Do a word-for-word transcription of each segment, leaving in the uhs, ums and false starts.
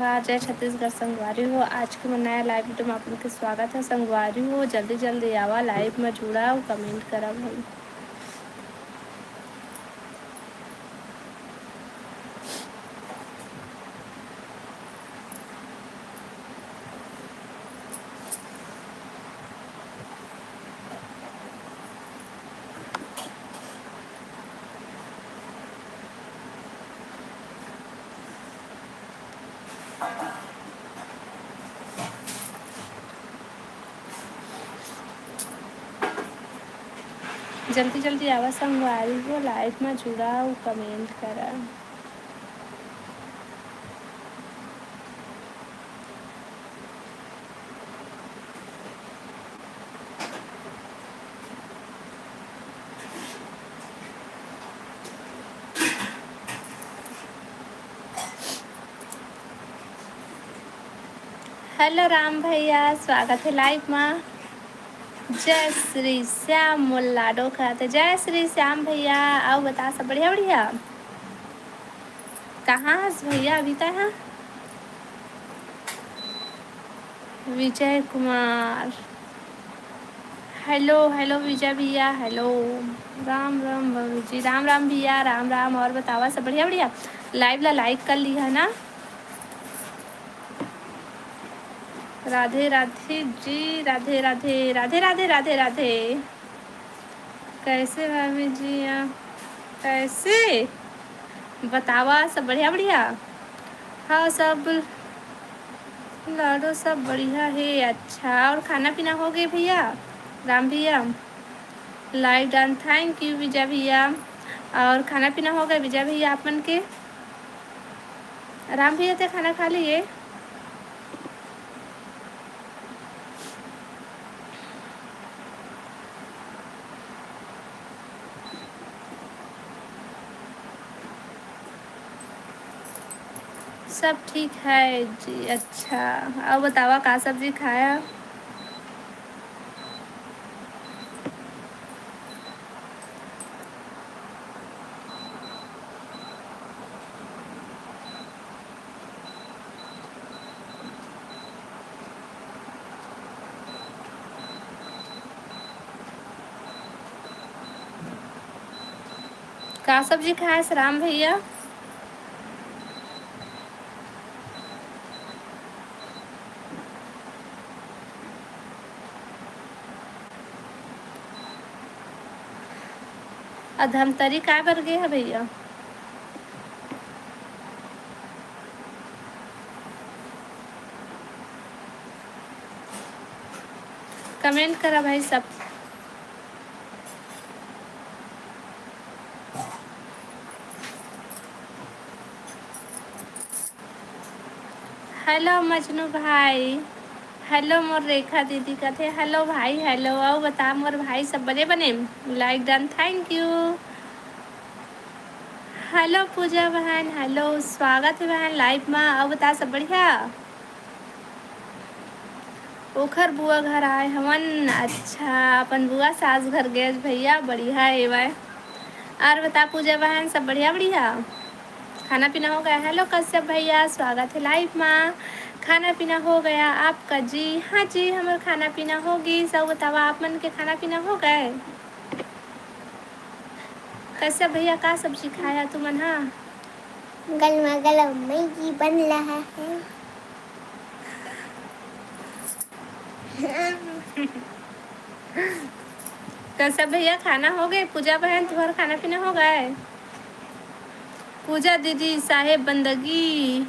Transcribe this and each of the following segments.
जोहार, जय छत्तीसगढ़ संगवारी हो। आज के मोर नया live video में आप मन के स्वागत है। संगवारी हो, जल्दी जल्दी आवा, live में जुड़ा अउ comment करा भाई। जल्दी जल्दी आवा संगवारी हो, live में जुड़ा अउ comment करा। Hello राम भैया, स्वागत है live मा। जय श्री श्याम मोर लाडो कहत हे। जय श्री श्याम भैया, अउ बता सब बढ़िया बढ़िया? कहाँ हस भैया अभी तक? हाँ, विजय कुमार, hello hello विजय भैया, hello। राम राम बाबू जी, राम राम भैया, राम राम। अउ बतावा सब बढ़िया बढ़िया? Live ला like कर लिहा ना। राधे राधे जी, राधे राधे, राधे राधे, राधे राधे। कैसे भाभी जी आप? कैसे बतावा, सब बढ़िया बढ़िया? हाँ, सब लाडो सब बढ़िया हे। अच्छा, अउ खाना पीना हो गे भैया, राम भैया? Like done, thank you Vijay भैया। अउ खाना पीना हो गे विजय भैया आप मन के? राम भैया ते खाना खा लिए? सब ठीक है जी। अच्छा, अउ बतावा का सब्जी खाया? का सब्जी खाए हस राम भैया? अ धमतरी काय बर गे हे भैया? Comment करा भाई सब। Hello मजनू भाई, hello मोर रेखा दीदी कथे, hello भाई, hello। अउ बता मोर भाई सब बने बने? Like done, thank you। Hello पूजा बहन, hello, स्वागत हे बहन live मा। अउ बता सब बढ़िया? ओखर बुआ घर आए हवन। अच्छा, अपन बुआ सास घर गए भैया, बढ़िया हेवय। अउ बता पूजा बहन, सब बढ़िया बढ़िया? खाना पीना हो गया? Hello कश्यप भैया, स्वागत है live मा। खाना पीना हो गया आपका जी? हाँ जी, हमर खाना पीना हो गिस। अउ बतावा, आप मन के खाना पीना हो गए? कश्यप भैया, का सब्जी खाया तुमन हा? गरमा गरम मैगी बन रहा है। कश्यप भैया, खाना हो गए? पूजा बहन, तुम्हारा खाना पीना हो गए? पूजा दीदी, साहेब बंदगी,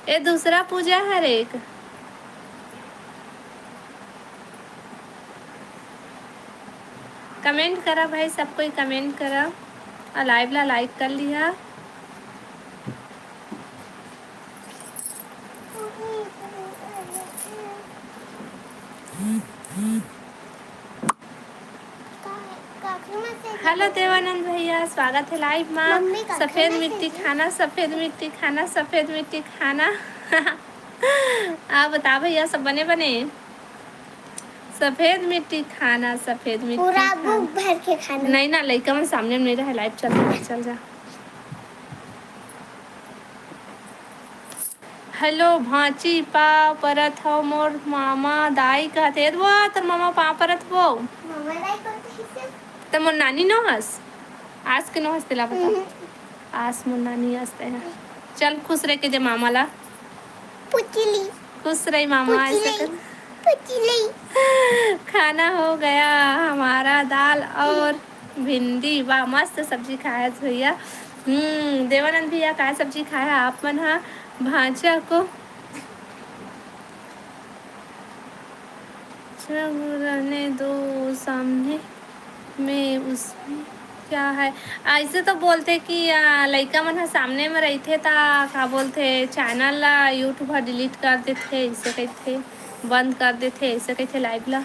ए दूसरा पूजा हर एक। Comment करा भाई, सब कोई comment करा अउ live ला like कर लिहा। Hello देवानंद भैया, स्वागत है live मा। सफेद मिट्टी खाना, सफेद मिट्टी खाना, सफेद मिट्टी खाना। आप बता भैया, सब बने बने? सफेद मिट्टी खाना, सफेद मिट्टी पूरा खाना। बुक भर के खाना। नहीं ना, लइका मन सामने में नहीं रहे, live चल रहा है, चल जा। हेलो भांची, पाँव परत हव मोर मामा दाई कहत हे। वो तोर मामा पाँव परत वो। मामा दाई कोन कहिसे? त मोर नानी नो हस, आस के नो हस तेला बता। हम्म। आस मोर नानी आस ते है। चल खुश रह के दे मामा ला। पुचली। खुश रही मामा, ऐसे पुचली। कर। पुचली। खाना हो गया हमारा, दाल और भिंडी। वाह, मस्त सब्जी खाया है भैया। हम्म, देवानंद भैया, का सब्जी खाया आप मन हा? भांचा को जब रहने दो सामने में, उसमें क्या है? ऐसे तो बोलथे कि, आ, लइका मन ह सामने में रहिथे, त का बोलथे, चैनल ला YouTube ह डिलीट कर देथे, ऐसे कहिथे, बंद कर देथे, ऐसे कहिथे लाइव ला।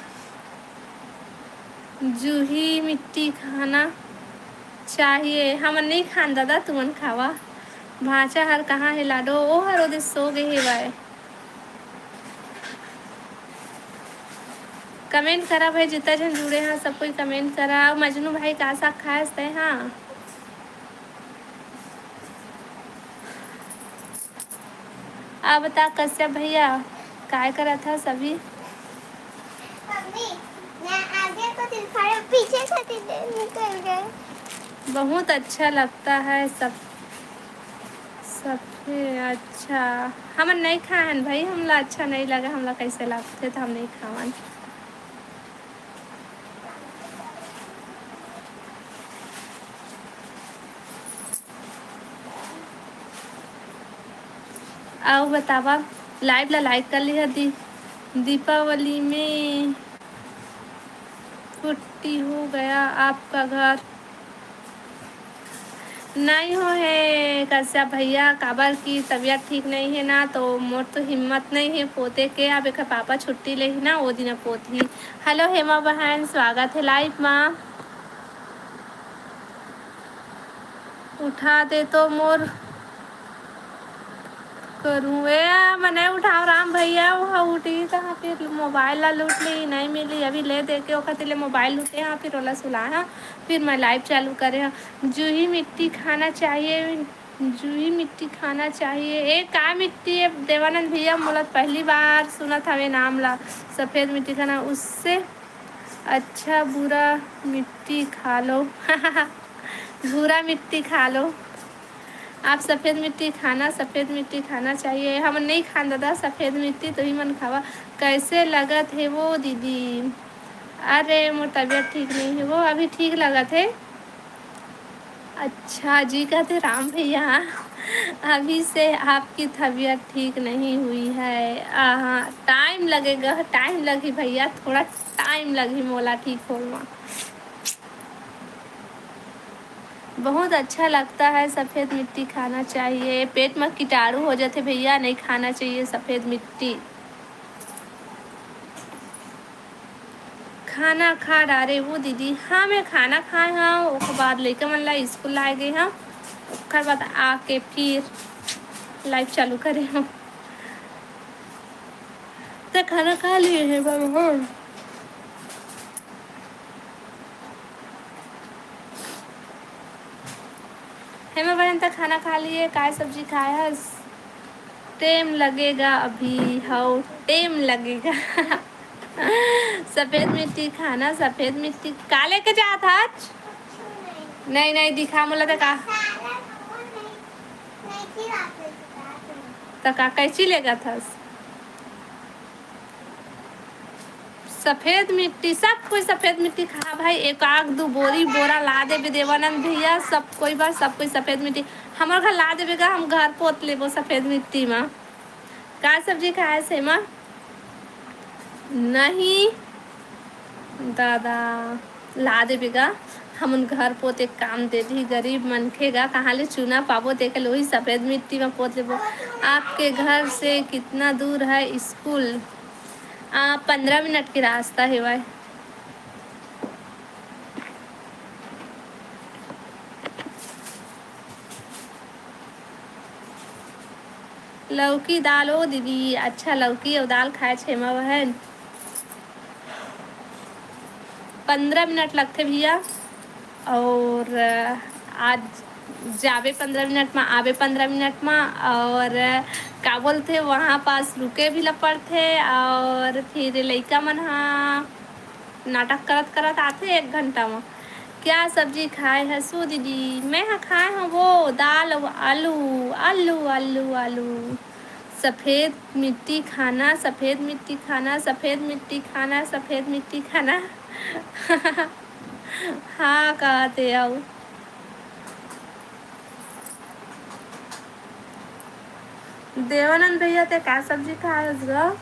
जूही मिट्टी खाना चाहिए। हमन नहीं खान दादा, तुमन खावा। भांचा हर कहाँ हे लाडो? ओ हर ओदे सो गे हेवय। कमेंट करा भाई, जितना झन जुड़े हैं सब कोई कमेंट करा। अउ मजनू भाई, का साग खायस तै? हाँ, अब बता कश्यप भैया, काय करत हस अभी? मम्मी, मैं आगे को दिखा रही हूँ, पीछे से निकल गए। बहुत अच्छा लगता है सब, सबसे अच्छा। हमन नहीं खाए हन भाई, हमला अच्छा नहीं लगा, हमला कैसे लगते तो हम नहीं खावन। अउ बतावा, लाइव ला लाइक कर लिहा। दी-, दीपावली में छुट्टी हो गया आपका घर? नहीं हो हे कश्यप भैया, काबर की तबीयत ठीक नहीं है ना, तो मोर तो हिम्मत नहीं है पोते के। अब एकर पापा छुट्टी ले ही ना, वो दिन पोत ही। हेलो हेमा बहन, स्वागत है लाइव मा। उठा दे तो मोर करूँ। ए, मैं नहीं उठाओ राम भैया, वो उठी तो फिर मोबाइल ला लूट ली, नहीं मिली। अभी ले दे के ओकर ले मोबाइल लूटे हैं, फिर ओला सुलाए हैं, फिर मैं लाइव चालू करे हैं। जूही मिट्टी खाना चाहिए, जूही मिट्टी खाना चाहिए। ए, का मिट्टी है देवानंद भैया? मोला पहली बार सुनत हवे नाम ला। सफेद मिट्टी खाना, उससे अच्छा भूरा मिट्टी खा लो। भूरा मिट्टी खा लो। आप सफेद मिट्टी खाना, सफेद मिट्टी खाना चाहिए। हम नहीं खान दादा सफेद मिट्टी, तो ही मन खावा। कैसे लगत है वो दीदी? अरे, मोर तबीयत ठीक नहीं है, वो अभी ठीक लगत है। अच्छा जी, कहते राम भैया, अभी से आपकी तबीयत ठीक नहीं हुई है। आहा, टाइम लगेगा, टाइम लगी भैया, थोड़ा टाइम लगी मोला ठीक होए मा। बहुत अच्छा लगता है, सफेद मिट्टी खाना चाहिए। पेट में कीटाणु हो जाते भैया, नहीं खाना चाहिए सफेद मिट्टी। खाना खा डारे वो दीदी। हाँ, मैं खाना खाए हूँ, ओकर बाद लइका मन ला स्कूल लाए गए हूँ, ओकर बाद आके फिर लाइव चालू करे हूँ। तो खाना खा लिए है बाबा? हाँ। हेमा बहन, त खाना खा लिए, काय सब्जी खाए हस? टेम लगेगा अभी, हौ, टेम लगेगा। सफेद मिट्टी खाना, सफेद मिट्टी का लेके जात हच? नहीं, नहीं, दिखा मोला त का। त का कैची लेगत हस? सफेद मिट्टी, सब कोई सफेद मिट्टी खा भाई, एक आग दू बोरी बोरा ला देबे देवानंद भैया, सब कोई बार, सब कोई सफेद मिट्टी हमर घर ला देबे गा, हम घर पोत लेबो सफेद मिट्टी मा। का सब्जी खाए से मा? नहीं दादा, ला देबे गा, हमन घर पोते काम दे दी, गरीब मनखे गा, कहाँ ले चूना पाबो, तेके ले ओही सफेद मिट्टी मा पोत लेबो। आपके घर से कितना दूर है स्कूल? आ, पंद्रह मिनट के रास्ता हेवय। लौकी दाल ओ दीदी, अच्छा लौकी अउ दाल खाए छे हेमा बहन। पंद्रह मिनट लगथे भैया, और आज जाबे पंद्रह मिनट मा, आबे पंद्रह मिनट मा, और का बोलथे, वहाँ पास रुके भी ला पड़थे। और फिर लइका मन ह नाटक करत करत आथे एक घंटा म। क्या सब्जी खाए हसू दीदी? मैं ह खाए हूँ वो दाल, आलू, आलू, आलू, आलू। सफेद मिट्टी खाना, सफेद मिट्टी खाना, सफेद मिट्टी खाना, सफेद मिट्टी खाना। हाँ, कहते आओ। देवानंद भैया, ते का सब्जी खाए हस ग?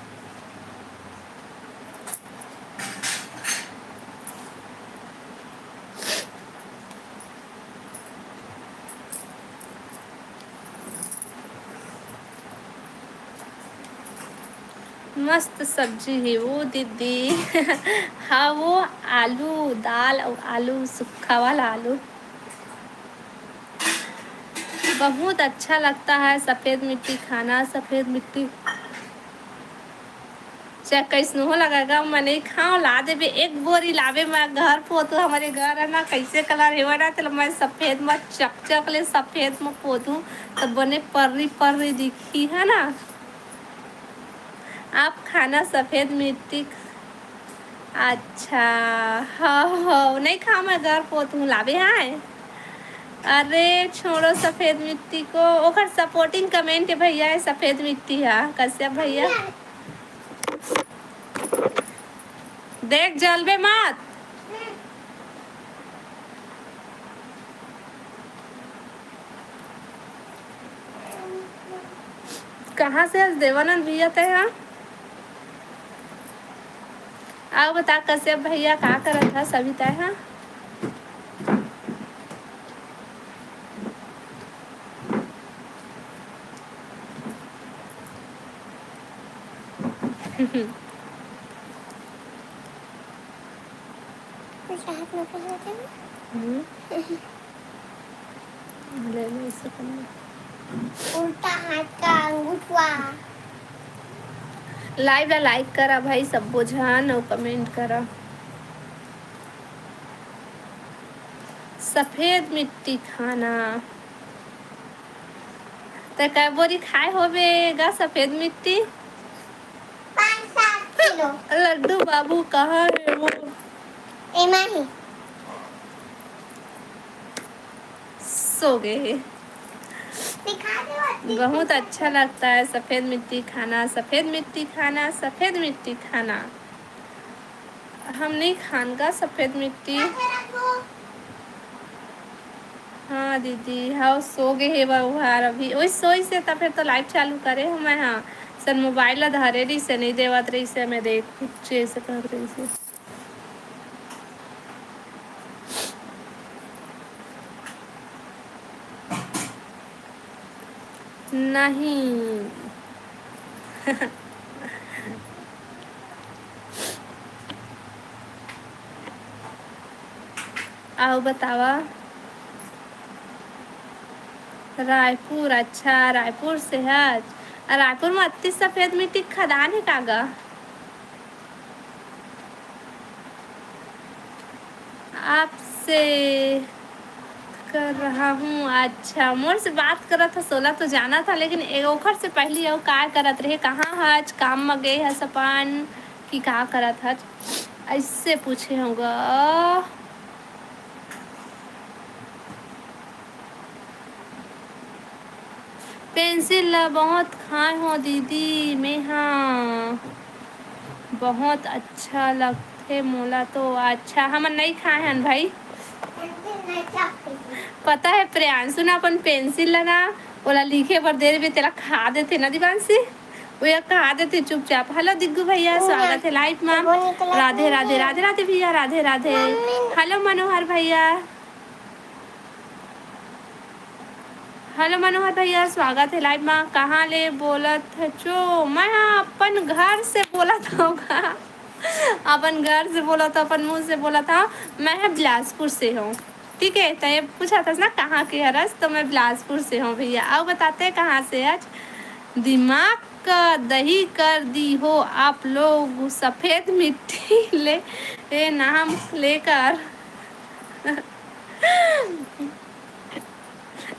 मस्त सब्जी हे वो दीदी। हाँ, वो आलू, दाल अउ आलू, सूखा वाला आलू। बहुत अच्छा लगता है सफेद मिट्टी खाना, सफेद मिट्टी। चाहे कैसनो हो लगा गा, मैं नहीं खाओ, ला देबे एक बोरी लाबे, मैं घर पोतू, हमारे घर है ना, कैसे कलर हेवय ना, तेला मैं सफेद म चकचक ले सफेद म पोतू, त बने पर्री पर्री दिखी, है ना। आप खाना सफेद मिट्टी ख-, अच्छा, हाँ, हाँ, नहीं खाओ, मैं घर पोतू, लाबे हाँ। अरे छोड़ो सफेद मिट्टी को, ओकर सपोर्टिंग कमेंट है भैया, है सफेद मिट्टी है, कश्यप भैया। देख, जलबे मत। कहाँ से हस देवानंद भैया तैं हा? अउ बता कश्यप भैया का करत हस अभी तैं हा? कुछ हाथ में पहन लेते हैं। हम्म। ले ले इसे पहन ले। उल्टा हाथ का अंगूठा। Live ला like करा भाई सब्बो झन अउ comment करा। सफेद मिट्टी खाना। तैं कै बोरी खाए होबे गा सफेद मिट्टी? पाँच सात किलो। लड्डू बाबू कहाँ हे वो? एमा ही। सो गए हे। दिखा दे वो। बहुत अच्छा लगता है सफेद मिट्टी खाना, सफेद मिट्टी खाना, सफेद मिट्टी खाना। हम नहीं खान का सफेद मिट्टी। हाँ दीदी, हाँ, सो गए हे वो हर अभी। ओई सोई से त फिर तो live चालू करे हूँ मैं, हाँ। सन mobile ला धरे रही से, नहीं देवत रही से, मैं देख कुछ ऐसे कर रही से। नहीं। अउ बतावा। रायपुर, अच्छा, रायपुर से हच। अ, रायपुर में अत्ती सफेद मिट्टी खदान हे का गा? आपसे कर रहा हूँ। अच्छा, मोर से बात करत हस, ओला तो जानत हँव, लेकिन ए-, ओखर से पहिली अउ का करत रहे, कहाँ हच, काम म गे हस अपन, कि का करत हच, अइसे पूछे हँव गा। पेंसिल ला बहुत खाए हो दीदी, मेहा बहुत अच्छा लगथे मोला तो। अच्छा, हमन नइ खाए हन भाई। पता है प्रियांशु ना अपन पेंसिल ला ना, ओला लिखे बर दे देबे, तेला खा देथे ना दिवांशी, वो या खा देथे चुपचाप। हेलो दिग्गू भैया, स्वागत है live मा। राधे राधे राधे राधे भैया, राधे राधे। हेलो मनोहर भैया। हेलो मनोहर भैया, स्वागत है live मा। कहाँ ले बोलत हचो? मैं ह अपन घर से बोलत हँव गा। अपन घर से बोलत हँव, अपन मुँह से बोलत हँव। मैं ह बिलासपुर से हँव। ठीक है, त ये पूछत हस ना कहाँ के हरस, तो मैं बिलासपुर से हँव भैया। अउ बताते कहाँ से हच? दिमाग का दही कर दी हो आप लोग, सफेद मिट्टी ले, ए नाम लेकर।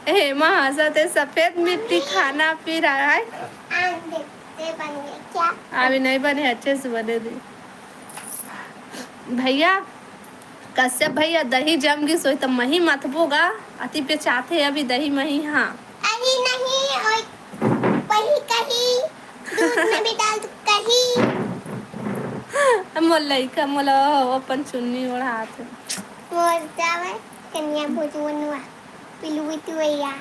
हेमा हंसत हे, सफेद मिट्टी खाना फिर आए। अभी नहीं बने, अच्छे से बने दे। भैया, कश्यप भैया, दही जम गिस होई त मही मथबो गा। अति बेचाथे अभी दही मही। हाँ, अरे नहीं, ओए, वही कही, दूध में भी डाल दू कही। मोर लइका मोला अपन चुन्नी ओढ़ात हे। मोर जावे कन्या भोजवनुआ, पिलुई तुवैया।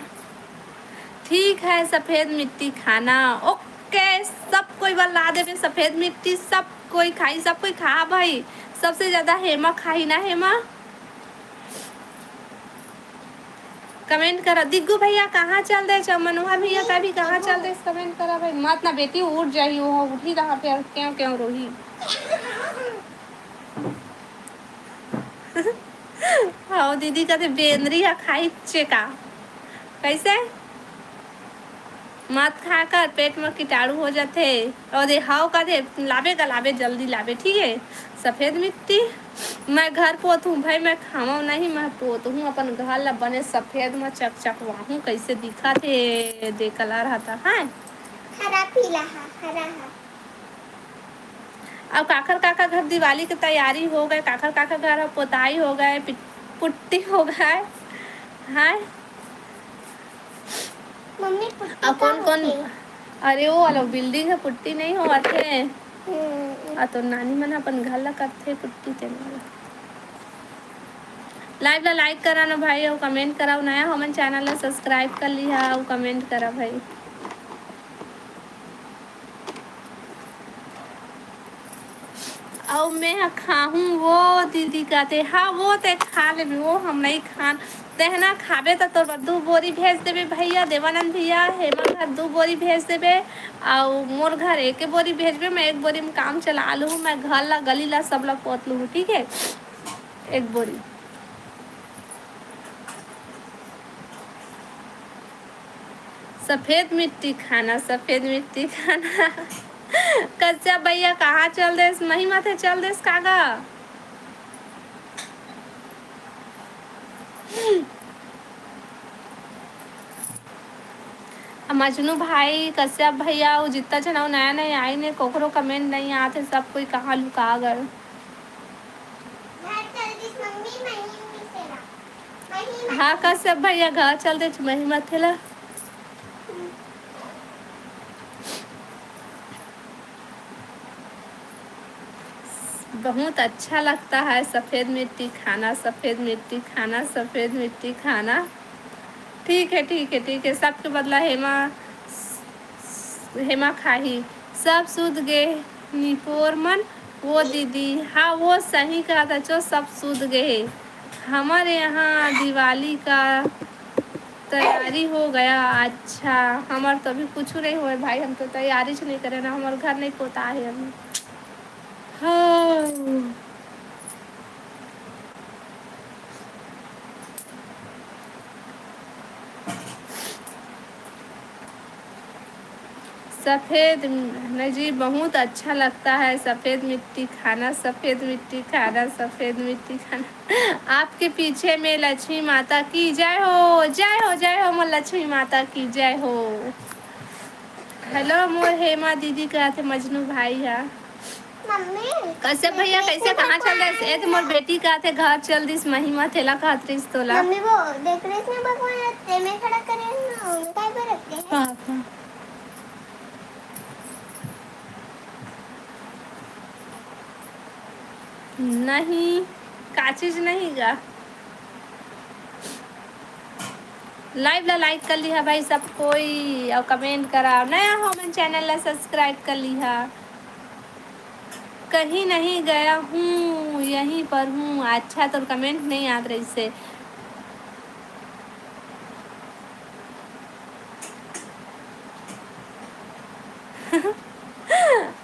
ठीक है, सफेद मिट्टी खाना। ओके, सब कोई बला देवे सफेद मिट्टी, सब कोई खाई, सब कोई खा भाई। सबसे ज्यादा हेमा खाई ना, हेमा। कमेंट करा दिग्गू भैया, कहाँ चल दे? मनोहर भैया का भी कहाँ चल दे? कमेंट करा भाई। मत ना बेटी, उठ जाही, वो उठी तहाँ पे क्यों क्यों रोही। हाँ दीदी, कथे बेंदरी हा खाई चेका। कैसे? मत खा कर, पेट में कीटाणु हो जाथे। और दे हाव का दे, लाबे का लाबे, जल्दी लाबे, ठीक है। सफेद मिट्टी मैं घर पोत हूँ भाई, मैं खावं नहीं, मैं पोत हूँ अपन घर ला बने सफेद में चकचकवाहूँ। कैसे दिखत हे दे कलर हा त, हाँ? हरा पीला हा, हरा हा। अब काखर काखर घर दिवाली के तैयारी हो गए, काखर काखर घर पोताई हो गए, पिट-, पुट्टी हो गए, हाँ। मम्मी, पुट्टी अब का कौन कौन होथे? अरे, वो वाला बिल्डिंग है, पुट्टी नहीं होवत हे। हम्म। आ तो नानी मन अपन घर ला करथे पुट्टी, तेन वाला। लाइव ला लाइक करा ना भाई, अउ कमेंट करा, नया हो मन चैनल ला सब्सक्राइब कर लिहा अउ कमेंट करा भाई। अउ मैं ह खाहूँ, वो दीदी कहते, हाँ, वो ते खा लेबे, वो हम नहीं खान। तेहना खाबे त तोर बर दू बोरी भेज देबे भैया, देवानंद भैया, हेमा घर दू बोरी भेज देबे, अउ मोर घर एक बोरी भेजबे। मैं एक बोरी में काम चला लूँ, मैं घर ला, गली ला, सब ला पोत लूँ, ठीक है, एक बोरी। सफेद मिट्टी खाना, सफेद मिट्टी खाना। कश्यप भैया कहाँ चल देस? मही माथे चल देस कागा? आ मजनू भाई, कश्यप भैया, वो जितना जना नया नया आई ने, कोकरो कमेंट नहीं आते, सब कोई कहाँ लुका गए। हाँ, कश्यप भैया, घर चल दे, मही मथे ला। बहुत अच्छा लगता है सफेद मिट्टी खाना, सफेद मिट्टी खाना, सफेद मिट्टी खाना। ठीक है, ठीक है, ठीक है, सबके बदला हेमा, हेमा खाही। सब सुध गे निपोर मन। वो दीदी, हाँ, वो सही कहा था, जो सब सुध गे हे। हमारे यहाँ दिवाली का तैयारी हो गया। अच्छा, हमार तो अभी कुछ नहीं हुआ भाई, हम तो तैयारी से नहीं करे ना, हमार घर नहीं पोता है अभी। हाँ। सफेद न जी, बहुत अच्छा लगता है सफेद मिट्टी खाना, सफेद मिट्टी खाना, सफेद मिट्टी खाना। आपके पीछे में लक्ष्मी माता की जय हो, जय हो, जय हो, मोर लक्ष्मी माता की जय हो। हेलो, मोर हेमा दीदी कहत हे मजनू भाई हा। मम्मी, कश्यप भैया, कैसे, कहाँ चल रहे? ए तो मोर बेटी कहत हे, घर चल दिस, महिमा थेला कहत रहिस तोला। मम्मी, वो देख रहे इसमें भगवान रास्ते में खड़ा करे हैं ना, उनका ही रखते हैं। हाँ, हाँ। नहीं, का चीज नहीं गा। लाइव ला लाइक कर लिहा भाई सब कोई, और कमेंट करा। नया हो मन चैनल ला सब्सक्राइब कर लिहा। कहीं नहीं गया हूँ, यहीं पर हूँ। अच्छा, तोर कमेंट नहीं आत रहिसे।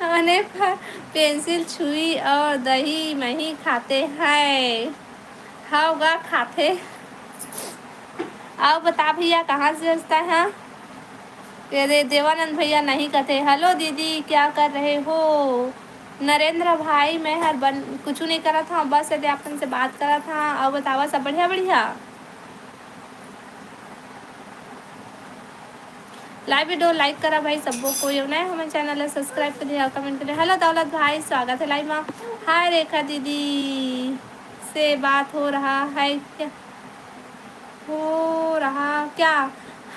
आने पर पेंसिल छुई और दही मही खाते हैं। हव गा खाथे। अउ बता भैया, कहाँ से हंसता है? तेरे देवानंद भैया नहीं कहते। हेलो दीदी, क्या कर रहे हो? नरेंद्र भाई, मैं हर बन, कुछ नहीं करा था, बस यदि आपन से बात करा था। अउ बतावा, सब बढ़िया, बढ़िया? Live video like करा भाई सब्बो कोई, अउ नया हमर channel ला subscribe कर दिया, comment कर दिया। Hello दौलत भाई, स्वागत है live में। हाय रेखा दीदी से बात हो रहा है क्या? हो रहा क्या?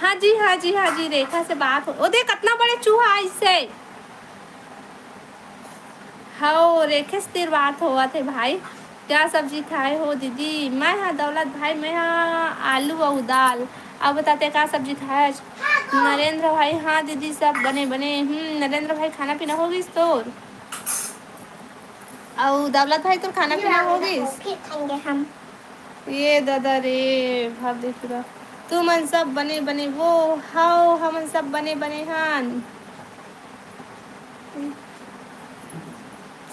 हाँ जी, हाँ जी, हाँ जी, रेखा से बात हो। ओ देख, कितना बड़े चूहा आइसे। हव, रेखेस तीर बात होवत हे भाई। क्या सब्जी खाए हो दीदी? मैं हा दौलत भाई, मैं हा आलू अउ दाल। अब बताते का सब्जी खाए आज? नरेंद्र भाई, हाँ दीदी, सब बने बने। हम्म, नरेंद्र भाई, खाना पीना हो गिस तोर? अउ दौलत भाई, तोर खाना पीना हो गिस? फिर खाएंगे हम। ये दादा रे, भाव दे पूरा। तुमन सब बने बने वो? हव, हमन सब बने बने हन।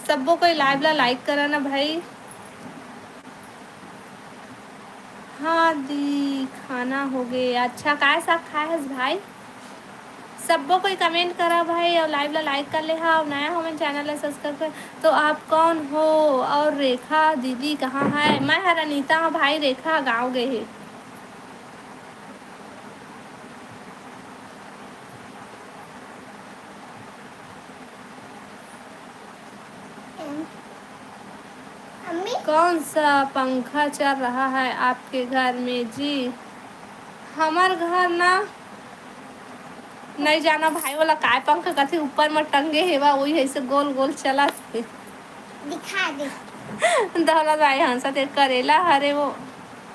सब्बो कोई live ला like करा ना भाई। हाँ दी, खाना हो गे। अच्छा, काय साग खाए हस भाई? सब्बो कोई comment करा भाई, अउ live ला like कर ले हा, अउ नया हो मन channel ला subscribe कर। तो आप कौन हो और रेखा दीदी कहाँ है? मैं हर अनीता हूँ भाई, रेखा गाँव गए हे। मम्मी? कौन सा पंखा चल रहा है आपके घर में जी? हमर घर ना, नहीं जाना भाई, वाला काय पंखा कथे ऊपर में टंगे हेवा, वही ऐसे गोल गोल चलत हे। दिखा दे। दौलत भाई हंसत हे, करेला हरे वो।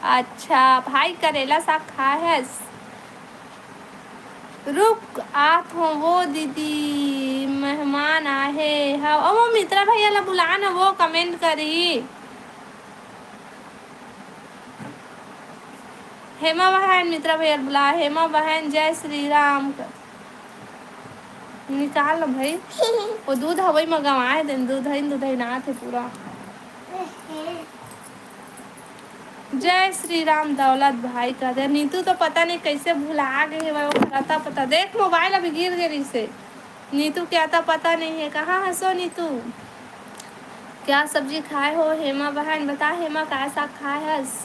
अच्छा भाई, करेला साग खाए हस? रुक, आत हों वो दीदी, मेहमान आहे। हाँ, ओ, वो मित्रा भैया ला बुला ना, वो comment करी। हेमा बहन, मित्रा भैया ला बुला। हेमा बहन, जय श्री राम। निकाल ना भाई। वो दूध हवई में गंवाए देन, दूध हइन, दूध हइन आत हे पूरा। जय श्री राम दौलत भाई, कहते नीतू तो पता नहीं कैसे भुला गए हे, वो अता पता। देख, mobile अभी गिर गए रिसे। नीतू के अता पता नहीं है, कहाँ हसो नीतू? क्या सब्जी खाए हो हेमा बहन? बता हेमा, काय साग खाए हस?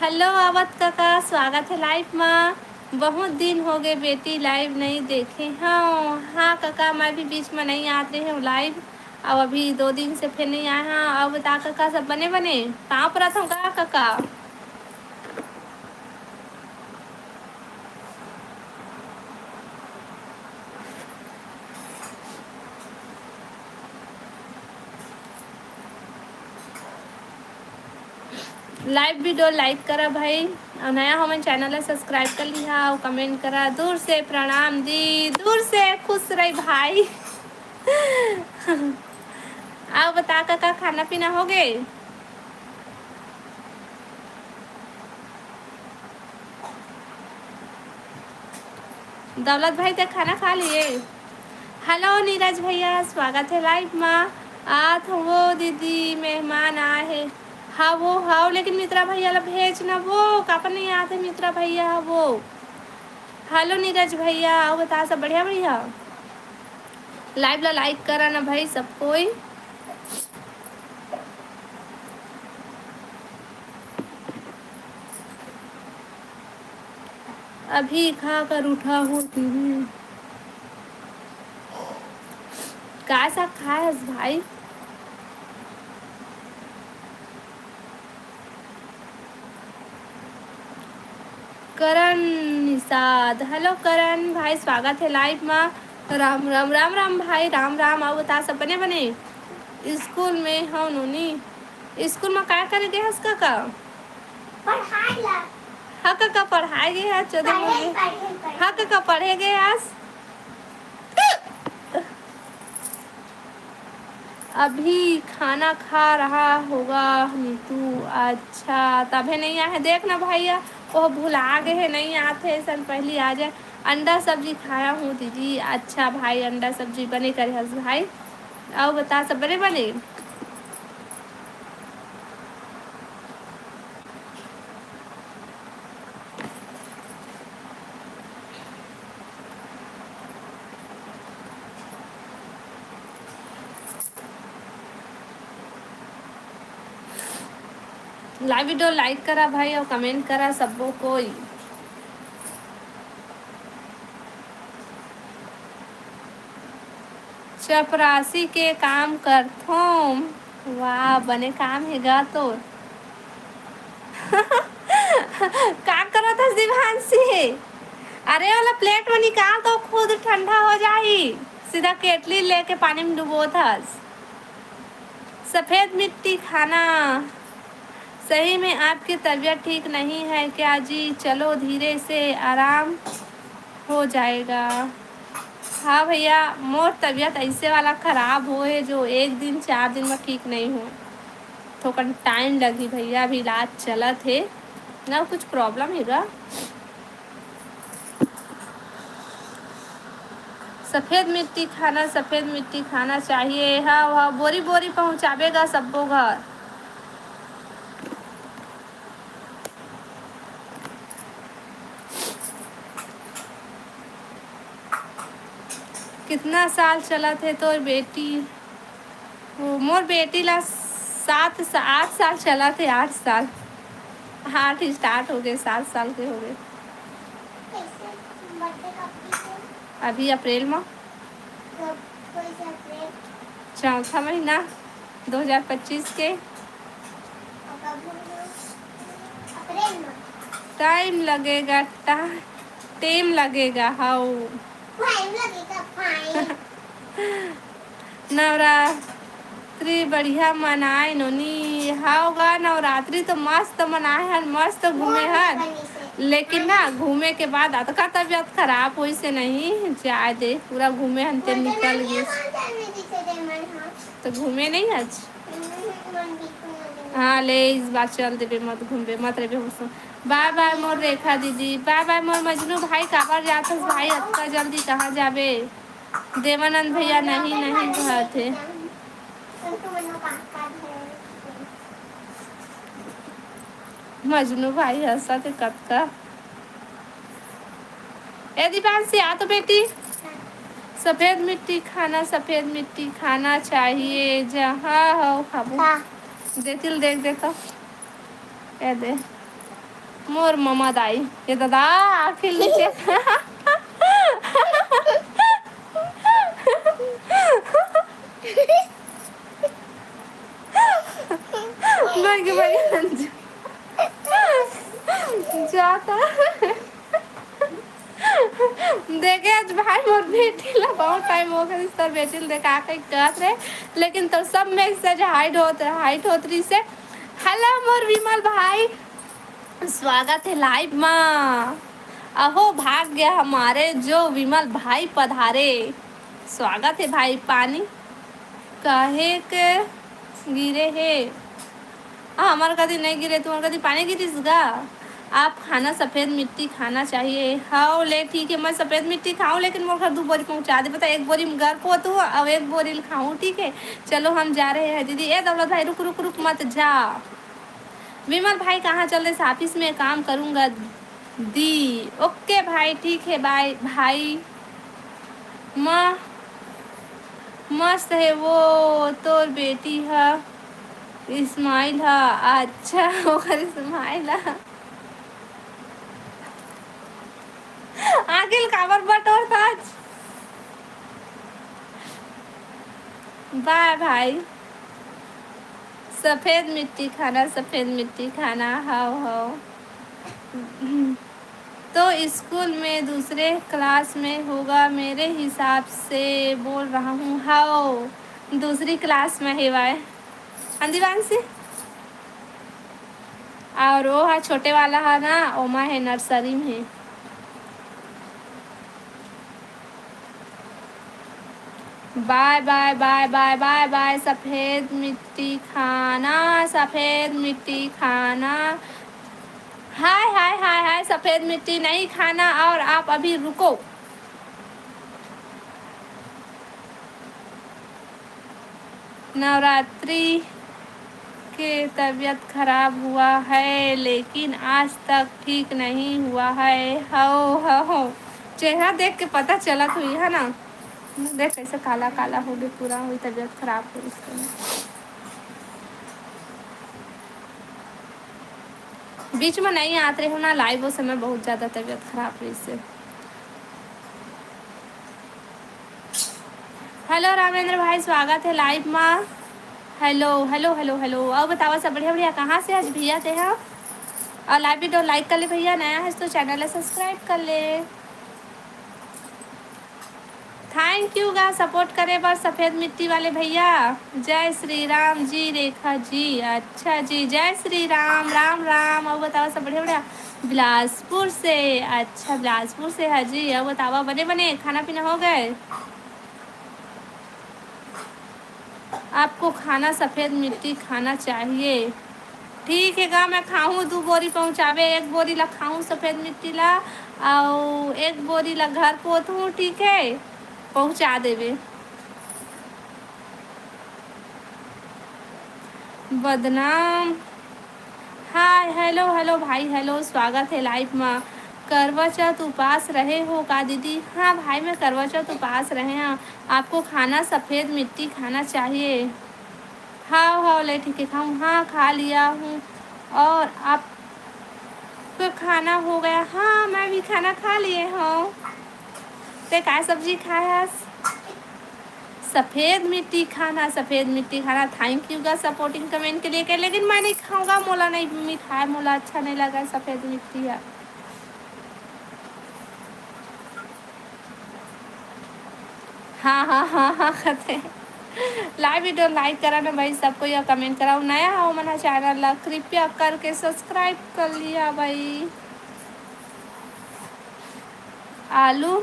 हेलो अवध कका, स्वागत है live मा। बहुत दिन हो गए बेटी, live नहीं देखे हव। हाँ कका, मैं भी बीच में नहीं आत रहे हूँ live, अब अभी दो दिन से फिर नहीं आए हैं। अब बता कका, सब बने बने? पाँव परत हूँ का कका? Live video like करा भाई, अउ नया हो मन channel ला subscribe कर लिहा अउ comment करा। दूर से प्रणाम दी, दूर से खुश रही भाई। अउ बता कका, खाना पीना हो गए? दौलत भाई, ते खाना खा लिए? हेलो नीरज भैया, स्वागत है live मा। आत हो वो दीदी, मेहमान आए हे। हाँ वो, हाँ, लेकिन मित्रा भैया ला भेज ना वो, काबर नहीं आते मित्रा भैया वो। हेलो नीरज भैया, अउ बता, सब बढ़िया बढ़िया? Live ला like करा ना भाई सब कोई। अभी खा कर उठा हूँ दीदी। काय साग खाए हस भाई? करण निषाद, हेलो करण भाई, स्वागत है live मा। राम राम, राम राम भाई, राम राम। अउ बता, सब बने बने? स्कूल में हव नोनी। स्कूल मा काय करे गे हस कका? पढ़ाई ला। हाँ कका, पढ़ाई गे हस, चोदे पढ़े, बोले। पढ़े, पढ़े। हाँ कका, पढ़े गे हस। अभी खाना खा रहा होगा नीतू। अच्छा, तभे नहीं आए हे। देख ना भैया, वो भुला गए हे, नहीं आते, सन पहली आ जाए। अंडा सब्जी खाया हूँ दीदी। अच्छा भाई, अंडा सब्जी बने करे हस भाई। अउ बता, सब बने बने? लाइव वीडियो लाइक करा भाई और कमेंट करा सब्बो कोई। चपरासी के काम करथों। वाह, बने काम हे गा तोर। का करत हस दिवांशी? अरे, ओला प्लेट में निकाल तो खुद ठंडा हो जाही। सीधा केटली लेके पानी में डुबोत हस। सफेद मिट्टी खाना। सही में आपकी तबीयत ठीक नहीं है क्या जी? चलो धीरे से, आराम हो जाएगा। हाँ भैया, मोर तबीयत ऐसे वाला खराब होए जो एक दिन चार दिन में ठीक नहीं हो। थोकन टाइम लगही भैया, अभी इलाज चलत हे ना, कुछ प्रॉब्लम हे गा। सफेद मिट्टी खाना, सफेद मिट्टी खाना चाहिए। हाँ, हाँ, बोरी बोरी पहुँचाबे गा सब्बो घर। कितना साल चलत हे तोर बेटी? वो मोर बेटी ला सात सा-, आठ साल चलत हे, आठ साल। आठ स्टार्ट हो गए, सात साल के हो गए। अभी अप्रैल में। चौथा महीना दो हज़ार पच्चीस के। टाइम लगेगा, टा-, टेम लगेगा, हाउ। नवरात्रि बढ़िया मनाए नोनी। हाव गा, नवरात्रि तो मस्त मनाए हन, मस्त घूमे हन। लेकिन ना, घूमे के बाद अतका तबीयत खराब होइस हे नहीं, जाए दे, पूरा घूमे हन ते निकल गिस। तो घूमे नहीं आज? हाँ, ले, इस बार चल देबे, मत घूमबे, मत रहिबे होश में। बाय बाय मोर रेखा दीदी, बाय बाय मोर मजनू भाई, काबर जाथस भाई अतका जल्दी, कहाँ जाबे? देवानंद भैया नहीं, नहीं कहत हे। मजनू भाई हंसत हे कतका। ए दीपांशी, आ तो बेटी। सफेद मिट्टी खाना, सफेद मिट्टी खाना चाहिए, जहाँ हो खाबू। का? देतिल देख, देखो। ए दे। मोर ममा दाई। ये दादा, आखिर नीचे। भाग, भाग, जाता। देखे आज भाई, मोर बेटी ला बहुत टाइम हो गइस तोर बेटी ला देखा के कहत रहे, लेकिन तो सब मैसेज हाइड होत, हाइड होत रहिस हे। हेलो मोर विमल भाई, स्वागत हे लाइव मा। अहो भाग्य हमारे जो विमल भाई पधारे। स्वागत हे भाई। पानी काहे के गिरे हे? आ, हमर कति नहीं गिरे, तुम्हर कति पानी गिरिस गा? आप खाना सफेद मिट्टी खाना चाहिए। हव ले, ठीक है, मैं सफेद मिट्टी खाऊं, लेकिन मोर घर दू बोरी पहुंचा दे। बता, एक बोरी में घर पोतू, अब एक बोरी ल खाऊं, ठीक है? चलो, हम जा रहे हैं दीदी। ए दौलत भाई, रुक, रुक, रुक, मत जा। विमल भाई, कहाँ चल रहे? ऑफिस में काम करूंगा दी। ओके भाई, ठीक है, बाय भाई। म-, मस्त है वो तोर बेटी ह, स्माइल ह। अच्छा, ओकर स्माइल ह। आखिर काबर बटोर था आज? बाय भाई। सफेद मिट्टी खाना, सफेद मिट्टी खाना, हाव, हाव। तो स्कूल में दूसरे क्लास में होगा, मेरे हिसाब से बोल रहा हूँ। हाव, दूसरी क्लास में हेवय। हाँ, दिवांशी? और वो हा छोटे वाला हा ना, ओमा है, नर्सरी में है। बाय, बाय, बाय, बाय, बाय, बाय। सफेद मिट्टी खाना, सफेद मिट्टी खाना। हाय, हाय, हाय, हाय, सफेद मिट्टी नहीं खाना और आप अभी रुको। नवरात्रि के तबीयत खराब हुआ है, लेकिन आज तक ठीक नहीं हुआ है। हो, हो, चेहरा देख के पता चलत हुई है ना। देख कैसे काला काला हो गए पूरा, हुई तबीयत खराब हो इसके। बीच में नहीं आत रहे हो ना लाइव, वो समय बहुत ज्यादा तबीयत खराब रही से। हेलो रामेंद्र भाई, स्वागत है लाइव मा। Hello, hello, hello, hello. और बतावा सब बढ़िया, बढ़िया। कहाँ से आज भैया ते हैं? और लाइव वीडियो लाइक कर ले भैया, नया है तो चैनल है सब्सक्राइब कर ले। थैंक यू गा सपोर्ट करे बर सफेद मिट्टी वाले भैया। जय श्री राम जी रेखा जी। अच्छा जी, जय श्री राम, राम राम। और बतावा सब बढ़िया, बढ़िया। बिलासपुर से। अच्छा, बिलासपुर से है जी। और बतावा बने बने खाना पीना हो गए? आपको खाना सफेद मिट्टी खाना चाहिए। ठीक है गा, मैं खाहूँ, दू बोरी पहुँचाबे, एक बोरी ला खाहूँ सफेद मिट्टी ला, अउ एक बोरी ला घर पोत हूँ, ठीक है, पहुँचा देबे। बदनाम। हाय, हेलो, हेलो भाई, हेलो, स्वागत है लाइव मा। करवा चौथ उपास रहे हो का दीदी? हाँ भाई, मैं करवा चौथ उपास रहे हैं। आपको खाना सफेद मिट्टी खाना चाहिए। हाँ, हाँ, ले ठीक है, खाऊँ। हाँ, खा लिया हूँ। और आपका खाना हो गया? हाँ, मैं भी खाना खा लिए हूँ। ते का सब्जी खाए हस? सफेद मिट्टी खाना, सफेद मिट्टी खाना। थैंक यू गा सपोर्टिंग कमेंट के लिए। के लेकिन मैं नहीं खाऊंगा, मोला नहीं मिठाई, मोला अच्छा नहीं लगा सफेद मिट्टी है। हाँ, हाँ, हाँ, हाँ, कहते हैं। लाइव वीडियो लाइक करा ना भाई, सबको यह कमेंट कराओ। नया हो मना चैनल ला, कृपया करके सब्सक्राइब कर लिया भाई। आलू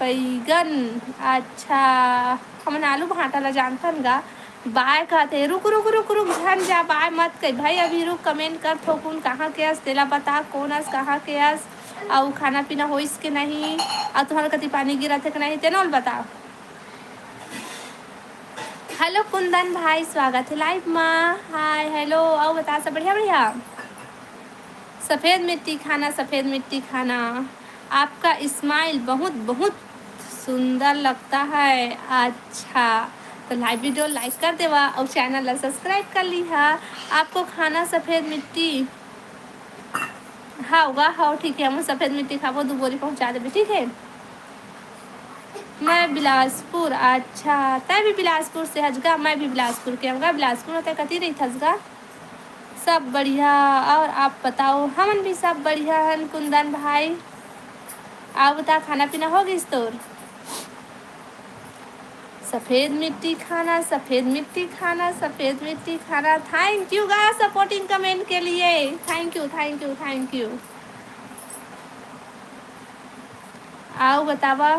बैगन। अच्छा, हमन आलू भांटा ला जानथन गा। बाय कहते, रुक, रुक, रुक, रुक, झन जा, बाय मत कही भाई, अभी रुक, कमेंट कर थोकुन, कहाँ के अस, तेला बता, कोन अस, कहाँ के अस, अउ खाना पीना होइस के नहीं, अउ तुम्हारे कति पानी गिरत है के नहीं, तेनो ल बता। हेलो कुंदन भाई, स्वागत है लाइव मा। हाय, हेलो, अउ बता, सब बढ़िया, बढ़िया? सफेद मिट्टी खाना, सफेद मिट्टी खाना। आपका स्माइल बहुत, बहुत सुंदर लगता है। अच्छा, तो लाइव वीडियो लाइक कर देवा और चैनल ला सब्सक्राइब कर लीहा। आपको खाना सफेद मिट्टी, हाँ, वाह, हाँ, ठीक है, हम सफेद मिट्टी खाबो, दू बोरी पहुँचा देबे, ठीक है। मैं बिलासपुर। अच्छा, तै भी बिलासपुर से हज गा? मैं भी बिलासपुर के हूँ गा। बिलासपुर में तै कती रही थस गा? सब बढ़िया। और आप बताओ? हमन भी सब बढ़िया हन कुंदन भाई। आप बता, खाना पीना हो गइस तोर? सफेद मिट्टी खाना, सफेद मिट्टी खाना, सफेद मिट्टी खाना। थैंक यू गा सपोर्टिंग कमेंट के लिए। Thank you, thank you, thank you. आओ बतावा।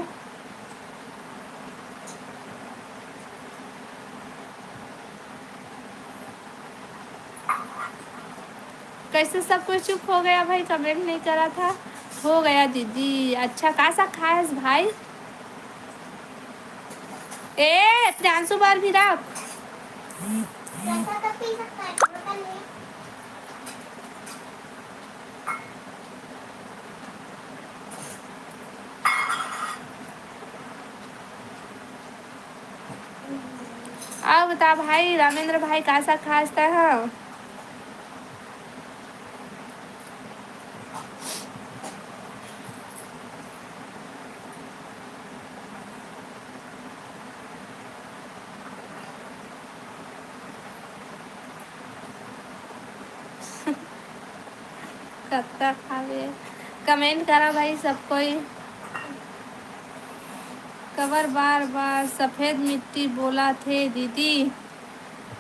कैसे सब कोई चुप हो गया भाई, कमेंट नहीं करा था। हो गया दीदी। अच्छा, का साग खाए हस भाई? ए, प्रियांशु बर भी रख। अब बता भाई, रामेंद्र भाई, का साग खास तै ह? कतका खावे? कमेंट करा भाई सब कोई। कबर बार बार सफेद मिट्टी बोला थे दीदी?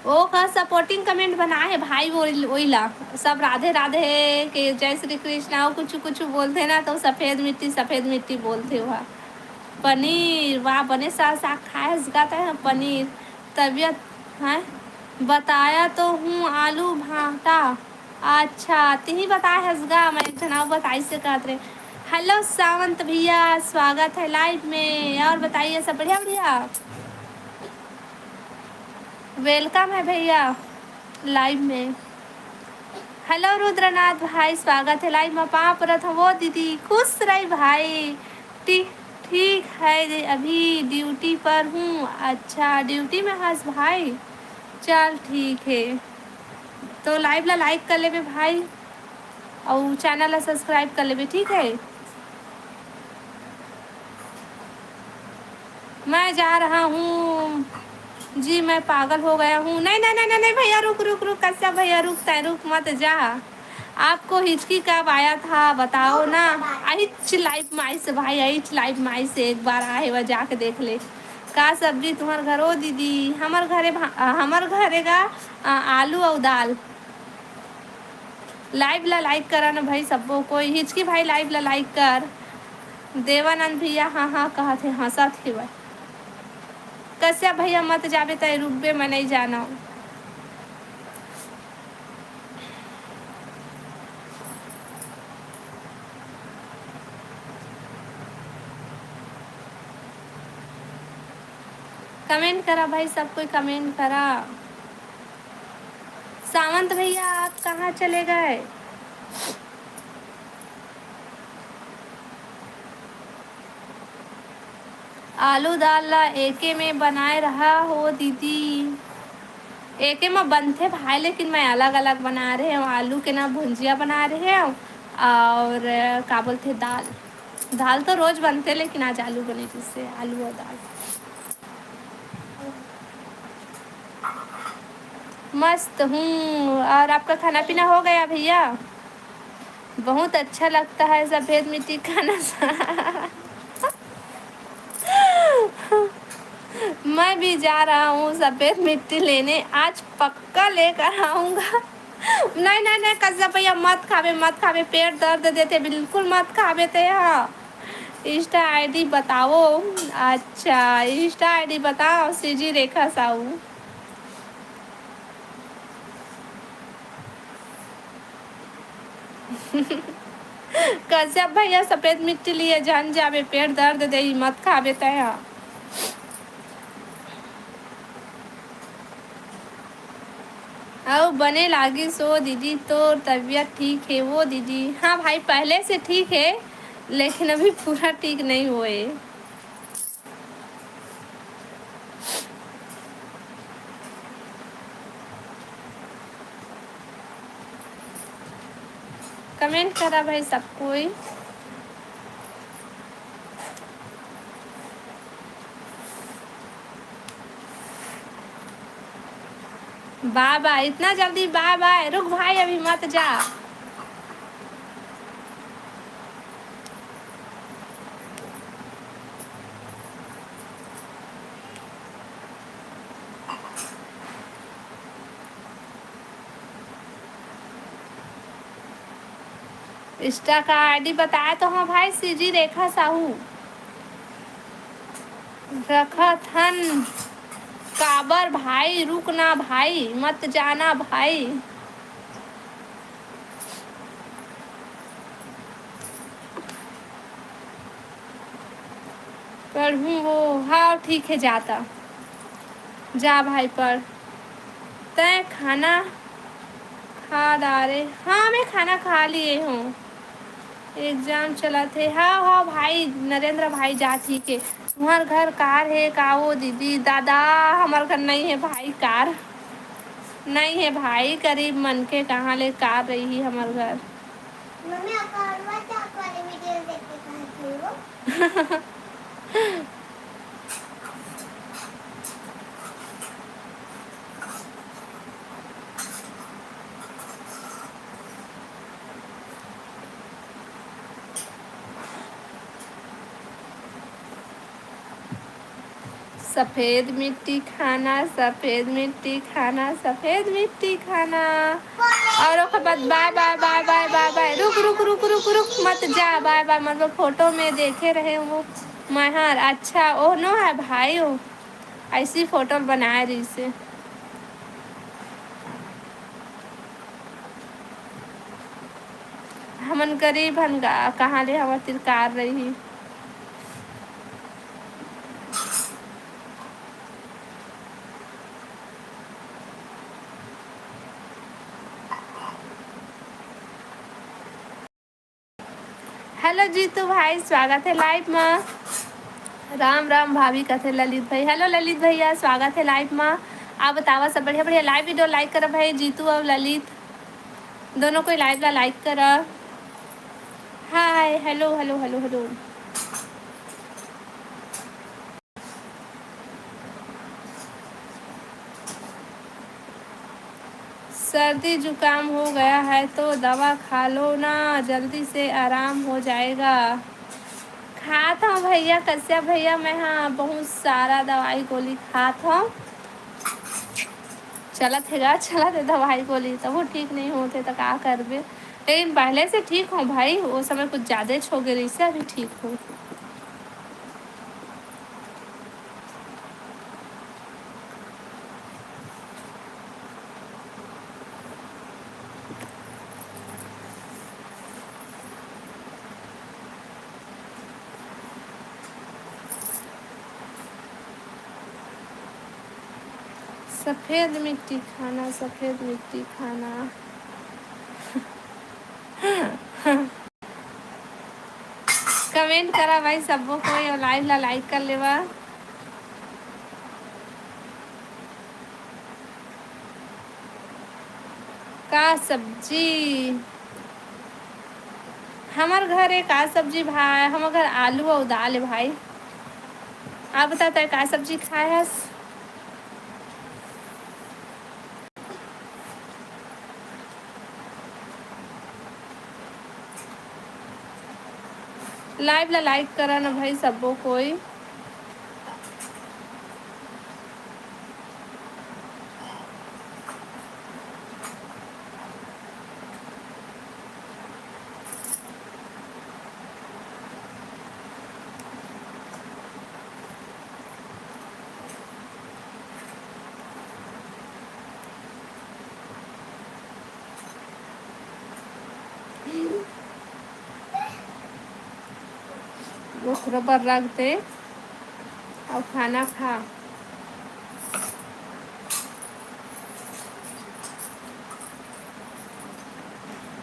ओ का सपोर्टिंग कमेंट बना है भाई, वो ओइला सब राधे राधे के, जय श्री कृष्णा, वो कुछ कुछ बोलते ना, तो सफेद मिट्टी, सफेद मिट्टी बोलते हुआ। पनीर, वाह, बने सा साग खाए हस गा तै ह पनीर। तबीयत है बताया तो हूँ आलू भाटा। अच्छा, तिही बताए हस गा, मैं एक ठन अउ बताई से कहत रहे। हेलो सावंत भैया, स्वागत है लाइव में। और बताइए, सब बढ़िया, बढ़िया? वेलकम है भैया लाइव में। हेलो रुद्रनाथ भाई, स्वागत है लाइव में। पाँव परत हूँ वो दीदी, खुश रही भाई। टी-, ठीक है, अभी ड्यूटी पर हूँ। अच्छा, ड्यूटी में हस भाई, चल ठीक है। तो लाइव ला लाइक कर लेबे भाई। अउ channel ला subscribe कर लेबे, ठीक है? मैं जा रहा हूँ जी, मैं पागल हो गया हूँ। नहीं, नहीं, नहीं, नहीं, नहीं भैया, रुक, रुक, रुक, कश्यप भैया, रुक, तय रुक, मत जा। आपको हिचकी कब आया था, बताओ ना। अहिच live में आइस भाई, अहिच live में आइस, एक बार आहे वा, जाके देख ले। का सब्जी तुम्हर घर? ओ दीदी, हमर घरे भा-, हमर घरे गा, आ, आलू अउ दाल। Live ला like करा ना भाई सब्बो कोई। हिचकी भाई, live ला like कर। देवानंद भैया हाँ हाँ कहत हे, हंसत हे भाई। कश्यप भैया मत जाबे तय रुकबे, मैं नहीं जाना। Comment करा भाई, सब कोई comment करा। सावंत भैया, आप कहाँ चले गए? आलू दाल ला एके में बनाए रहा हो दीदी। एके में बनथे भाई, लेकिन मैं अलग-अलग बना रहे हूँ। आलू के ना भुंजिया बना रहे हूँ और का बोलथे दाल। दाल तो रोज बनथे, लेकिन आज आलू बने, जिससे आलू और दाल। मस्त हूँ। और आपका खाना पीना हो गया भैया? बहुत अच्छा लगता है सफेद मिट्टी खाना। मैं भी जा रहा हूँ सफेद मिट्टी लेने, आज पक्का लेकर आऊँगा। नहीं, नहीं, नहीं, कश्यप भैया, मत खाबे, मत खाबे, पेट दर्द देथे, बिल्कुल मत खाबे ते हा। Insta ID बताओ। अच्छा, Insta ID बताओ, सीजी रेखा साहू। कश्यप भैया, सफेद मिट्टी लिए झन जाबे, पेट दर्द देही, मत खाबे तय हा। अउ बने लागिस ओ दीदी, तोर तबीयत ठीक हे ओ दीदी? हाँ भाई, पहले से ठीक हे, लेकिन अभी पूरा ठीक नहीं होए। Comment करा भाई सब कोई। Bye bye, इतना जल्दी bye bye? रुक भाई, अभी मत जा। Insta का ID बताए तो हाँ भाई, सीजी रेखा साहू। रखत हन काबर भाई, रुक ना भाई, मत जाना भाई। पढ़ूँ वो, हाँ ठीक है, जाता जा भाई पढ़। तैं खाना खा डारे? हाँ, मैं खाना खा लिए हूँ। Exam चलत हे। हाँ, हाँ भाई, नरेंद्र भाई जा ठीक हे। तुम्हर घर कार हे का वो दीदी? दादा, हमर घर नहीं हे भाई कार। नहीं हे भाई, गरीब मनखे कहाँ ले कार रही हमर घर। मम्मी, अकरवा चौक वाले video देख के कहा थी वो। सफेद मिट्टी खाना, सफेद मिट्टी खाना, सफेद मिट्टी खाना। और ओकर बाद bye bye, bye bye, bye bye। रुक, रुक, रुक, रुक, रुक, मत जा, bye bye। मतलब photo में देखे रहे वो महर, अच्छा, ओहनो है भाई, वो ऐसी photo बनाए रहिसे। हमन गरीब हन गा, कहाँ ले हमर तिर कार रही। Hello जीतू भाई, स्वागत है live मा। राम राम भाभी कथे ललित भाई। Hello ललित भैया, स्वागत है live मा। आप बतावा सब बढ़िया बढ़िया। Live video like करब भाई जीतू और ललित। दोनों कोई live ला like करा। Hi, hello, hello, hello, hello। सर्दी जुकाम हो गया है तो दवा खा लो ना, जल्दी से आराम हो जाएगा। खात हूँ भैया, कश्यप भैया, मैं, हाँ, बहुत सारा दवाई गोली खात हूँ। चलत हे गा, चलत हे दवाई गोली, तभो ठीक नहीं होते तो का करबे। लेकिन पहले से ठीक हूँ भाई, वो समय कुछ ज्यादा हो गए रही से, अभी ठीक हूँ। सफेद मिट्टी खाना, सफेद मिट्टी खाना। Comment करा भाई सब्बो कोई, और live ला like कर लेवा। का सब्जी? हमर घर एक का सब्जी भाई, हमर घर आलू अउ दाल है भाई। आप बता, तय का सब्जी खाए हस? Live ला like करा ना भाई सब्बो कोई। ओखरो बर रख दे अउ खाना खा।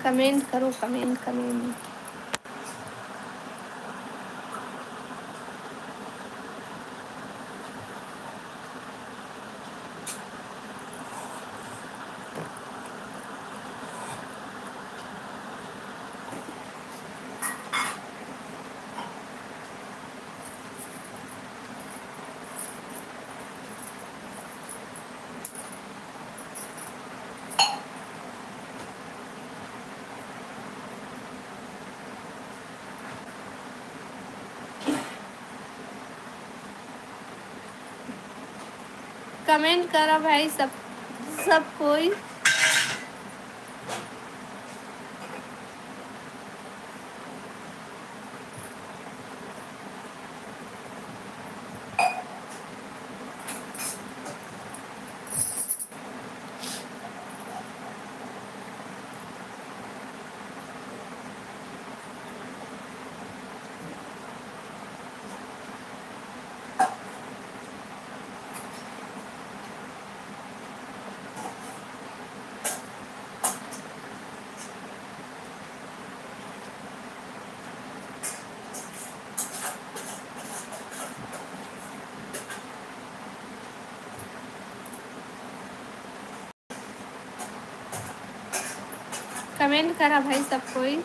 Comment करो, comment, comment। Comment करा भाई सब, सब कोई। Comment करा भाई सब कोई।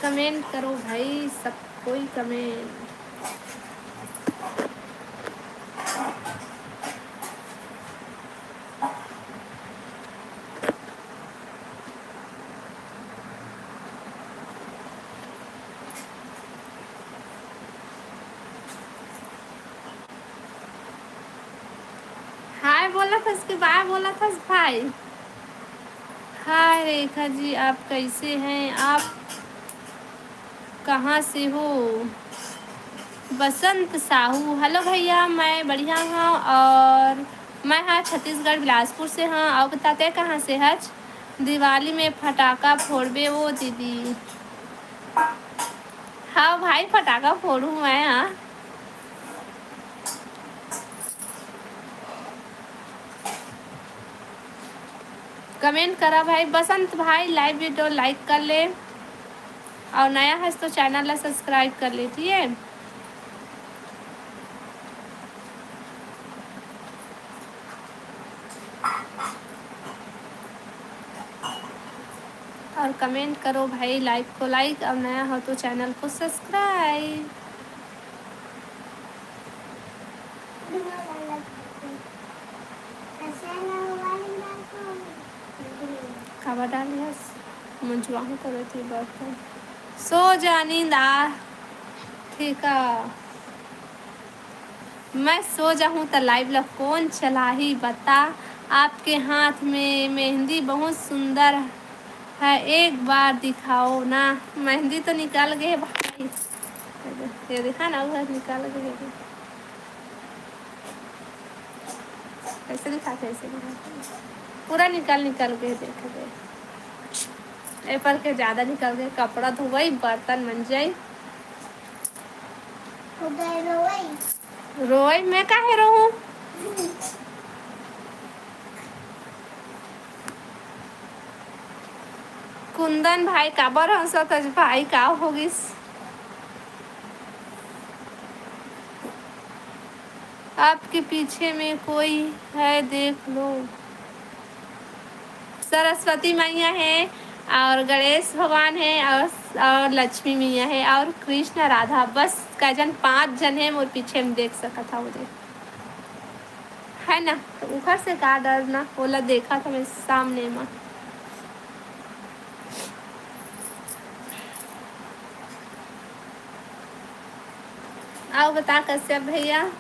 Comment करो भाई, सब कोई comment। हाय बोलत हस कि बाय बोलत हस भाई? हाय रेखा जी, आप कैसे हैं? आप कहाँ से हो? बसंत साहू, हेलो भैया, मैं बढ़िया हूँ और मैं हाँ छत्तीसगढ़ बिलासपुर से हाँ। और बताते कहाँ से हच? दिवाली में फटाका फोड़बे वो दीदी। हाँ भाई, फटाका फोड़ू मैं हाँ। कमेंट करा भाई। बसंत भाई, लाइव वीडियो लाइक कर ले, और नया हस तो चैनल ला सब्सक्राइब कर ले, ठीक है। और कमेंट करो भाई, लाइव को लाइक और नया हो तो चैनल को सब्सक्राइब। काबर डाले हस? मंजुआहूँ करत हे बर्तन। सो जा, नींद आ। ठीक है, मैं सो जाहूँ त लाइव ला कौन चलाही बता? आपके हाथ में मेहंदी बहुत सुंदर है, एक बार दिखाओ ना। मेहंदी तो निकल गए भाई, ये देखा ना, उधर निकल गए। ऐसे दिखाते, ऐसे दिखाते। पूरा निकल, निकल के देख दे। ए पर के ज्यादा निकल गए। कपड़ा धोवई, बर्तन मंजई। उधर रोवई। रोवई, मैं काहे रोहूं? कुंदन भाई, काबर हंसत हस भाई, का हो गिस? आपके पीछे में कोई है, देख लो। सरस्वती मैया है और गणेश भगवान है और, और लक्ष्मी मैया है और कृष्ण राधा, बस का जन, पांच जन है मोर पीछे में, देख सकत हव, देख, है ना? तो उखर से का डरना, ओला देखा था मैं सामने में। आओ बता कश्यप भैया।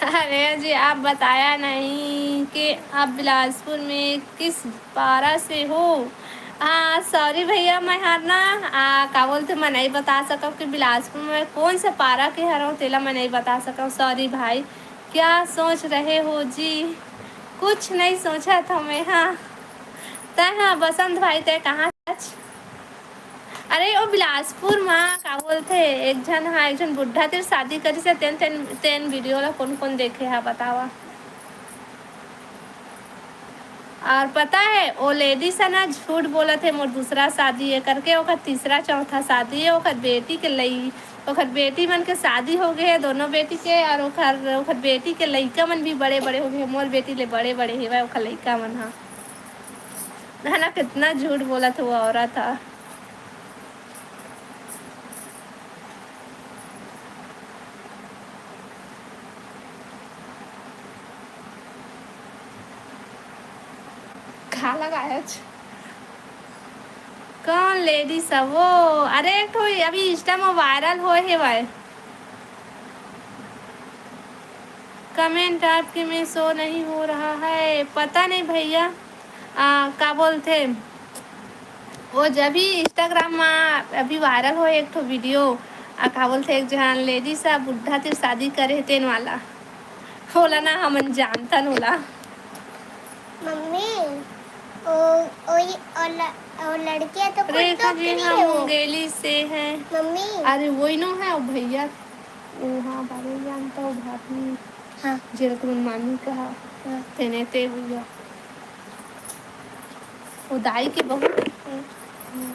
अरे जी, आप बताया नहीं कि आप बिलासपुर में किस पारा से हो। हाँ, सॉरी भैया, मैं हर ना, आ, का बोलते, मैं नहीं बता सकव कि बिलासपुर में कौन से पारा के हरव, तेला मैं नहीं बता सकव। सॉरी भाई, क्या सोच रहे हो जी? कुछ नहीं सोचा था मैं। हाँ, तय हाँ, बसंत भाई, तय कहाँ? अरे, ओ बिलासपुर मा का बोलथे, एक झन, हाँ, एक झन बुढ़ा तीर शादी करिस हे, तेन, तेन, तेन वीडियो ला कोन कोन देखे हा, बतावा। और पता है, ओ लेडीज है ना, झूठ बोलत हे, मोर दूसरा शादी है करके, ओकर तीसरा चौथा शादी है, ओकर बेटी के लई, ओकर बेटी मन के शादी हो गए है, दोनों बेटी के, और ओकर, ओकर बेटी के लइका मन भी बड़े बड़े हो गए, मोर बेटी ले बड़े बड़े हेवय ओकर लइका मन हा। है ना, कितना झूठ बोलत हे वो औरत हा। का लगायच? कौन लेडीज है वो? अरे, एक ठो अभी इंस्टा में वायरल होए हे भाई। कमेंट आपके में शो नहीं हो रहा है, पता नहीं भैया। आ, का बोलथे, वो जब भी इंस्टाग्राम में अभी वायरल हो एक ठो वीडियो, आ, का बोलथे, एक झन लेडीज आ बुढ़ा तीर शादी करे हे, तेन वाला, ओला ना हमन जानथन ओला। मम्मी, ओ, ओ, ये, ओ, ल-, ओ लड़कियां तो कोई रेखा जी, टोकरी हम है वो। मुंगेली से हैं। मम्मी। अरे, वही नो है वो भैया। ओ हाँ, बाबू जानता हूँ, भाभी। हाँ। जेल तुमन मामी कहा। हाँ। तेने ते भैया। वो दाई के बहू। हम्म।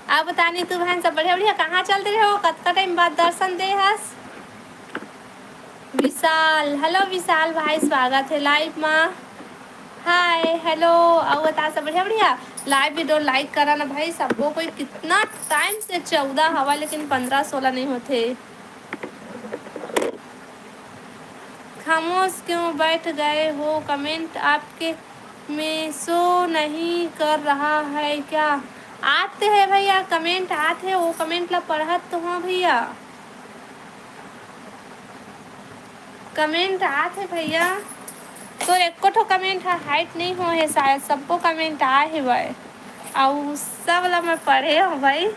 आप बता नीतू बहन, सब बढ़िया, बढ़िया? कहाँ चल रहे हो? कतका टाइम बाद दर्शन दे हस? विशाल, हेलो विशाल भाई, स्वागत है लाइव मा। हाय, हेलो, अउ बता सब बढ़िया, बढ़िया? लाइव वीडियो लाइक करा ना भाई, सबको कोई कितना टाइम से चौदह हवा, लेकिन पंद्रह सोलह नहीं होते। खामोश क्यों बैठ गए हो? कमेंट आपके में शो नहीं कर रहा है क्या? आते हैं भैया, कमेंट आते हैं, वो कमेंट ला पढ़त तो हाँ भैया, कमेंट आते भैया। तो एको ठो कमेंट ह हाइट नहीं हो है शायद, सबको कमेंट आए है भाई, अउ सब ला मैं पढ़े हूँ भाई।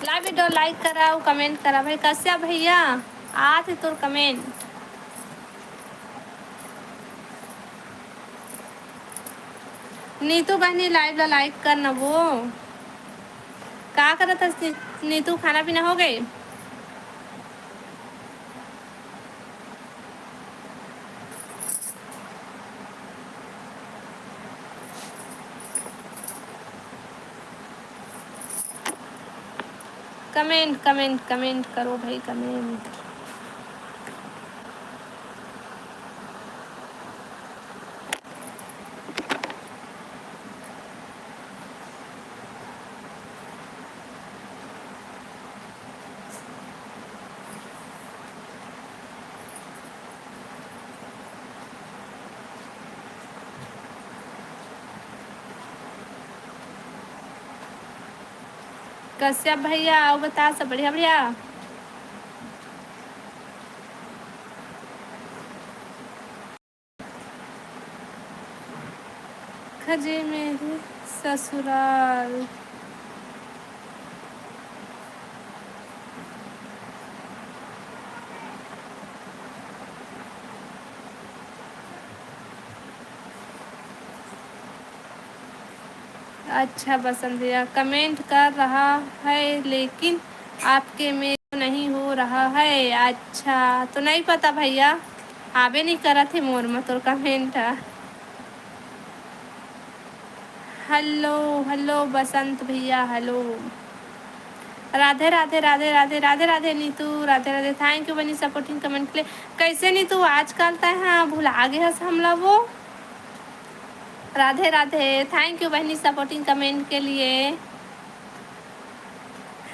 लाइव वीडियो लाइक करा अउ कमेंट करा भाई। कश्यप भैया, आत हे तोर कमेंट। नीतू बहनी, लाइव ला लाइक कर न वो। का करत हस नी-, नीतू, खाना पीना हो गई? कमेंट, कमेंट, कमेंट करो भाई, कमेंट। कश्यप भैया, अउ बता, सब बढ़िया, बढ़िया? खजे मेरे ससुराल। अच्छा बसंत भैया, कमेंट कर रहा है लेकिन आपके में नहीं हो रहा है। अच्छा, तो नहीं पता भैया, आबे नहीं करत हे मोर में तोर कमेंट ह। हेलो, हेलो बसंत भैया, hello. Radhe, Radhe, Radhe, Radhe, Radhe, Radhe Neetu, Radhe, Radhe. Thank you बनी सपोर्टिंग कमेंट के लिए। कैसे नीतू, आजकल तै हाँ भुला गे हस हमला वो। राधे, राधे, thank you बहनी सपोर्टिंग कमेंट के लिए।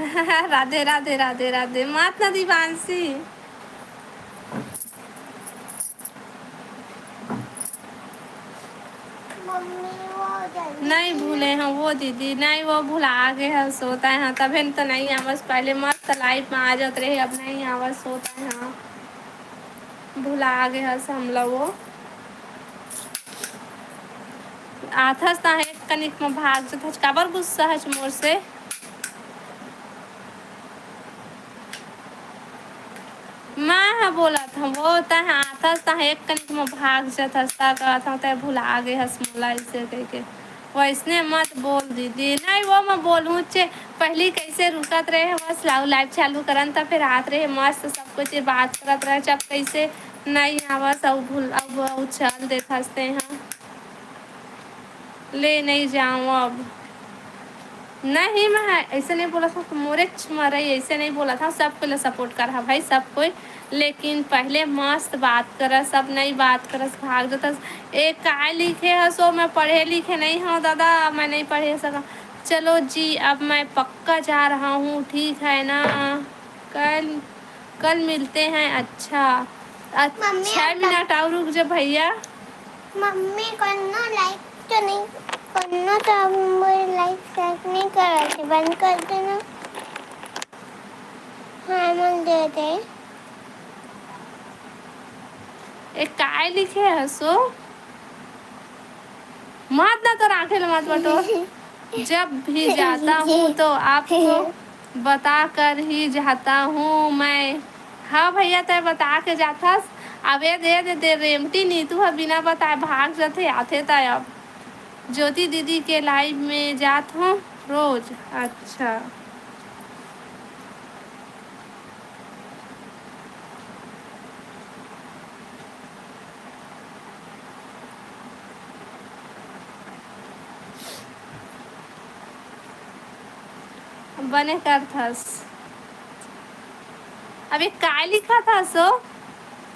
राधे, राधे, राधे, राधे। मात ना दिवांशी। मम्मी, वो जल्दी नहीं भूले हैं वो दीदी, नहीं वो भुला गे हस, होता है हाँ, तभे न तो नहीं आवस। पहले मस्त लाइव में आ जात रहे, अब नहीं आवस, होता है हाँ, भुला गे हस हमला वो। आथस ता एक कनिक में भाग जथस, काबर गुस्सा हस मोर से? मैं ह बोलत हूँ, वो तह आथस, तह एक कनिक में भाग जथस, ता कहत हूँ, तै भुला गे हस मोला, ऐसे कह के। वैसने मत बोल दीदी। नहीं, वो मैं बोलूँ चे, पहली कैसे रुकत रहे हस, लाऊ लाइव चालू करन, त फिर आत रहे मस्त, सब कुछ बात करत रहे, जब कैसे नहीं आवस, अब भूल, अब उछल देथस ते हाँ। ले नहीं जाऊँ अब। नहीं, मैं ऐसे नहीं बोलत हूँ, मोरेच मरई ऐसे नहीं बोलत हूँ। सब कोई ला सपोर्ट कर हा भाई, सब कोई, लेकिन पहले मस्त बात कर, सब नहीं बात करस, भाग जतस। ए, काय लिखे हस वो? मैं पढ़े लिखे नहीं हूँ दादा, मैं नहीं पढ़े सका। चलो जी, अब मैं पक्का जा रहा हूँ, ठीक है ना? कल, कल मिलते हैं। अच्छा, अ-, मम्मी, छह मिनट और रुक जा भैया। मम्मी, कोनो लाइक तो नहीं, कोनो तो मोर लाइक चेक नहीं करत हे, बंद कर देना। हाँ, मन दे दे। ए, काय लिखे हस वो? मत ना तो राखे ले मत बटो। जब भी जाता हूँ तो आपको बता कर ही जाता हूँ मैं। हाँ भैया, तय बता के जाथस। अब ए दे दे, दे रेमटी नीतू ह बिना बताए भाग जथे, आथे तय अब। ज्योति दीदी के लाइव में जात हूँ रोज। अच्छा। बने करथस। अबे काय लिखत हस ओ?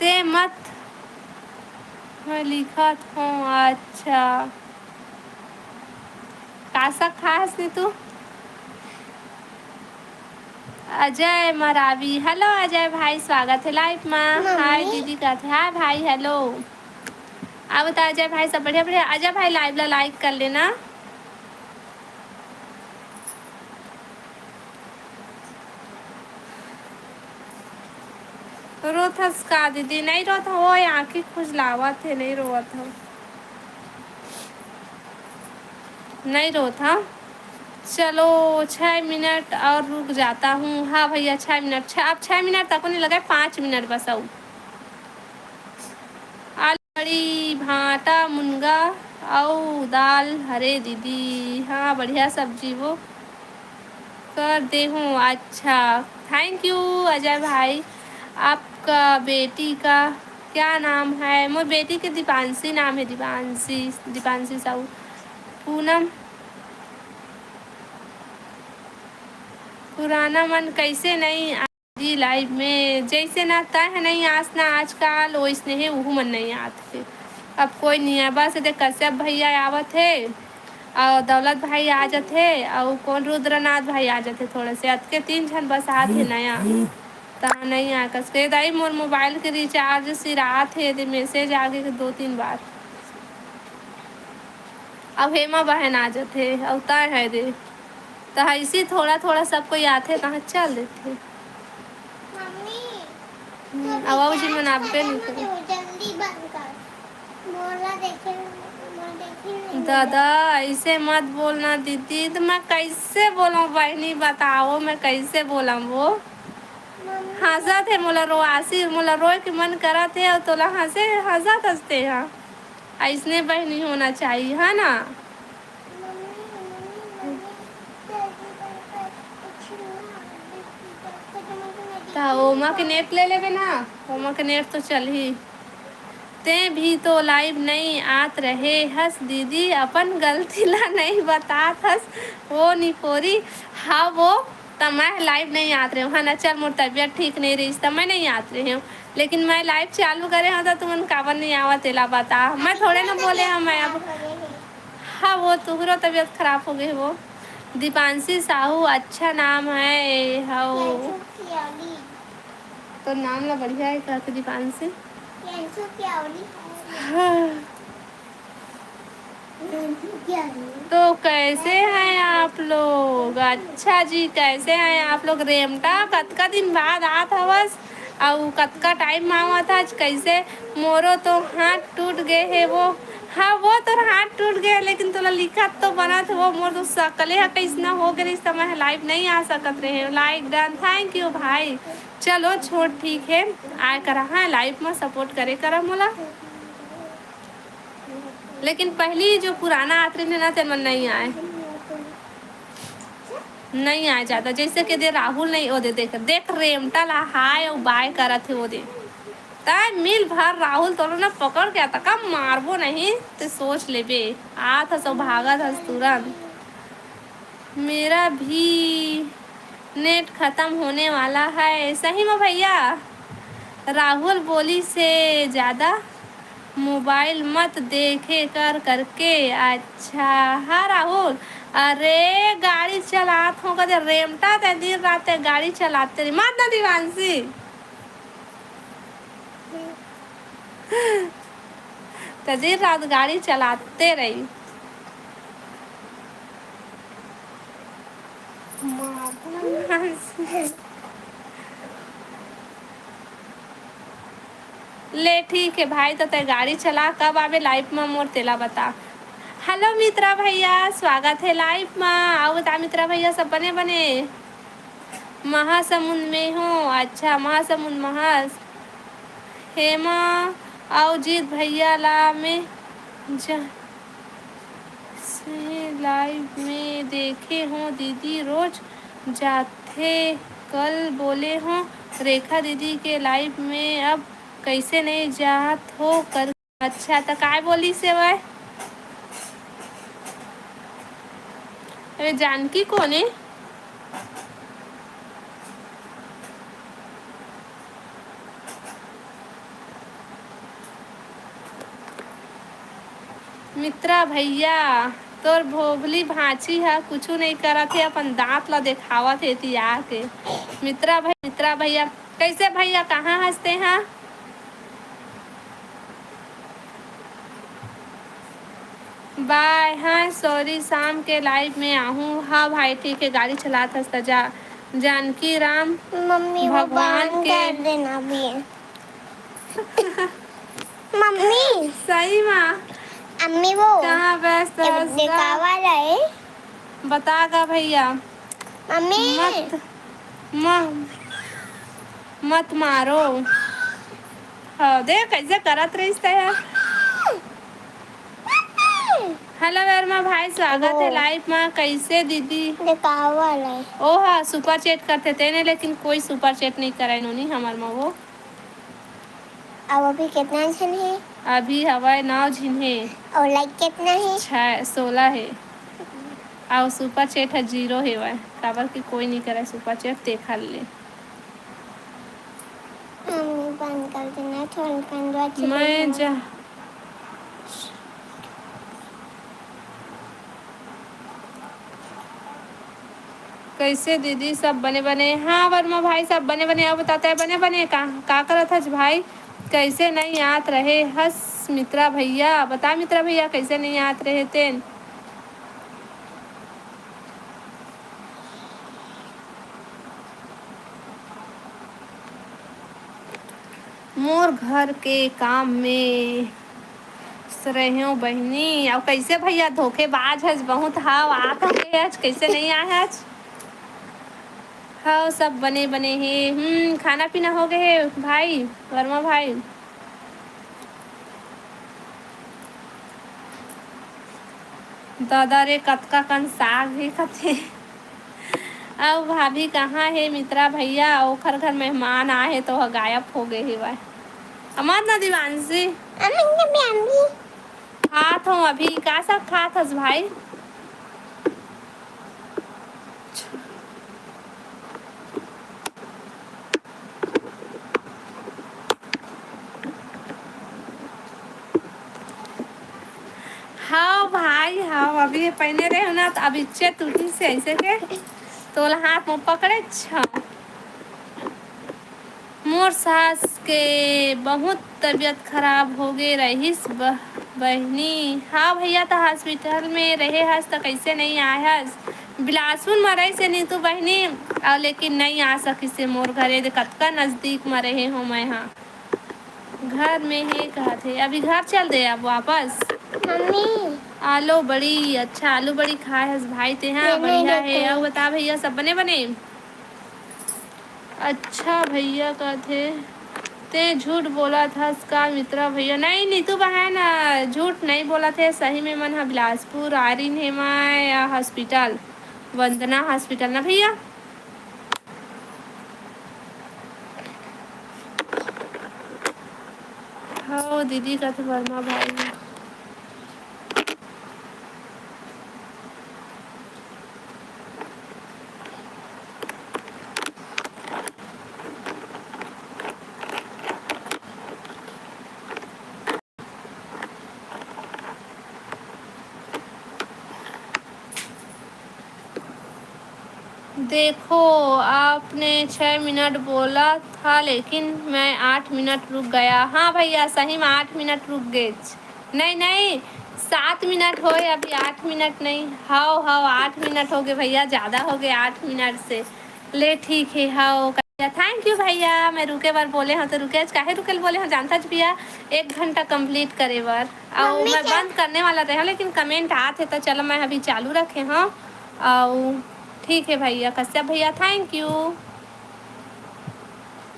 ते मत। मैं लिखत हूँ, अच्छा। आशा खास ने तू। अजय मरावी, हेलो अजय भाई, स्वागत है लाइव मा। मम्मी। हाय दीदी कहत हे, हाय भाई, हेलो। अब बता अजय भाई, सब बढ़िया? बढ़िया। अजय भाई, लाइव ला लाइक कर लेना। रोथस का दीदी? नहीं रोत हो, आँखी खुजलावत हे, नहीं रोवत हो, नहीं रोत हो। चलो, छः मिनट और रुक जाता हूँ। हाँ भैया, छः मिनट, छः, अब छः मिनट तक नहीं लगे, पाँच मिनट बस। अउ आलू बड़ी, भांटा, मुनगा अउ दाल हरे दीदी। हाँ, बढ़िया सब्जी वो कर दे हूँ। अच्छा, thank you अजय भाई। आपका बेटी का क्या नाम है? मोर बेटी के दीपांशी नाम है, दीपांशी, दीपांशी साहू। पूनम, पुराना मन कैसे नहीं जी, लाइव में जैसे ना तय है नहीं आस ना आजकल, वैसने है, उहू मन नहीं आत थे। अब कोई नहीं है, बस एदे कश्यप भैया आवत है, और दौलत भाई आ जात है, और कौन रुद्रनाथ भाई आ जात है, थोड़े से अतके तीन झन बस आत है नया। ता नहीं आ कस के दाई, मोर मोबाइल के रिचार्ज सिरात है, एदे मैसेज आगे के दो तीन बार। अब हेमा बहन आ जात है, और तय है दे। त ऐसी थोड़ा थोड़ा सब कोई आथे, तहाँ चल देथे। मम्मी, हम्म, तो अब बाबूजी बेटा मनाबे नहीं करे। जल्दी बंद कर। मोला देखे, मोला देखे नहीं दादा, ऐसे मत बोलना दीदी, तो मैं कैसे बोलूं बहनी, बताओ मैं कैसे बोलूं वो? मम्मी। हंसत है मोला रोआसी, मोला रोए के मन करत है, और तोला हंसे, हंसत हंसते हैं। ऐसने बहनी होना चाहिए, है ना? त ओमा के नेट ले लेबे ना, ओमा के नेट तो चलही। ते भी तो लाइव नहीं आत रहे हस दीदी, अपन गलती ला नहीं बतात हस। वो निपोरी, हाँ वो, त मैं लाइव नहीं आत रहे हूँ, हाँ ना। चल, मोर तबीयत ठीक नहीं रही, त मैं नहीं आत रहे हूँ, लेकिन मैं लाइव चालू करे हूँ, तो तुमन काबर नहीं आवा, तेला बता। मैं थोड़े ना बोले हूँ, मैं अब हाँ, वो तुहरो तबीयत खराब हो गई वो। दीपांशी साहू अच्छा नाम है, हव। तो नाम ला बढ़िया है कहते दीपांशी। हाँ। तो कैसे हैं आप लोग? अच्छा जी, कैसे हैं आप लोग? रेमटा कतका दिन बाद आत हवस? अउ कतका टाइम म आवत हस? कैसे? मोरो तो हाथ टूट गए हे वो। हाँ, वो तोर हाथ टूट गए, लेकिन तोला लिखत तो बनत हे वो। मोर तो सकले ह कैसना हो गए, इस समय लाइव नहीं आ सकत रहे। लाइक डन, thank you भाई। चलो छोड़, ठीक है, आय करा, हाँ, लाइव में सपोर्ट करे करा मोला। लेकिन पहली जो पुराना आत रहिन ना, तेन मन नहीं आए। नहीं आए जादा, जैसे के दे राहुल नहीं, ओ दे देख, देख रेमटा ला हाय अउ बाय करत हे ओ दे। तय मिल भर राहुल तोला ना पकड़ के अतका मारबो नहीं, ते सोच लेबे। आत हस अउ भागत हस तुरंत। मेरा भी नेट खतम होने वाला है। सही में भैया, राहुल बोली से ज्यादा मोबाइल मत देखे कर करके। अच्छा, हाँ राहुल, अरे गाड़ी चलात हो कदे रेमटा ते दिन रात ते गाड़ी चलाते रही। मत ना दिवांशी, ते दिन रात गाड़ी चलाते रही। ले ठीक है भाई, तो तय गाड़ी चला, कब आबे लाइव में मोर तेला बता। हेलो मित्रा भैया, स्वागत है लाइव में। आओ बता मित्रा भैया, सब बने बने? महासमुंद में हो? अच्छा, महासमुंद, महास हेमा अउ जीत भैया ला मैं जा से लाइव में देखे हो दीदी, रोज जाथे। कल बोले हो रेखा दीदी के लाइव में, अब कैसे नहीं जात हो कर। अच्छा, त काय बोली से वह? अरे जानकी कोन ए? मित्रा भैया, तोर भोभली भांची ह कुछु नइ करत हे, अपन दांत ल देखावत हे एती आके। मित्रा भई-, मित्रा भैया, कइसे भैया, कहाँ हस तेहा? बाय, हाँ, सॉरी, शाम के लाइव में आहूँ। हाँ भाई, ठीक हे, गाड़ी चलात हस त जा। जानकी राम मम्मी, वो भगवान बंद के कर देना अभी। मम्मी। सही मा। अम्मी वो। कहाँ व्यस्त हस गा? कावा रहे? बता गा भैया। मम्मी। मत, म-, मत मारो। हाँ, देख कइसे करत रहिस ते ह। हेलो वर्मा भाई, स्वागत हे वो। लाइव मा। कइसे दीदी? देखावा रहे। ओहा, सुपर चैट करथे तेने, लेकिन कोई सुपर चैट नइ करय नोनी हमर मा वो। अब अभी कितना झन हे? अभी हवय नौ झिन हे। अउ लाइक कितना हे? छह, सोलह हे। अउ सुपर चैट ह जीरो हेवय, काबर कि कोई नइ करय सुपर चैट, तेखर ले। मम्मी बंद कर देना, छोड़, बंद कर देना। मैं जा-, कइसे दीदी, सब बने बने? हाँ वर्मा भाई, सब बने बने। अउ बता ते बने बने का, का करत हस भाई? कइसे नइ आत रहे हस मित्रा भैया? बता मित्रा भैया, कइसे नइ आत रहे तेन? मोर घर के काम में रहेंव बहिनी। अउ कइसे भैया धोखेबाज हस बहुत, हव आत होगे हच, कइसे नइ आए हच? हव सब बने बने हे। हम्म, खाना पीना होगे हे भाई, वर्मा भाई? दादा रे, कतका कन साग हे कथे। अउ भाभी कहाँ हे मित्रा भैया? ओखर घर मेहमान आए हे त ओह गायब होगे हेवय। अमर ना दिवांशी। अम्मी, अम्मी, अम्मी। खात हूँ अभी। का साग खात हस भाई? हव भाई, हव, अभी ये पहिने रहेंव ना, त अभी इच्चे टूटिस हे अइसे के तोला हाथ में पकड़ेच हंव। मोर सास के बहुत तबीयत खराब होगे रहिस ब-, बहिनी। हाँ भैया, त हॉस्पिटल में रहे हस त कइसे नइ आए हस? बिलासपुर म रहिस हे नीतू बहिनी, अउ लेकिन नइ आ सकिस हे मोर घरे, दे कतका नजदीक म रहे हों मैं हा। घर में हे कहत हे, अभी घर चल दे अब वापस। मम्मी। आलू बड़ी, अच्छा आलू बड़ी खाए हस भाई तेहा, बढ़िया हे। अउ बता भैया, सब बने बने? अच्छा भैया कथे, "तें झूठ बोलत हस का मित्रा भैया?" नहीं नीतू बहन, अ, झूठ नहीं बोलत हे, सही में मन ह बिलासपुर आरिन हे मैं, अ, हॉस्पिटल, वंदना हॉस्पिटल ना भैया। हव दीदी कथे वर्मा भाई। देखो, आपने छह मिनट बोला था, लेकिन मैं आठ मिनट रुक गया। हाँ भैया, सही में आठ मिनट रुक गेच। नहीं, नहीं, सात मिनट होए, अभी आठ मिनट नहीं। हव, हव, आठ मिनट होगे भैया, ज्यादा होगे आठ मिनट से। ले, ठीक हे, हव। Thank you भैया, मैं रुके बर बोले हंव, त रुकेच, काहे रुके ल बोले हंव, जानथच भैया, एक घंटा complete करे बर। अउ मम्मी मैं क्या? बंद करने वाला रहे हंव, लेकिन comment आत हे, त चलो, मैं अभी चालू रखे हंव। अउ ठीक हे भैया, कश्यप भैया, thank you।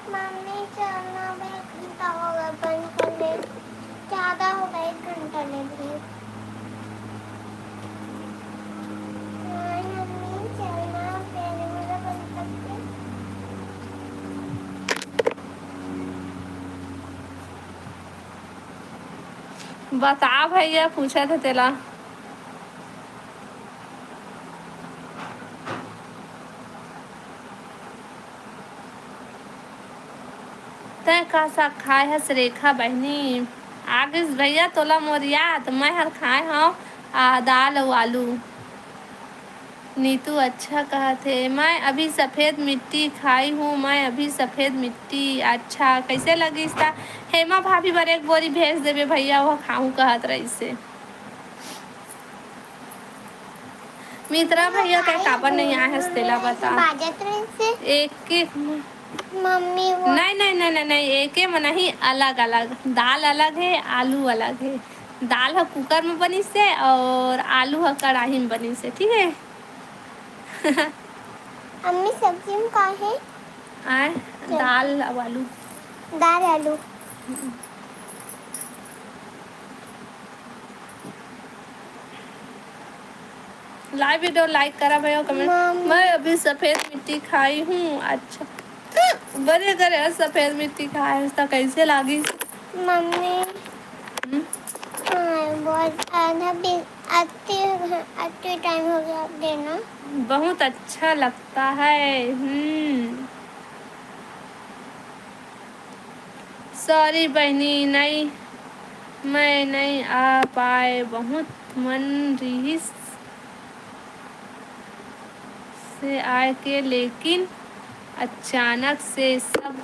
मम्मी, चलना, अब एक घंटा हो गया बंद कर ले। ज्यादा हो गया, एक घंटा ले लिए। हाँ, मम्मी, चलना, अब पहले मेरा बंद कर दे। बता भैया, पूछत हे तेला। तैं का साग खाए हस रेखा बहिनी? आ गिस भैया तोला मोर याद। मैं हर खाए हंव आ, दाल अउ आलू। नीतू अच्छा कहत हे, "मैं अभी सफेद मिट्टी खाई हूँ, मैं अभी सफेद मिट्टी।" अच्छा, कैसे लगिस ता? हेमा भाभी बर एक बोरी भेज देबे भैया, वो खाहूँ कहत रहिसे। मित्रा भैया, तै काबर नहीं आए हस, तेला बता। बाजत रहिसे। एक एक म- मम्मी वो नहीं, नहीं, नहीं, नहीं, नहीं, एके म नहीं, अलग अलग। दाल अलग हे, आलू अलग हे। दाल ह कुकर म बनिस हे अउ आलू ह कड़ाही म बनिस हे, ठीक हे। अम्मी, सब्जी म का हे? आय, चल। दाल अउ आलू। दाल आलू। Live video like करा भाई और comment। मम्मी। मैं अभी सफेद मिट्टी खाई हूँ। अच्छा, बने करे सफेद मिट्टी खाए हस त कैसे लागिस? मम्मी। हम्म? हाँ, बहुत आधा भी, अति, अति टाइम हो गया देना। बहुत अच्छा लगता है। हम्म। Sorry बहिनी, नई, मैं नई आ पाए, बहुत मन रिहिस से आए के, लेकिन अचानक से सब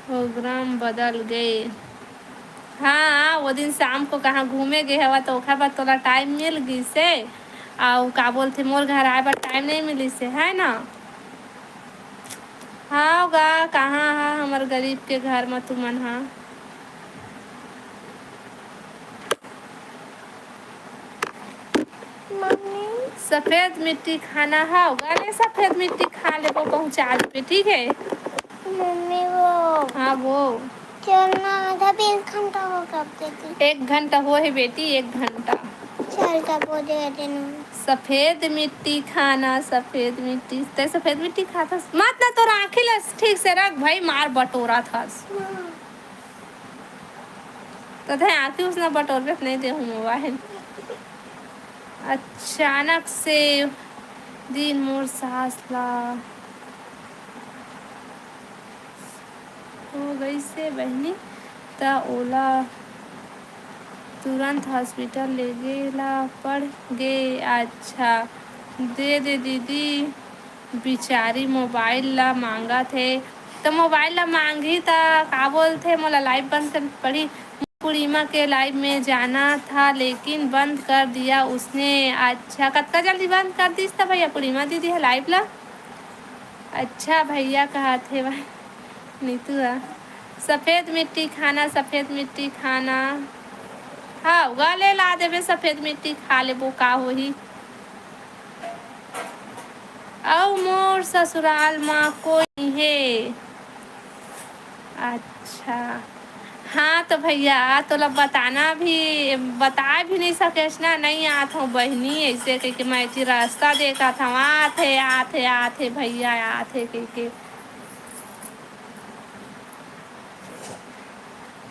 प्रोग्राम बदल गए। हाँ, वो दिन शाम को कहाँ घूमे गए हवा, तो ओखर बाद तोला टाइम मिल गिस हे, अउ का बोलथे, मोर घर आए बर टाइम नहीं मिलिस हे, है ना? हाव गा, कहाँ हा हमर गरीब के घर म तुमन हा? मम्मी। सफेद मिट्टी खाना हाव गा, ले सफेद मिट्टी खा लेबो, पहुँचा देबे, ठीक है? मम्मी वो। हाँ वो। चल ना, आधा भी एक घंटा हो कब देती? एक घंटा हो है बेटी, एक घंटा। चल तब वो दे देना। सफेद मिट्टी खाना, सफेद मिट्टी। तै सफेद मिट्टी खाथस? मत ना, तोर आँखी ल ठीक से रख भाई, मार बटोरथस। हाँ। त तै आँखी उसना बटोरबे त नहीं देहूँ मोबाइल। अचानक से दिन मोर सास ला हो गइसे बहिनी, त ओला तुरंत हॉस्पिटल लेगे ला पड़ गे। अच्छा, दे दे दीदी, बिचारी मोबाइल ला मांगत हे, त मोबाइल ला मांगही त का बोलथे, मोला लाइव बंद कर पड़ी। पूर्णिमा के लाइव में जाना था, लेकिन बंद कर दिया उसने। अच्छा, कतका जल्दी बंद कर दिस त भैया पूर्णिमा दीदी ह लाइव ला? अच्छा भैया कहत हे भाई नीतू ह, सफेद मिट्टी खाना, सफेद मिट्टी खाना। हाँ, गले ला देबे सफेद मिट्टी खा लेबो, का होही? अउ मोर ससुराल मा कोई नइ हे। अच्छा, हाँ तो भैया तोला बताना भी, बताए भी नहीं सकेस ना, नहीं आत हूँ बहिनी, ऐसे कहिके मैं एती रास्ता देखत हूँ, आत हे, आत हे, आत हे भैया, आत हे कहिके।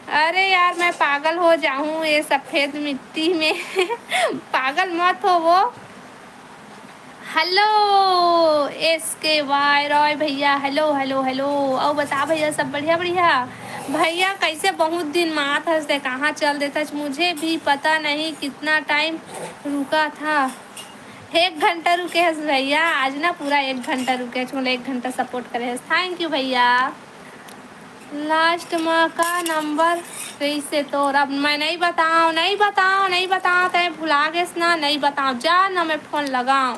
अरे यार, मैं पागल हो जाऊं ये सफेद मिट्टी में। पागल मत हो वो। हेलो एस के वाई रॉय भैया, हेलो, हेलो, हेलो। अउ बता भैया, सब बढ़िया, बढ़िया? भैया, कैसे बहुत दिन मात हस ते, कहाँ चल देथस? मुझे भी पता नहीं कितना टाइम रुका था। एक घंटा रुके हस भैया, आज ना पूरा एक घंटा रुके हस, मोला एक घंटा सपोर्ट करे हस। थैंक यू भैया। लास्ट मा का नंबर कइसे तोर? अब मैं नहीं बताओ, नहीं बताओ, नहीं बताओ, तै भुला गेस ना, नहीं बताओ, जा ना मैं फोन लगाओ।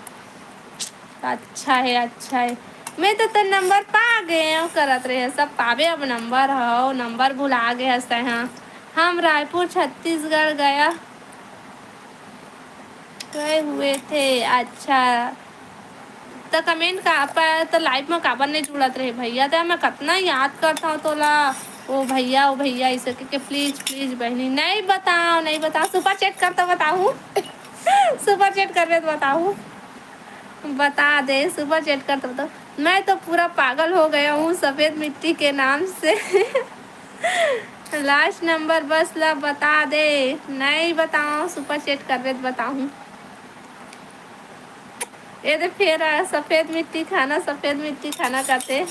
अच्छा है, अच्छा है, मैं तो तोर नंबर पा गए हूँ, करत रहे सब पावे, अब नंबर हो, नंबर भुला गए हस तै, हाँ। हम रायपुर, छत्तीसगढ़ गया गए हुए थे। अच्छा, त कमेंट का पर त लाइव में काबर नहीं जुड़त रहे भैया? त मैं कतना याद करता हूँ तोला, ओ भैया, ओ भैया, ऐसे के, के प्लीज, प्लीज बहनी, नहीं बताओ, नहीं बताओ, सुपर चैट कर तो बताऊँ। सुपर चैट करबे तो बताऊँ, बता दे, सुपर चैट कर तो बताऊँ। मैं तो पूरा पागल हो गया हूँ सफेद मिट्टी के नाम से। लास्ट नंबर बस ला बता दे, नहीं बताओ, सुपर चैट करबे त बताहूँ। ये दे फेर आ, सफेद मिट्टी खाना, सफेद मिट्टी खाना कहते।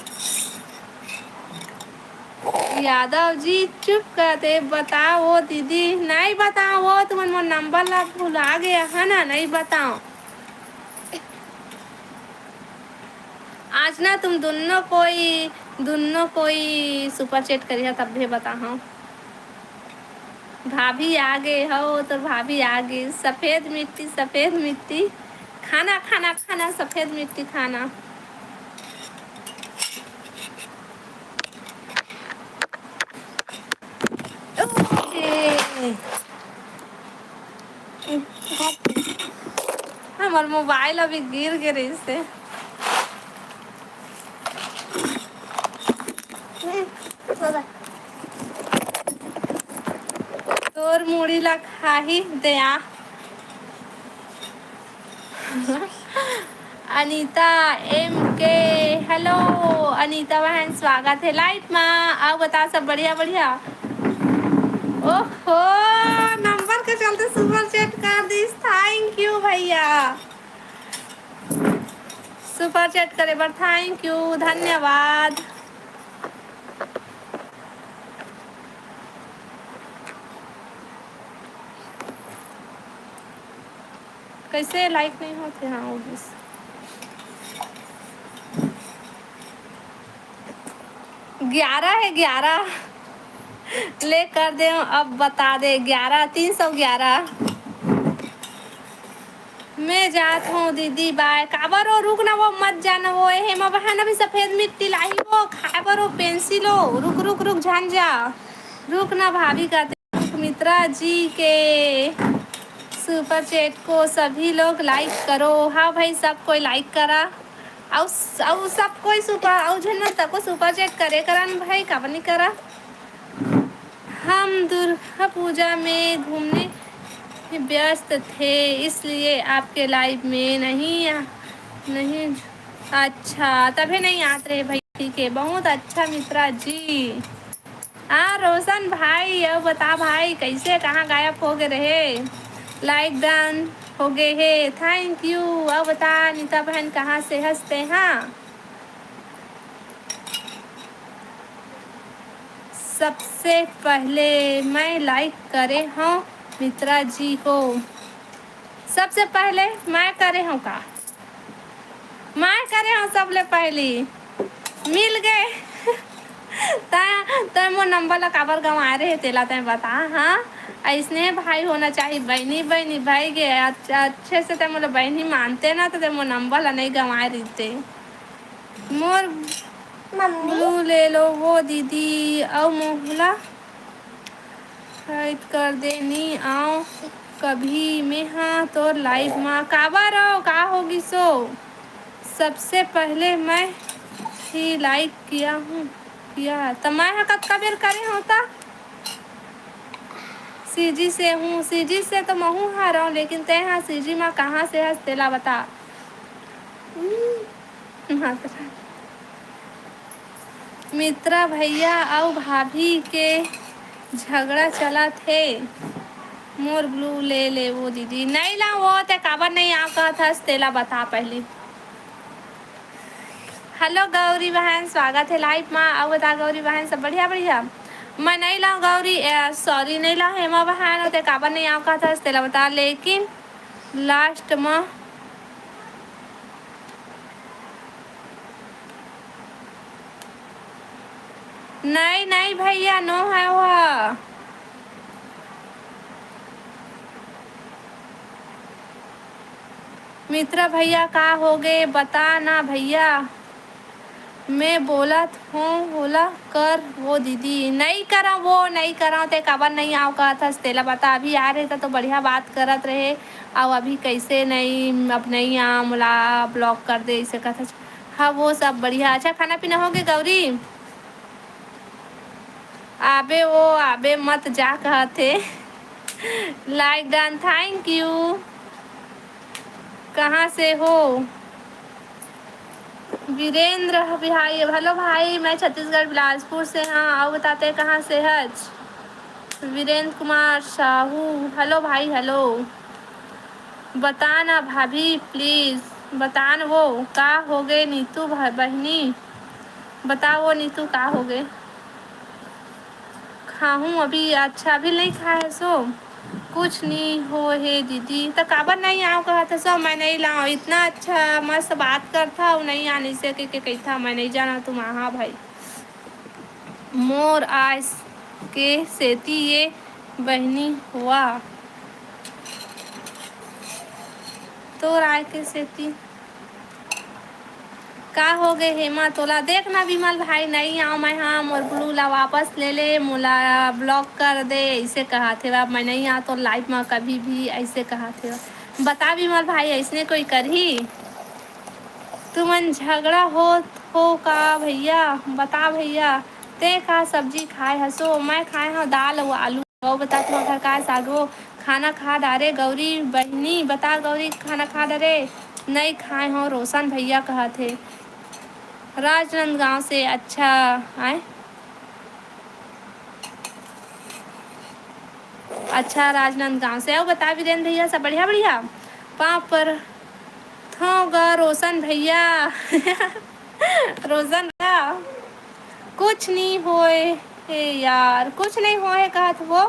यादव जी, चुप कर दे, बताओ दीदी। नहीं बताओ, वो तुमन मोर नंबर ला भुला गया है ना, नहीं बताओ। आज ना तुम दोनों कोई, दोनों कोई सुपर चैट करिहा, तब भी बताओ। भाभी आ गए हो तो भाभी आ गई। सफेद मिट्टी, सफेद मिट्टी, खाना, खाना, खाना, सफेद मिट्टी खाना। ओके। हमर मोबाइल अभी गिर गे रहिस हे। तोर मुड़ी ला खाही दया। अनीता एम के, हेलो अनीता बहन, स्वागत है लाइव मा। अउ बता, सब बढ़िया? बढ़िया। ओहो, नंबर के चलते सुपर चैट कर दिस। थैंक यू भैया, सुपर चैट करे बर थैंक यू, धन्यवाद। कैसे लाइक नहीं होते? हाँ, हो गिस। ग्यारह है, ग्यारह। ले कर दे, अब बता दे, ग्यारह, तीन सौ ग्यारह। मैं जात हूँ दीदी, बाय। काबर हो, रुक ना वो, मत जाना वो। ए हेमा बहन अभी सफेद मिट्टी लाही वो, खाए बर वो पेंसिल हो। रुक, रुक, रुक, झन जा। रुक ना भाभी का मित्रा जी के सुपर चैट को सभी लोग लाइक करो। हाँ भाई, सब कोई लाइक करा। अउ, अउ सब कोई सुपर, अउ झन मन तको सुपर चैट करे करा न भाई, काबर नहीं करा? हम दुर्गा पूजा में घूमने व्यस्त थे, इसलिए आपके लाइव में नहीं, नहीं। अच्छा, तभे नहीं आत रहे भाई। ठीक है, बहुत अच्छा मित्रा जी। हाँ रोशन भाई, अब बता भाई, कैसे, कहाँ गायब हो गए रहे? लाइक डन हो गए है, थैंक यू। अब बता नीता बहन, कहाँ से हंसते? हाँ, सबसे पहले मैं लाइक करे हूँ मित्रा जी को। सबसे पहले मैं करे हूँ का? मैं करे हूँ सबले पहली। मिल गए। तै, तै मोर नंबर ला काबर गंवाए रहे, तेला तै बता। हाँ, ऐसने भाई होना चाहिए। बहनी, बहनी भाई गे, अच्छ-, अच्छे से तै मोला बहनी मानते ना, तो तै मोर नंबर ला नहीं गंवाए रहिते। मोर मम्मी। ब्लू ले लो वो दीदी, अउ मोहला हाइट कर दे, नी आओ कभी मेहा तोर लाइव मा। काबर हो, का हो गिसो? सबसे पहले मैं ही लाइक किया हूँ, किया। त मैं ह कतका बेर करे हूँ त? सीजी से हूँ, सीजी से तो महू हरव, लेकिन तै ह सीजी मा कहाँ से हस, तेला बता। हम्म। हाँ, तो मित्रा भैया अउ भाभी के झगड़ा चलत हे। मोर ब्लू ले ले वो दीदी। नहीं ला वो, ते काबर नहीं आ कहत हस, तेला बता पहली। हेलो गौरी बहन, स्वागत है लाइव मा। अउ बता गौरी बहन, सब बढ़िया? बढ़िया। मैं नहीं लाऊं गौरी, ए, सॉरी, नहीं लाऊं हेमा बहन, ते काबर नहीं आ कहत हस, तेला बता। लेकिन लास्ट मा नहीं, नहीं भैया, नो है वो। मित्रा भैया, का होगे? बता ना भैया। मैं बोलत हूँ, ओला कर वो दीदी। नहीं करा वो, नहीं करा, ते काबर नहीं आओ कहत हस, तेला बता। अभी आ रहे त तो बढ़िया बात करत रहे, अउ अभी कैसे नहीं, अब नहीं आ, मोला ब्लॉक कर दे, इसे कहत हस। हाँ, वो सब बढ़िया। अच्छा, खाना पीना होगे गौरी? आबे वो, आबे मत जा कहत हे। लाइक डन, थैंक यू। कहाँ से हो? वीरेंद्र बिहारी, हेलो भाई, मैं छत्तीसगढ़ बिलासपुर से हाँ, अउ बता ते कहाँ से हच? वीरेंद्र कुमार साहू, हेलो भाई, हेलो। बता ना भाभी, प्लीज बता न वो, का होगे नीतू भ-, बहिनी? बता वो नीतू, का होगे? खाहूँ अभी। अच्छा, अभी नहीं खाए हस ओ? कुछ नहीं हो हे दीदी। त काबर नहीं आव कहत हस ओ? मैं नहीं लाव। इतना अच्छा मस्त बात करथव, नहीं आने से के, के कहिथा, मैं नहीं जाना तुम। हाँ भाई, मोर आय के सेती ये बहिनी हुआ, तोर आय के सेती। का हो गे हेमा तोला? देख ना विमल भाई, नहीं आव मैं, हाँ, मोर ब्लू ला वापस ले ले, मोला ब्लॉक कर दे, ऐसे कहा थे। अब मैं नहीं आव तो लाइव में कभी भी ऐसे कहा थे। बता विमल भाई, ऐसने कोई करही? तुमन झगड़ा होत हो का भैया? बता भैया, ते का सब्जी खाए हसो? मैं खाए हव दाल अउ आलू। अउ बता, तुम्हार घर का सागो खाना खा डारे? गौरी बहिनी, बता गौरी, खाना खा डारे? नई खाए हो, रोशन भैया कहत हे। राजनांदगांव से। अच्छा, आए। अच्छा, राजनांदगांव से। अउ बता वीरेंद्र भैया, सब बढ़िया? बढ़िया। पाँव पर थो ग रोशन भैया। रोशन भैया, कुछ नहीं होए हे यार, कुछ नहीं होए हे कहत वो।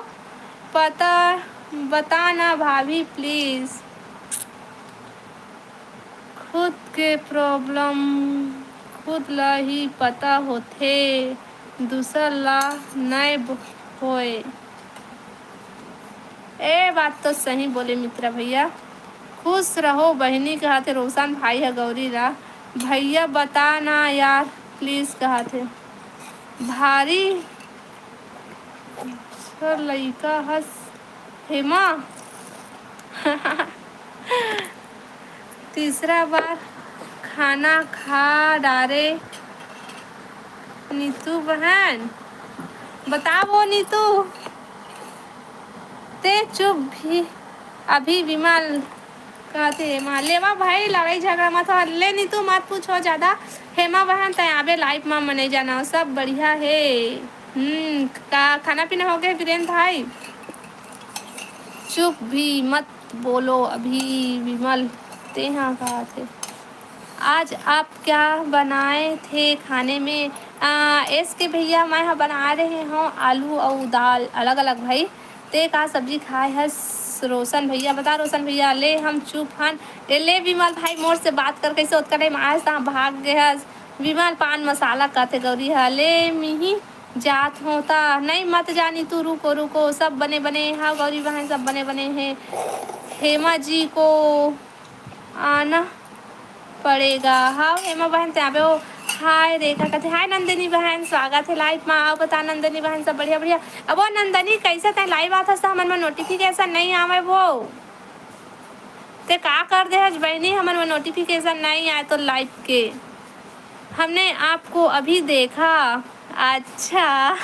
पता, बता ना भाभी प्लीज। खुद के प्रॉब्लम खुद ला ही पता होथे, दूसर ला नय ब-, होए। ए बात तो सही बोले मित्रा भैया। खुश रहो बहिनी, कहत हे रोशन भाई ह गौरी ला। भैया बता ना यार प्लीज, कहत हे। भारी अच्छा लइका हस हेमा। तीसरा बार खाना खा डारे नीतू बहन। बताओ नीतू, ते चुप भी अभी विमल कहत हे हेमा। लेवा भाई, लड़ाई झगड़ा मत हो। ले नीतू, मत पूछो ज्यादा। हेमा बहन, तैं आबे लाइव मा, मने जाना, सब बढ़िया हे। हम्म, का खाना पीना हो गए वीरेन भाई? चुप भी मत बोलो अभी विमल, तेहा कहत हे। आज आप क्या बनाए थे खाने में? आ, एस के भैया, मैं ह बना रहे हूँ आलू अउ दाल अलग-अलग भाई। ते का सब्जी खाए हस रोशन भैया? बता रोशन भैया। ले हम चुप हन। ए ले विमल भाई, मोर से बात कर कैसे ओतका टाइम आयस, तहाँ भाग गे हस। विमल पान मसाला कथे गौरी ह। ले मिही जात हो ता। नहीं मत जानी तू, रुको, रुको, सब बने बने। हाँ गौरी बहन, सब बने बने हे। हेमा जी को आना पड़ेगा। हाव हेमा बहन, ते आबे हो। हाय रेखा कथे, हाय नंदिनी बहन, स्वागत हे लाइव मा। आओ बता नंदिनी बहन, सब बढ़िया बढ़िया। अब वो नंदिनी, कैसे तैं लाइव आथस त हमन मा नोटिफिकेशन नहीं आवे वो? ते का कर दे हस बहिनी, हमन मा नोटिफिकेशन नहीं आए तो लाइव के। हमने आपको अभी देखा। अच्छा।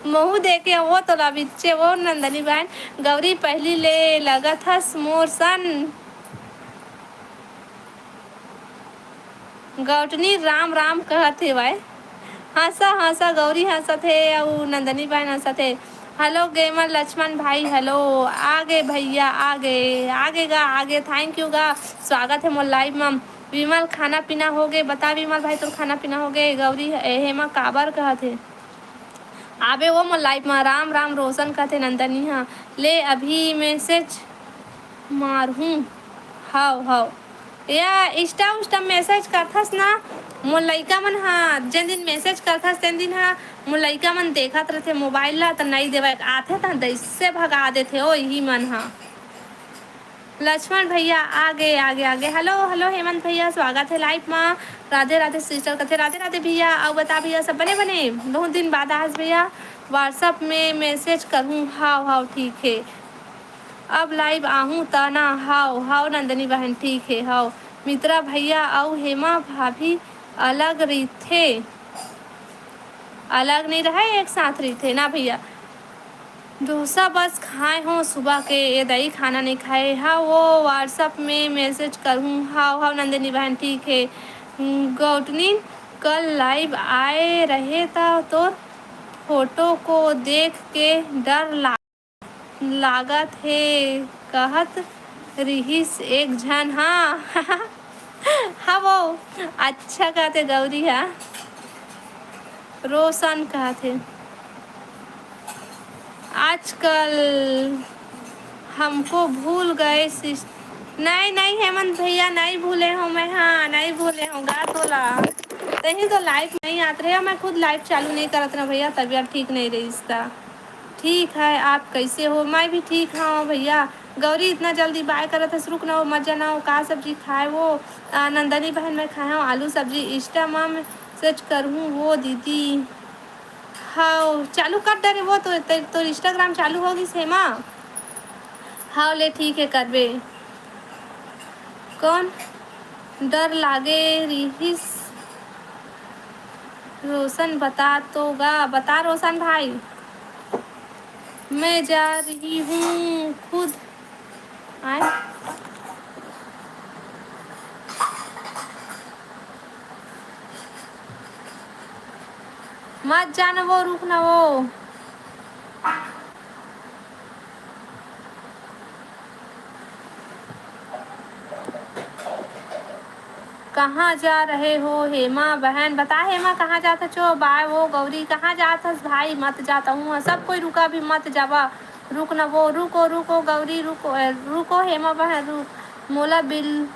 महू देखे वो तोला बिच्चे वो नंदनी बहन। गौरी पहली ले लगत हस मोर सन। गौटनी राम राम कहत हे वाय। हंसा हंसा गौरी हंसत हे अउ नंदनी बहन हंसत हे। हेलो गेमर लक्ष्मण भाई, हेलो। आगे भैया, आगे, आगे गा, आगे। थैंक यू गा, स्वागत हे मोर लाइव मा। विमल, खाना पीना हो गे? बता विमल भाई, तोर खाना पीना हो गे? गौरी, ए, हेमा काबर कहत हे? आबे वो मोर लाइव मा। राम राम रोशन कहत हे नंदनी हा। ले अभी मैसेज मारहूँ। हाव, हाव। या Insta उस्टा मैसेज करथस ना, मोर लइका मन हा, जेन दिन मैसेज करथस, तेन दिन हा मोर लइका मन देखत रहिथे मोबाइल ला, त नइ देवय, आथे त दइसे भगा देथे ओ इही मन हा। लक्ष्मण भैया, आगे, आगे, आगे। हेलो, हेलो, हेमंत भैया, स्वागत हे लाइव मा। राधे, राधे सिस्टर कथे, राधे, राधे भैया। अउ बता भैया, सब बने, बने? बहुत दिन बाद आज भैया, WhatsApp में मैसेज करहूँ। हाव, हाव, ठीक हे। अब लाइव आहूँ त ना? हाव, हाव, नंदनी बहन, ठीक हे, हाव। मित्रा भैया अउ हेमा भाभी अलग रहिथे, अलग नइ रहय, एक साथ रहिथे ना भैया। डोसा बस खाए हों सुबह के, ए दई खाना नइ खाए। हाँ, वो WhatsApp में मैसेज करहूँ। हाव, हाव, नंदिनी बहन, ठीक हे। गौटनी, कल लाइव आए रहे त तोर फोटो को देख के डर ला-, लागत हे, कहत रिहिस एक झन। हाँ, हाँ, वो अच्छा कहते गौरी हा। रोशन कहत हे। आजकल हमको भूल गए सिस-, नहीं, नहीं, हेमंत भैया, नहीं भूले हूँ मैं, हाँ, नहीं भूले हूँ गा तोला। तहीं तो live नहीं आत रहे, मैं खुद live चालू नहीं करत रहे भैया, तबीयत ठीक नहीं रहिस ता। ठीक है, आप कैसे हो? मैं भी ठीक हूँ भैया। गौरी इतना जल्दी bye करत हस, रुक ना वो, मत जाना वो, का सब्जी खाए वो? आ, नंदनी बहन, मैं खाए हूँ आलू सब्जी। Insta मा message करहूँ वो दीदी। हाँ, चालू कर डरे वो तो, ते-, तोर Instagram चालू हो गिस हेमा। हाँ, ले ठीक है, करबे। कौन डर लागे रिहिस? रोशन बता तो गा, बता रोशन भाई। मैं जा रही हूँ खुद। आए? मत जाना वो, रुक ना वो। कहाँ जा रहे हो हेमा बहन? बता हेमा, कहाँ जात हस? चो बाय वो गौरी, कहाँ जात हस भाई? मत जाता हूँ, सब कोई रुका भी, मत जावा। रुक ना वो, रुको, रुको गौरी, रुको, ए, रुको हेमा बहन, रुक, मोला बिल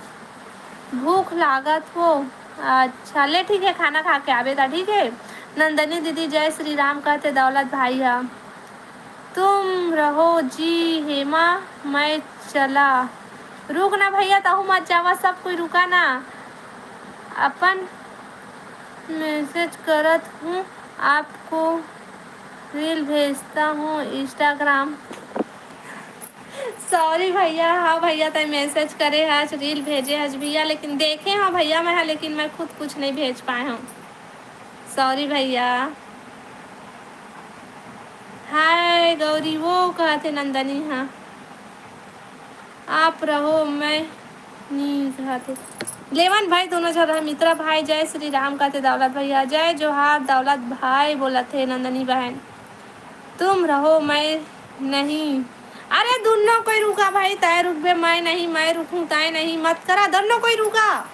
भूख लागत हो। अच्छा, ले ठीक है, खाना खा के आबे ता, ठीक है। नंदनी दीदी, जय श्री राम कहते दौलत भाई हा। तुम रहो जी हेमा, मैं चला। रुक ना भैया, तहू मत जावा, सब कोई रुका ना। अपन message करत हूँ आपको, reel भेजता हूँ Instagram। Sorry भैया, हाँ भैया, तैं message करे हस, reel भेजे हस भैया, लेकिन देखे हूँ भैया मैं, हाँ, लेकिन मैं खुद कुछ नहीं भेज पाए हूँ। Sorry भैया। हाय गौरी, वो कहत हे नंदनी, हाँ। आप रहो, मैं नी कहत हे। लेवन भाई दोनों झन रहे, मित्रा भाई, जय श्री राम कहत हे दौलत भैया, जय जोहार दौलत भाई बोलत हे नंदनी बहन। तुम रहो, मैं नहीं। अरे दुनो कोई रुका भाई, तैं रुकबे, मैं नहीं, मैं रुकूं, तैं नहीं, मत करा, दोनों कोई रुका।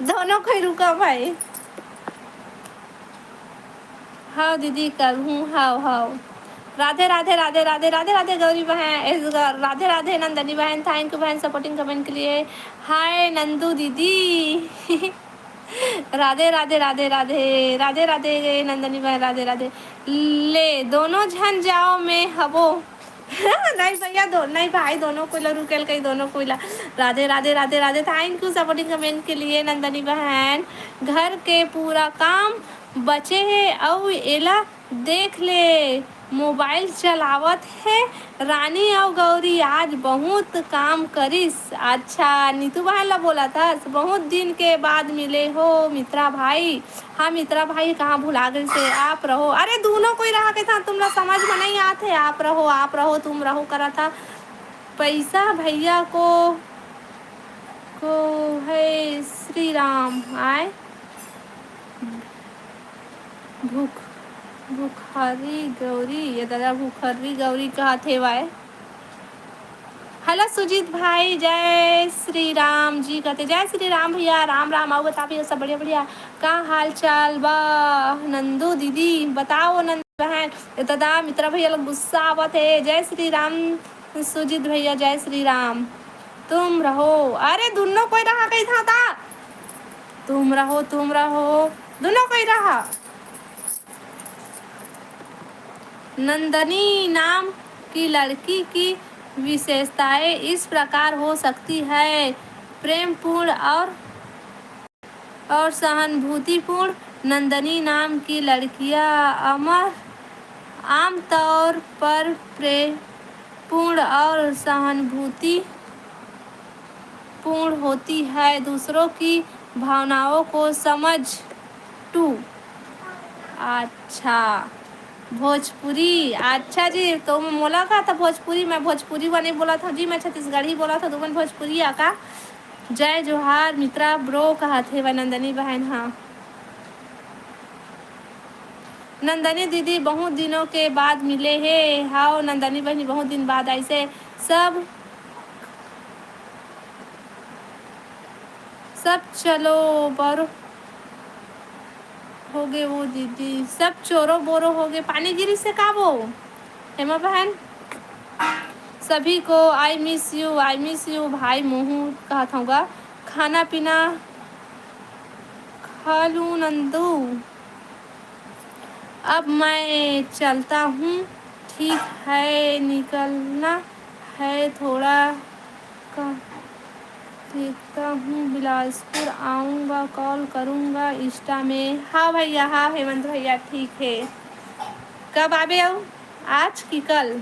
दोनों कोई रुका भाई। हाँ दीदी, करहूँ, हाँ, हाँ। राधे, राधे, राधे, राधे, राधे, राधे गौरी बहन, ए, ग-, राधे, राधे नंदनी बहन, thank you बहन supporting comment के लिए। हाय नंदू दीदी। राधे, राधे, राधे, राधे, राधे, राधे नंदनी बहन, राधे, राधे। ले, दोनों झन जाओ, मैं हबो। नहीं भैया, दो, नहीं भाई, दोनों कोई ला रुकेल कहीं, दोनों कोई ला। राधे, राधे, राधे, राधे, thank you supporting comment के लिए नंदनी बहन। घर के पूरा काम बचे हे, अउ एला देख ले, mobile चलावत हे। रानी अउ गौरी आज बहुत काम करिस। अच्छा, नीतू बहन ला बोलत हस, बहुत दिन के बाद मिले हो मित्रा भाई। हाँ मित्रा भाई, कहाँ भुला गइस हे? आप रहो। अरे दुनो कोई रहा के था, तुमला समझ में नहीं आत हे। आप रहो, आप रहो, तुम रहो करत हा। पैसा भैया को, को है श्री राम आए। भूख, भुखरी गौरी, ये दादा भुखरी गौरी कहत हेवय। Hello सुजीत भाई, जय श्री राम जी कहते, जय श्री राम भैया, राम राम। आओ बता भैया, सब बढ़िया बढ़िया, का हाल चाल बा? नंदू दीदी बताओ, नंदू बहन, ये दादा मित्रा भैया लोग गुस्सा आवत हे। जय श्री राम सुजीत भैया, जय श्री राम। तुम रहो, अरे दुनो कोई रहा कही था, था। तुम रहो, तुम रहो, दुनो कोई रहा। नंदनी नाम की लड़की की विशेषताएं इस प्रकार हो सकती है, प्रेमपूर्ण और, और सहानुभूतिपूर्ण। नंदनी नाम की लड़कियां अमर, आमतौर पर प्रेमपूर्ण और सहानुभूति पूर्ण होती है, दूसरों की भावनाओं को समझ। टू। अच्छा, भोजपुरी। अच्छा जी, तो मोला का था भोजपुरी, मैं भोजपुरी बने बोला था जी, मैं छत्तीसगढ़ी बोला था, तुमन भोजपुरी आ का? जय जोहार मित्रा ब्रो कहत हे वह नंदनी बहन। हाँ नंदनी दीदी, बहुत दिनों के बाद मिले हे। हाव नंदनी बहनी, बहुत दिन बाद आइसे। सब, सब चलो बरो, होगे वो दीदी, सब चोरो बोरो होगे। पानी गिरी से का वो? हेमा बहन, सभी को I miss you, I miss you भाई। मोहू कहत हूँ गा, खाना पीना खा लूँ नंदू। अब मैं चलता हूँ, ठीक है, निकलना है थोड़ा का। देखता हूँ, बिलासपुर आऊँगा, कॉल करूँगा इंस्टा में। हाँ भैया, हाँ हेमंत भैया, ठीक है। कब आबे आऊ, आज की कल?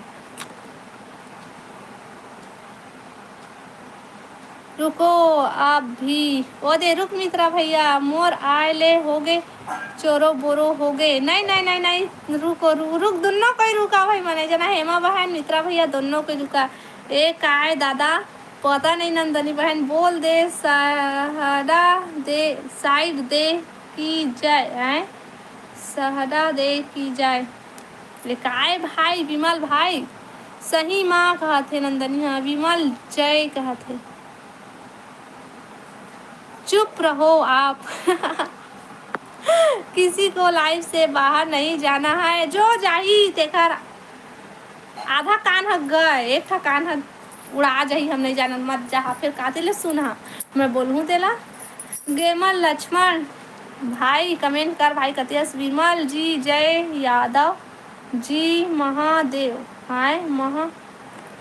रुको, आप भी। ओ दे, रुक मित्रा भैया, मोर आय ले होगे चोरो बोरो होगे। नहीं, नहीं, नहीं, नहीं, रुको, रु-, रुक, दुन्नो कोई रुका भाई मने। जना हेमा बहन, मित्रा भैया, दुन्नो कोई रुका। ए काय दादा, पता नहीं नंदनी बहन, बोल दे, सहडा दे, साइड दे की जय, हैं? सहडा दे की जय। ले काय भाई, विमल भाई, सही माँ कहत हे नंदनी, हाँ, विमल जय कहत हे। चुप रहो आप। किसी को लाइव से बाहर नहीं जाना है, जो जाही तेकर आधा कान ह गए, एक ठा कान ह उड़ा जाही, हम नहीं जानन, मत जाहा, फिर काते ले सुनहा, मैं बोलहूँ तेला। गेमर लक्ष्मण भाई कमेंट कर भाई, कतियस विमल जी, जय यादव जी, महादेव, हाय महा,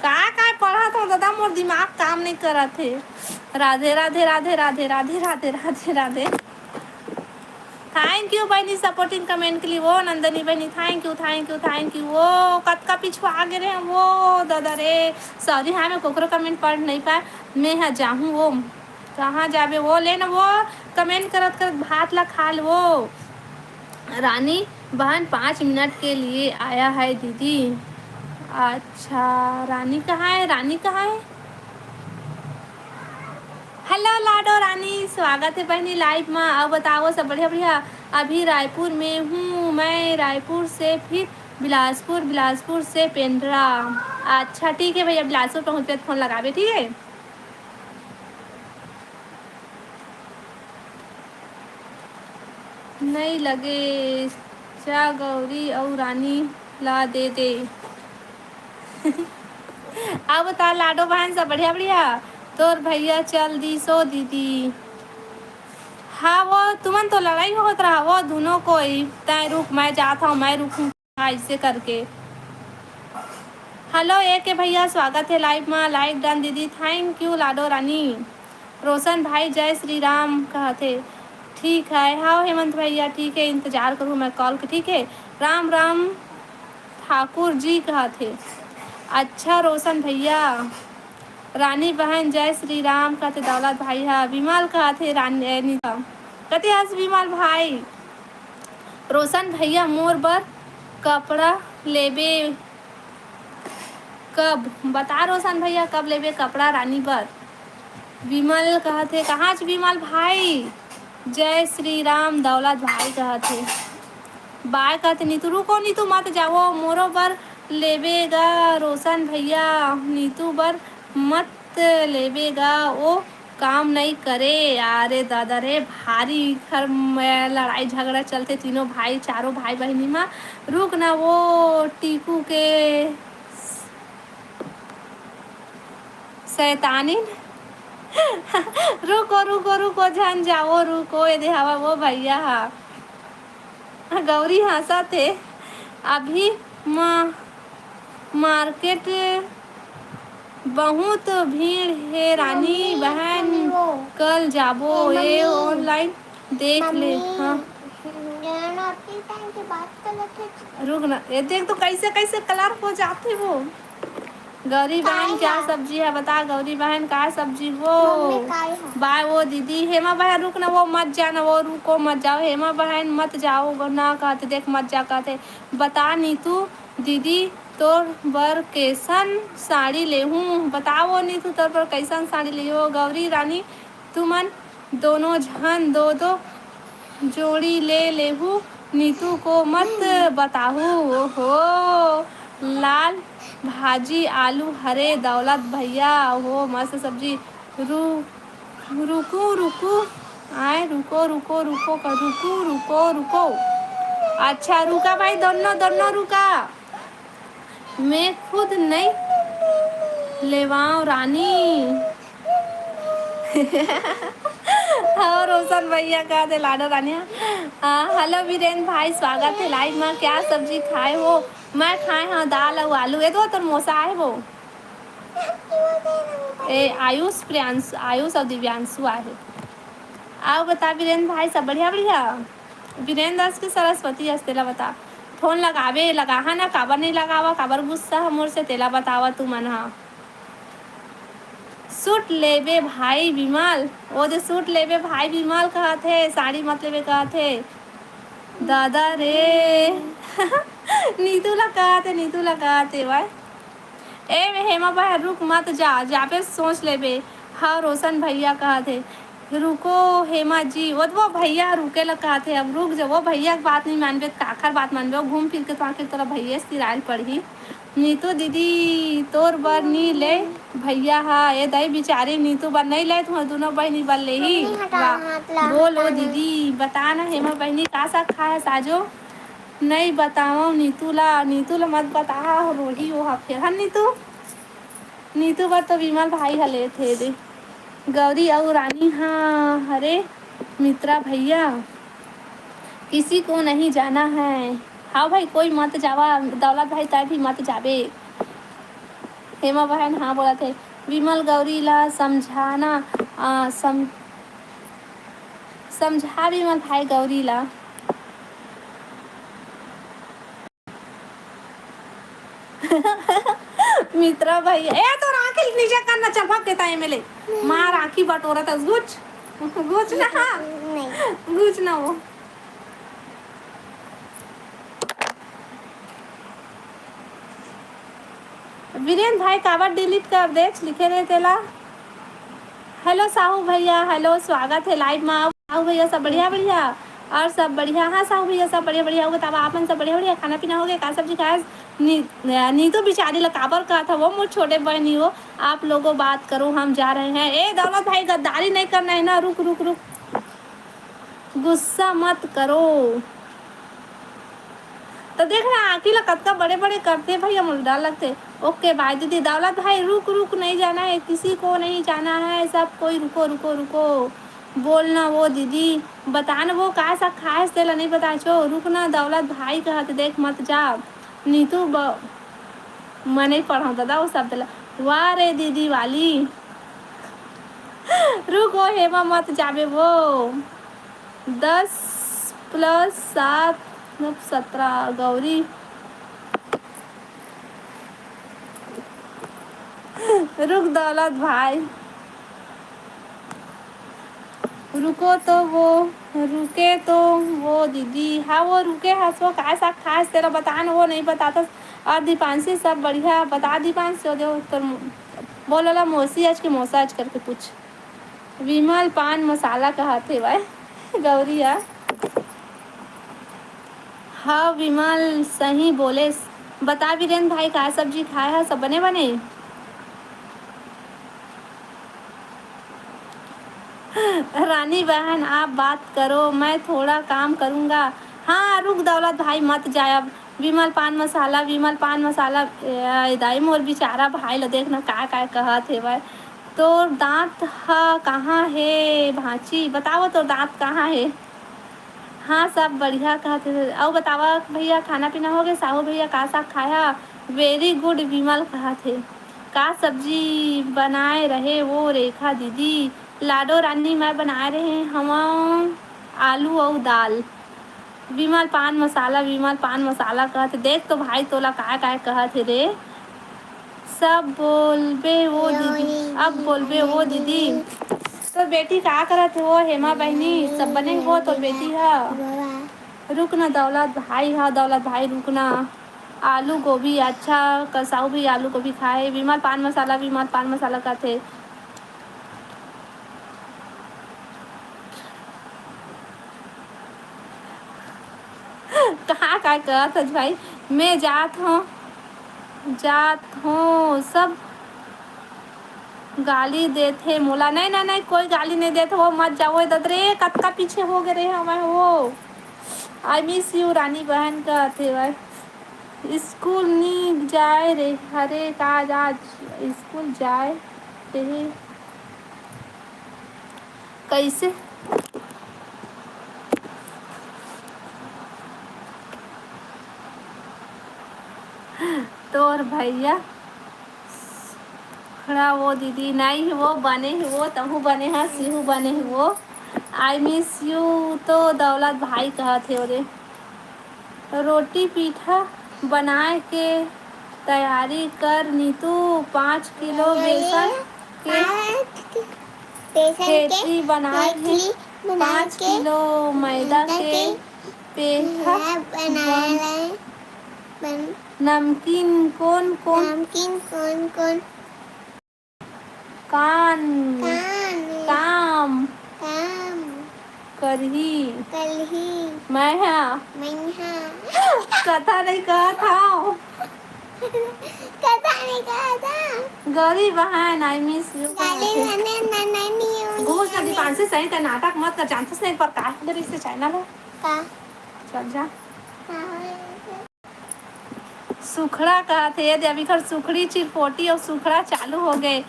का, का पढ़त हूँ दादा, मोर दिमाग काम नहीं करत हे। राधे, राधे, राधे, राधे, राधे, राधे, राधे, राधे। Thank you बहनी, supporting comment के लिए। वो नंदनी बहनी, thank you, thank you, thank you। वो कतका पिछुआ गे रहे, वो दादा रे, सॉरी, हाँ, मैं कोकरो कमेंट पढ़ नहीं पाए, मैं हा जाहूँ। वो कहाँ जाबे, वो ले ना, वो कमेंट करत करत भात ला खा ले। वो रानी बहन पाँच मिनट के लिए आया है दीदी। अच्छा, रानी कहाँ है, रानी कहाँ है? हेलो लाडो रानी, स्वागत है बहनी लाइव में। अब बताओ सब बढ़िया बढ़िया। अभी रायपुर में हूँ मैं, रायपुर से फिर बिलासपुर, बिलासपुर से पेंड्रा। अच्छा ठीक है भैया, बिलासपुर पहुँचबे तो फोन लगाबे, ठीक है। नहीं लगे, जा गौरी अउ रानी ला दे दे। अब बता लाडो बहन सब बढ़िया बढ़िया। तोर भैया चल दी सो दीदी। हाँ वो तुमन तो लड़ाई होत रहा वो दोनों कोई, तय रुक मैं जात हूँ, मैं रुकूँ ऐसे करके। हेलो ए के भैया, स्वागत है लाइव में। लाइक डन दीदी, thank you लाडो रानी। रोशन भाई जय श्री राम कहत हे। ठीक है, हाँ हेमंत भैया ठीक है, इंतजार करूँ मैं कॉल के, ठीक है। राम राम ठाकुर जी कहत हे। अच्छा रोशन भैया, रानी बहन जय श्री राम कहत हे, दौलत भाई हा, विमल कहत हे, रानी ए, नीता कहत हे, हस विमल भाई। रोशन भैया मोर बर कपड़ा लेबे कब? बता रोशन भैया, कब लेबे कपड़ा रानी बर? विमल कहत हे, कहाँ च विमल भाई? जय श्री राम दौलत भाई कहत हे। बाय कहत हे, नीतू रुको, नीतू मत जाओ, मोरो बर लेबे गा रोशन भैया, नीतू बर मत लेबे गा, ओ काम नइ करे। अरे दादा रे, भारी घर में लड़ाई झगड़ा चलथे तीनों भाई, चारों भाई बहिनी मा। रुक ना वो टीकू के शैतानिन। रुको, रुको, रुको, झन जाओ, रुको, ये दे हवा वो भैया हा। गौरी हंसत हे। अभी मा-, मार्केट बहुत भीड़ हे रानी बहन, कल जाबो ए, ऑनलाइन देख ले। हाँ। रुक ना, ये देख तो कैसे कैसे कलर हो जाते वो। गौरी बहन, क्या सब्जी है? बता गौरी बहन, का सब्जी वो? बाय वो दीदी, हेमा बहन रुक ना, वो मत जाना, वो रुको मत जाओ, हेमा बहन मत जाओ ना कहते, देख मत जा कहते। बता नीतू दीदी, तोर बर कैसन साड़ी लेहूँ? बताओ नीतू, तोर बर कैसन साड़ी लेहूँ? गौरी रानी, तुमन दोनों झन दो दो जोड़ी ले लेहू, नीतू को मत बताहू। ओहो, लाल भाजी आलू हरे दौलत भैया, ओहो मस्त सब्जी। रु-, रुकू रुकू, आए, रुको, रुको, रुको, क-, रुको, रुको, रुको। अच्छा, रुका भाई, दोनों, दोनों रुका। मैं खुद नहीं लेवाओ रानी। हाँ, रोशन भैया कहा थे लाडो रानी। हाँ, हेलो वीरेंद्र भाई, स्वागत है लाइव में। क्या सब्जी खाए हो? मैं खाए हाँ दाल अउ आलू। ए तो तोर मोसा आए वो। ए, आयुष, प्रियांशु, आयुष अउ दिव्यांशु आहे। अउ बता वीरेंद्र भाई, सब बढ़िया, बढ़िया? वीरेंद्र अस के सरस्वती अस, तेला बता। फोन लगावे, लगाहा ना, काबर नहीं लगावा, काबर गुस्सा ह मोर से, तेला बतावा तू मन हा। सूट लेबे भाई विमल, ओ दे सूट लेबे भाई विमल कहत हे, साड़ी मत लेबे कहत हे। दादा रे। नीतू ला कहत हे, नीतू ला कहत हे भाई। ए हेमा बहन, रुक मत जा, जाबे सोच लेबे। हाँ, रोशन भैया कहत हे, "रुको हेमा जी।" वो तो वो भैया रुके ला कहत हे, अब रुक जा, वो भैया के बात नहीं मानबे, त काखर बात मानबे? वो घूम फिर के तो आखिर तोला भैया से सिराइल पड़ही। नीतू दीदी, तोर बर नी ले भैया हा, ए दई बिचारी नीतू बर नहीं ले, तुम्हार दोनों बहनी बर लेही। मम्मी, हटा वाह। हाथ ला, बोल ओ हटा ना। दीदी, बता ना हेमा बहनी का साग खाए साजो? नहीं बताओ नीतू ला, नीतू ला मत बता, रोही वो हा फेर। हन नीतू, नीतू बर तो विमल भाई ह लेथे दे। गौरी अउ रानी, हाँ, अरे मित्रा भैया, किसी को नहीं जाना है। हाँ भाई, कोई मत जावा, दौलत भाई, तै भी मत जाबे। हेमा बहन, हाँ, बोलत हे, विमल गौरी ला समझाना, आ, सम-, समझा विमल भाई गौरी ला। मित्रा भाई, ए, तोर आँखी नीचे कर ना, चल भाग देता है एमएलए। मार आँखी बटोरत हस, घुच, घुच ना, नहीं। घुच ना वो। वीरेन भाई, काबर डिलीट कर दे, लिखे रहे तेला। हेलो साहू भैया, हेलो, स्वागत है लाइव में। साहू भैया, सब बढ़िया, बढ़िया? और सब बढ़िया? हाँ साहू भैया, सब बढ़िया, बढ़िया। वो बतावा, आपन सब बढ़िया, बढ़िया? खाना पीना हो गया? का सब्जी खाए? नी-, नीतू बिचारी ला काबर कहा था वो, मोर छोटे बहनी हो, आप लोगों बात करो, हम जा रहे हैं। ए दौलत भाई, गद्दारी नहीं करना है ना, रुक, रुक, रुक, गुस्सा मत करो। तो देख ना, आँखी ला कतका बड़े-बड़े करथे भैया, मोला डर लगथे। ओके, बाय दीदी। दौलत भाई, रुक, रुक, नहीं जाना है, किसी को नहीं जाना है, सब कोई रुको, रुको, रुको। बोल ना वो दीदी, बता ना वो का साग खाए हस, तेला नहीं बताचो। रुक ना, दौलत भाई कहत, देख मत जा। नीतू ब-, मैं नहीं पढ़ा दादा वो शब्द ला। वाह रे दीदी वाली। रुक वो हेमा, मत जाबे वो। दस प्लस सात, मतलब सत्रह, गौरी। रुक दौलत भाई, रुको तो वो, रुके तो वो दीदी। हाँ, वो रुके हस, वो काय साग खास तेला बता न, वो नहीं बताता। और दीपांशी, सब बढ़िया? बता दीपांशी, जो तोर बोलो ला मौसी आज के, मौसा आज करके पूछ। विमल पान मसाला कहत हे भाई गौरी ह। हाँ विमल, सही बोलेस। बता वीरेन भाई, का सब्जी खाए ह? सब बने बने? रानी बहन, आप बात करो, मैं थोड़ा काम करूँगा। हाँ, रुक दौलत भाई, मत जाय अब। विमल पान मसाला, विमल पान मसाला, ए, दाई मोर बिचारा भाई ल देख ना, का, का कहत हेवय। तोर दांत ह कहाँ हे भांची? बतावा, तोर दांत कहाँ हे? हाँ, सब बढ़िया कहत हे। अउ बतावा भैया, खाना पीना हो गे? साहू भैया का साग खाया? Very good, विमल कहत हे। का सब्जी बनाए रहे वो रेखा दीदी? लाडो रानी, मैं बनाए रहे हवं आलू अउ दाल। विमल पान मसाला, विमल पान मसाला कहत हे। देख तो भाई, तोला काय काय कहत हे रे। सब बोलबे वो दीदी, अब बोलबे वो दीदी। तो बेटी का करत हे वो हेमा बहिनी, सब बने वो तो बेटी ह। रुक ना दौलत भाई, हाँ दौलत भाई रुक ना। आलू गोभी, अच्छा, कसाऊ भी आलू गोभी खाए। विमल पान मसाला, विमल पान मसाला कहत हे। कहाँ का कहत हस भाई? मैं जात हूँ, जात हूँ सब। गाली देथे मोला। नहीं, नहीं, नहीं, कोई गाली नहीं देथे, वो मत जाओ, ए दद रे, कतका पीछे हो गए रहे हमें वो। I miss you रानी बहन का थे भाई। स्कूल नी जाए रे, हरे का आज, आज स्कूल जाए रहे। कैसे? तोर भैया खड़ा वो दीदी, नहीं वो बने ही वो, तहू बने हा, सिहू बने ही वो। I miss you तो दौलत भाई कहत हे ओरे। रोटी पीठा बनाए के तैयारी कर नीतू, पाँच किलो बेसन के बेसन के खेती बनाए हे, खेती बनाए पाँच के किलो मैदा मैदा के के पेठा पेठा बनाए बन-, ले बन-, नमकीन कोन कोन नमकीन कोन कोन कान कान काम काम करही। करही। मैं हा मैं हा कथा नहीं कहत हव। कथा नहीं कहत हव। गौरी बहन, I miss you गाली कहत हे। मने नननी घूस ना दीपांशु, सही का नाटक मत कर, जानथस नहीं पर का करे से चैनल है। का? चल जा। का? सुखड़ा कहत हे, ये दे, अभी खर सुखड़ी चिरपोटी और सुखड़ा चालू हो गए।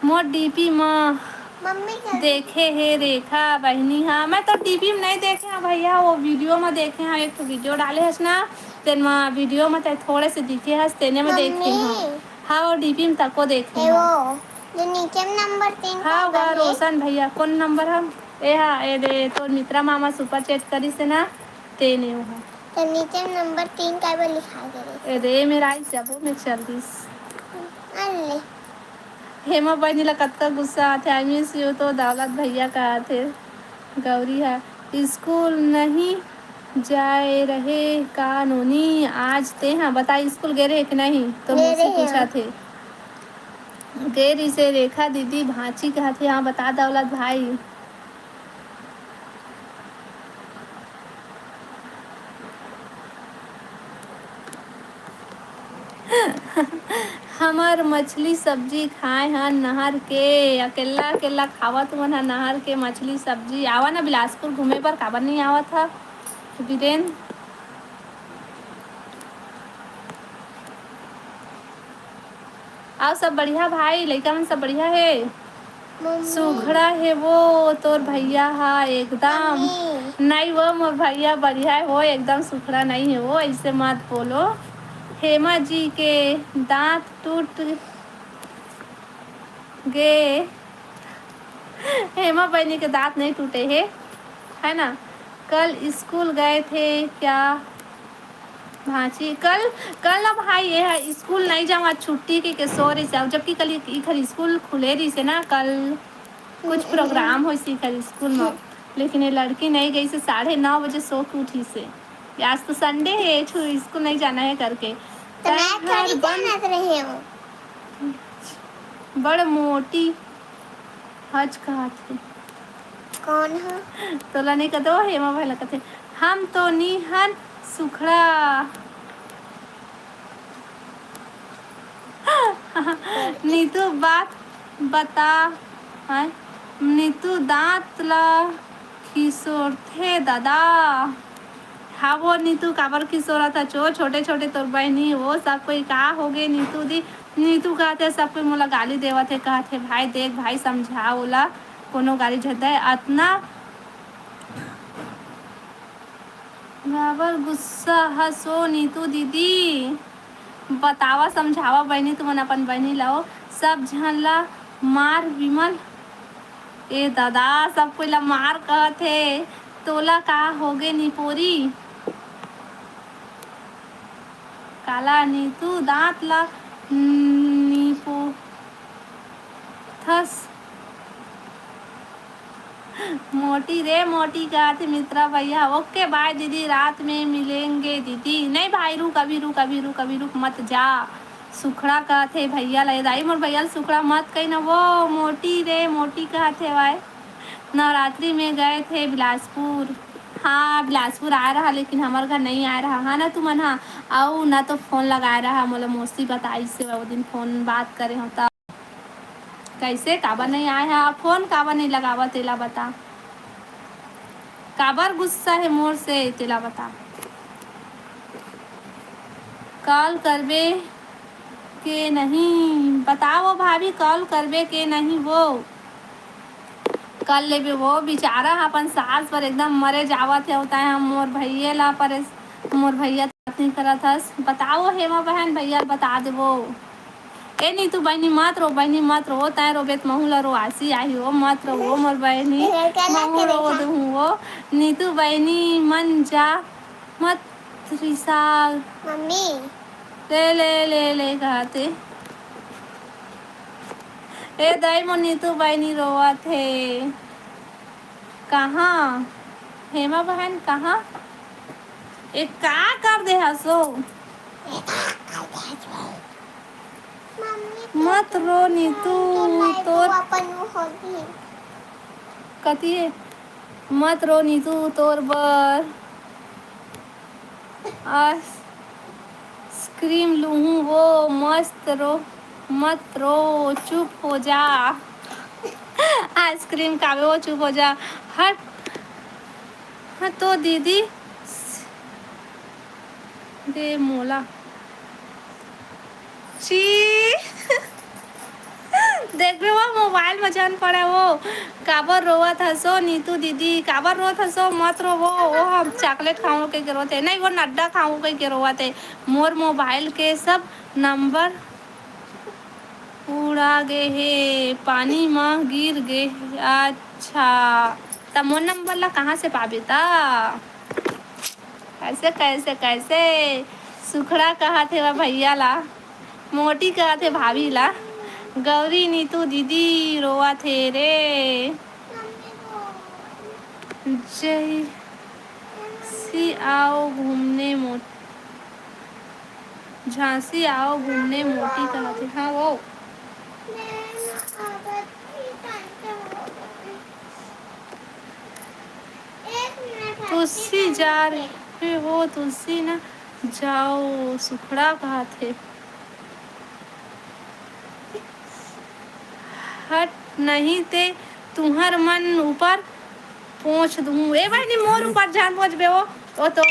मोर डीपी म मम्मी का देखे हे रेखा बहिनी, हाँ, मैं तो डीपी में नहीं देखे हाँ भैया, वो वीडियो में देखे हाँ, एक ठो वीडियो डाले हस ना, तेन में वीडियो में ते थोड़े से दिखे हस, तेने में देखे मम्मी। हाँ। हाँ, वो डीपी में तको देखे ए हाँ। वो, जो नीचे में नंबर तीन हाँ, का वा बने। रोशन भैया, कौन नंबर है? ए हाँ, ए दे, तोर मित्रा मामा सुपर चैट करिस हे ना, तेने वो। तो नीचे नंबर तीन का भी लिखा के रही। ए रे, मेरा आई जबो में चल दिस। अरे। हेमा बहिनी ला कतका गुस्सा आथे, I miss you तो दौलत भैया का आथे। गौरी हा, स्कूल नहीं जाए रहे का नोनी? आज ते हा बता, स्कूल गे रहे कि नहीं? तो गे मौसी रहे पूछा थे। गे रही से रेखा दीदी भांची कहा थे, हाँ बता दौलत भाई। हमर मछली सब्जी खाए हन नहर के, अकेल्ला अकेल्ला खावत मन ह नहर के मछली सब्जी। आवा ना बिलासपुर घूमे बर, काबर नहीं आवत ह बीरेन? अउ सब बढ़िया भाई, लइका मन सब बढ़िया हे? मम्मी। सुघड़ा हे वो तोर भैया हा एकदम। मम्मी। नहीं वो मोर भैया बढ़िया हे वो, एकदम सुघड़ा नहीं हे वो, ऐसे मत बोलो। हेमा जी के दांत टूट गे। हेमा बहिनी के दांत नहीं टूटे हे, है ना? कल स्कूल गए थे क्या? भांची, कल, कल ना भाई, ये है, स्कूल नहीं जाऊँ, आज छुट्टी के, के सो रही से, जबकि कल इखर स्कूल खुले रही से ना, कल कुछ प्रोग्राम होइस इखर स्कूल में, लेकिन ये लड़की नहीं गई से, साढ़े नौ बजे सो के उठी से। आज तो संडे है, छु-, स्कूल नहीं जाना है करके। तो मैं थोड़ी जानत रही हूँ। बड़ मोटी हच कहत हे। कौन ह? तोला नहीं कतो, हेमा भाई ला कथे, हम तो नी हन सुखड़ा। नीतू बात बता, हैं? नीतू दांत ला खिसोरथे दादा। हाँ वो नीतू काबर खिसोरत हच ओ, छोटे छोटे तोर बहिनी वो सब कोई का होगे नीतू दी? नीतू कहत हे सब कोई मोला गाली देवत हे, कहत हे भाई देख भाई समझा ओला, कोनो गाली झन दे अतना। काबर गुस्सा हस ओ नीतू दीदी? बतावा, समझावा बहिनी, तुमन अपन बहिनी ला ओ। सब झन ला मार विमल। ए ददा, सब कोई ला मार कहत हे। तोला का होगे निपोरी? काला नीतू दांत ला निपोथस। मोटी रे मोटी, कहत हे मित्रा भैया। OK bye दीदी, रात में मिलेंगे दीदी। नहीं भाई, रुक, अभी रुक, अभी रुक, अभी रुक, मत जा। सुखड़ा कहत हे भैया ला, ए दाई मोर भैया ला सुखड़ा मत कही ना, वो मोटी रे मोटी कहत हे भाई। नवरात्रि में गए थे बिलासपुर। हाँ, बिलासपुर आए रहा, लेकिन हमर घर नहीं आए रहा, हाँ ना तुमन, हाँ। अउ ना तो फोन लगाए रहा, मोला मौसी बताइस हे, वो दिन फोन बात करे हों त। कैसे, काबर नहीं आए हा? फोन काबर नहीं लगावा, तेला बता। काबर गुस्सा हे मोर से, तेला बता। कॉल करबे के नहीं, बताओ भाभी, कॉल करबे के नहीं वो? कर लेबे वो। बेचारा ह अपन सास बर एकदम मरे जावत हे, तैं ह मोर भैया ला परेस-, मोर भैया बात नहीं करत हस। बताओ हेमा बहन, भैया ल बता देबो। ए नीतू बहिनी मत रो, बहिनी मत रो, तैं रोबे त महू ला रोआसी आही ओ, मत रो ओ मोर बहिनी, महू रो देहूँ ओ। नीतू बहिनी मन जा मत रिसा। मम्मी। ले, ले, ले, ले, कहत हे। ए दाई, मोर नीतू बहिनी रोवत हे। कहाँ? हेमा बहन, कहाँ? ए, का कर दे हसो? मत रो नीतू, तोर कति हे? मत रो नीतू, तोर बर आइसक्रीम लूहूँ वो, मत रो, मत रो, चुप हो जा। आइसक्रीम खाबे वो, चुप हो जा। हट। हाँ तो दीदी दे मोला। छी। देखबे वो मोबाइल म झन पड़े वो। काबर रोवत हसो नीतू दीदी, काबर रोवत हसो? मत रो वो, वो हम चॉकलेट खाऊं कहिके रोवत हे। नहीं, वो नड्डा खाऊं कहिके रोवत हे। मोर मोबाइल के सब नंबर उड़ा गे हे, पानी म गिर गे हे। अच्छा, त मोर नंबर ला कहाँ से पाबे त? कैसे, कैसे, कैसे? सुखड़ा कहत हे वा भैया ला, मोटी कहत हे भाभी ला। गौरी नीतू दीदी रोवत हे रे। जैसी आओ घूमने मोटी, झांसी आओ घूमने मोटी कहत हे। हाँ वो। तुलसी जा रहे हो, तुलसी ना जाओ, सुखड़ा कहत हे। हट, नहीं ते तुहर मन ऊपर पोंछ दूँ। ए बहिनी, मोर ऊपर झन पोंछबे वो, ओ तो।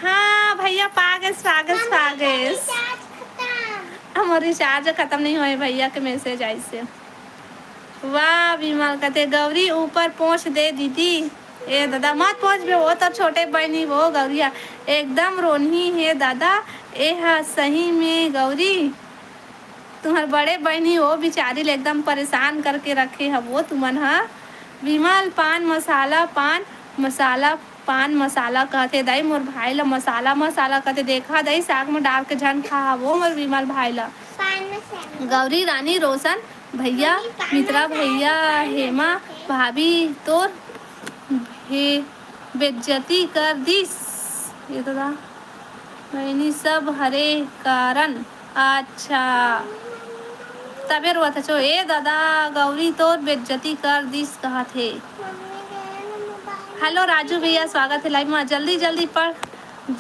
हाँ भैया, पागेस, पागेस, पागेस। हमर रिचार्ज खतम नहीं होए, भैया के मैसेज आइस हे। वाह विमल, कथे गौरी ऊपर पोंछ दे दीदी। ए दादा, मत पोंछबे, वो तो छोटे बहिनी वो गौरिया एकदम रोनही हे दादा। ए हा सही में गौरी, तुम्हर बड़े बहिनी वो बिचारी ले एकदम परेशान करके रखे हवो तुमन ह। विमल पान मसाला, पान मसाला, पान मसाला कहथे दाई, मोर भाई ला मसाला मसाला कहथे। देखा दाई, साग में डाल के झन खा हवो मोर विमल भाई ला। पान मसाला। गौरी रानी रोशन भैया, मम्मी, पान मित्रा मसाला भैया, पान हेमा मसाला। भाभी तोर हे बेज्जती कर दिस। ये तो दा बहिनी सब हरे कारण। अच्छा, तबे रोवत हचो। ए दादा, गौरी तोर बेज्जती कर दिस कहत हे। हेलो राजू भैया, स्वागत हे लाइव मा। जल्दी जल्दी पढ़।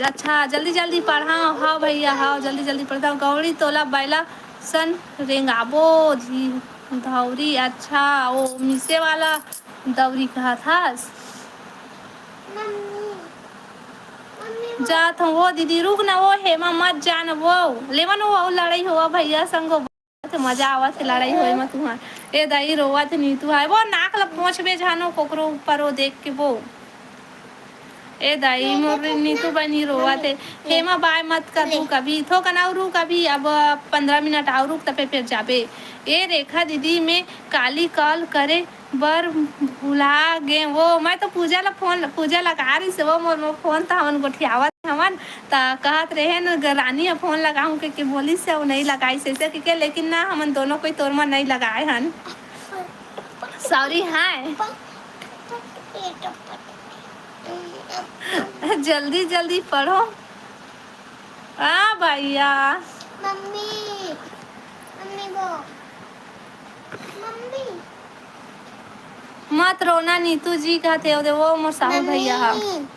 अच्छा, जल्दी जल्दी पढ़ाओ। हाँ भैया, हाँ, जल्दी जल्दी पढ़ाओ। गौरी तोला बैला सन रेंगाबो धी-, धौरी। अच्छा, ओ मिसे वाला दौरी कहत हस। जात हूँ वो दीदी, रुक ना, वो हेमा मत जान, वो लेवन वो, वो लड़ाई होवा भैया संग, वो बहुत मजा आवत हे लड़ाई होए मा तुहार। ए दाई रोवत हे नीतू हाय, वो नाक ल पोंछबे जानो कोकरो ऊपर वो देख के वो। ए दाई मोर नीतू बनी रोवत हे। हेमा बाय मत कर तू कभी, थोकन अउ रुक अभी, अब पंद्रह मिनट अउ रुक, तबे फिर जाबे। ए रेखा दीदी, मैं काली कॉल करे बर भुला गे वो। मैं तो पूजा ला फोन, पूजा लगा रही से वो मोर, मोर फोन त हमन गोठियावत हवन, त कहत रहे न ग-, रानी ह फोन लगाहूं के, के बोलिस से, वो नहीं लगाइस से, से के, के, लेकिन ना, हमन दोनों कोई तोर मा नहीं लगाए हन। सॉरी, हाय। जल्दी जल्दी पढ़ो। आ भैया। मम्मी, मम्मी वो, मम्मी। मत रोना नीतू जी कहत हे, ओ दे वो मोर साहू भैया हा। मम्मी।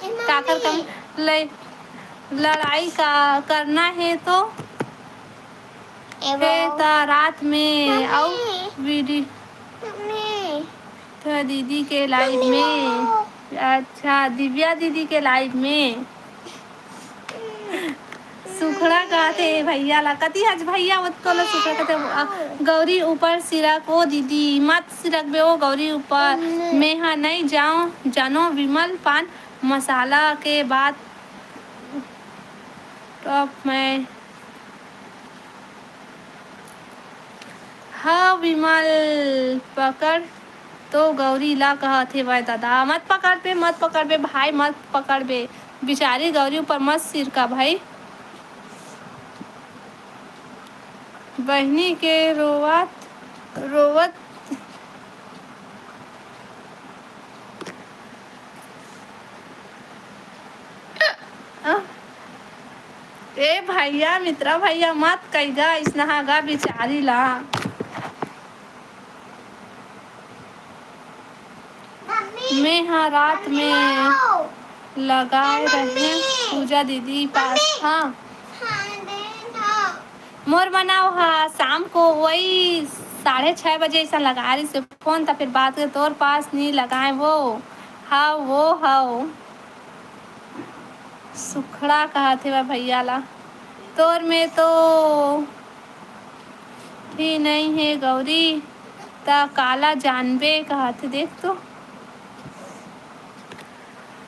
ए मम्मी। काकर कम ले, लड़ाई का करना हे तो हे त रात में अउ वीडियो, त दीदी के लाइव में। अच्छा, दिव्या दीदी के लाइव में। सुखड़ा कहत हे भैया ला, कति आज भैया ओतको ला सुखड़ा कहत हे। अ, गौरी ऊपर सिरक ओ दीदी, मत सिरकबे ओ गौरी ऊपर। मैं हा नइ जाओ जानो विमल पान मसाला के बात। टॉप में हा विमल पकड़ तो गौरी ला कहत हेवय, दादा मत पकड़बे, मत पकड़बे भाई, मत पकड़बे। बिचारी गौरी ऊपर मत सिरका भाई। बहिनी के रोवत रोवत ए भैया, मित्रा भैया, मत कइगा इसनहा गा बिचारी ला। मैं हा रात में लगाए रहे पूजा दीदी पास। हाँ, मोर बनाओ हा शाम को वही साढ़े छः बजे ऐसा लगा रही से फोन, त फिर बात के तोर पास नहीं लगाए वो। हाँ, वो हव। सुखड़ा कहत हे भैया ला, तोर में तो भी नहीं है गौरी, त काला जानबे कहत हे। देख तो,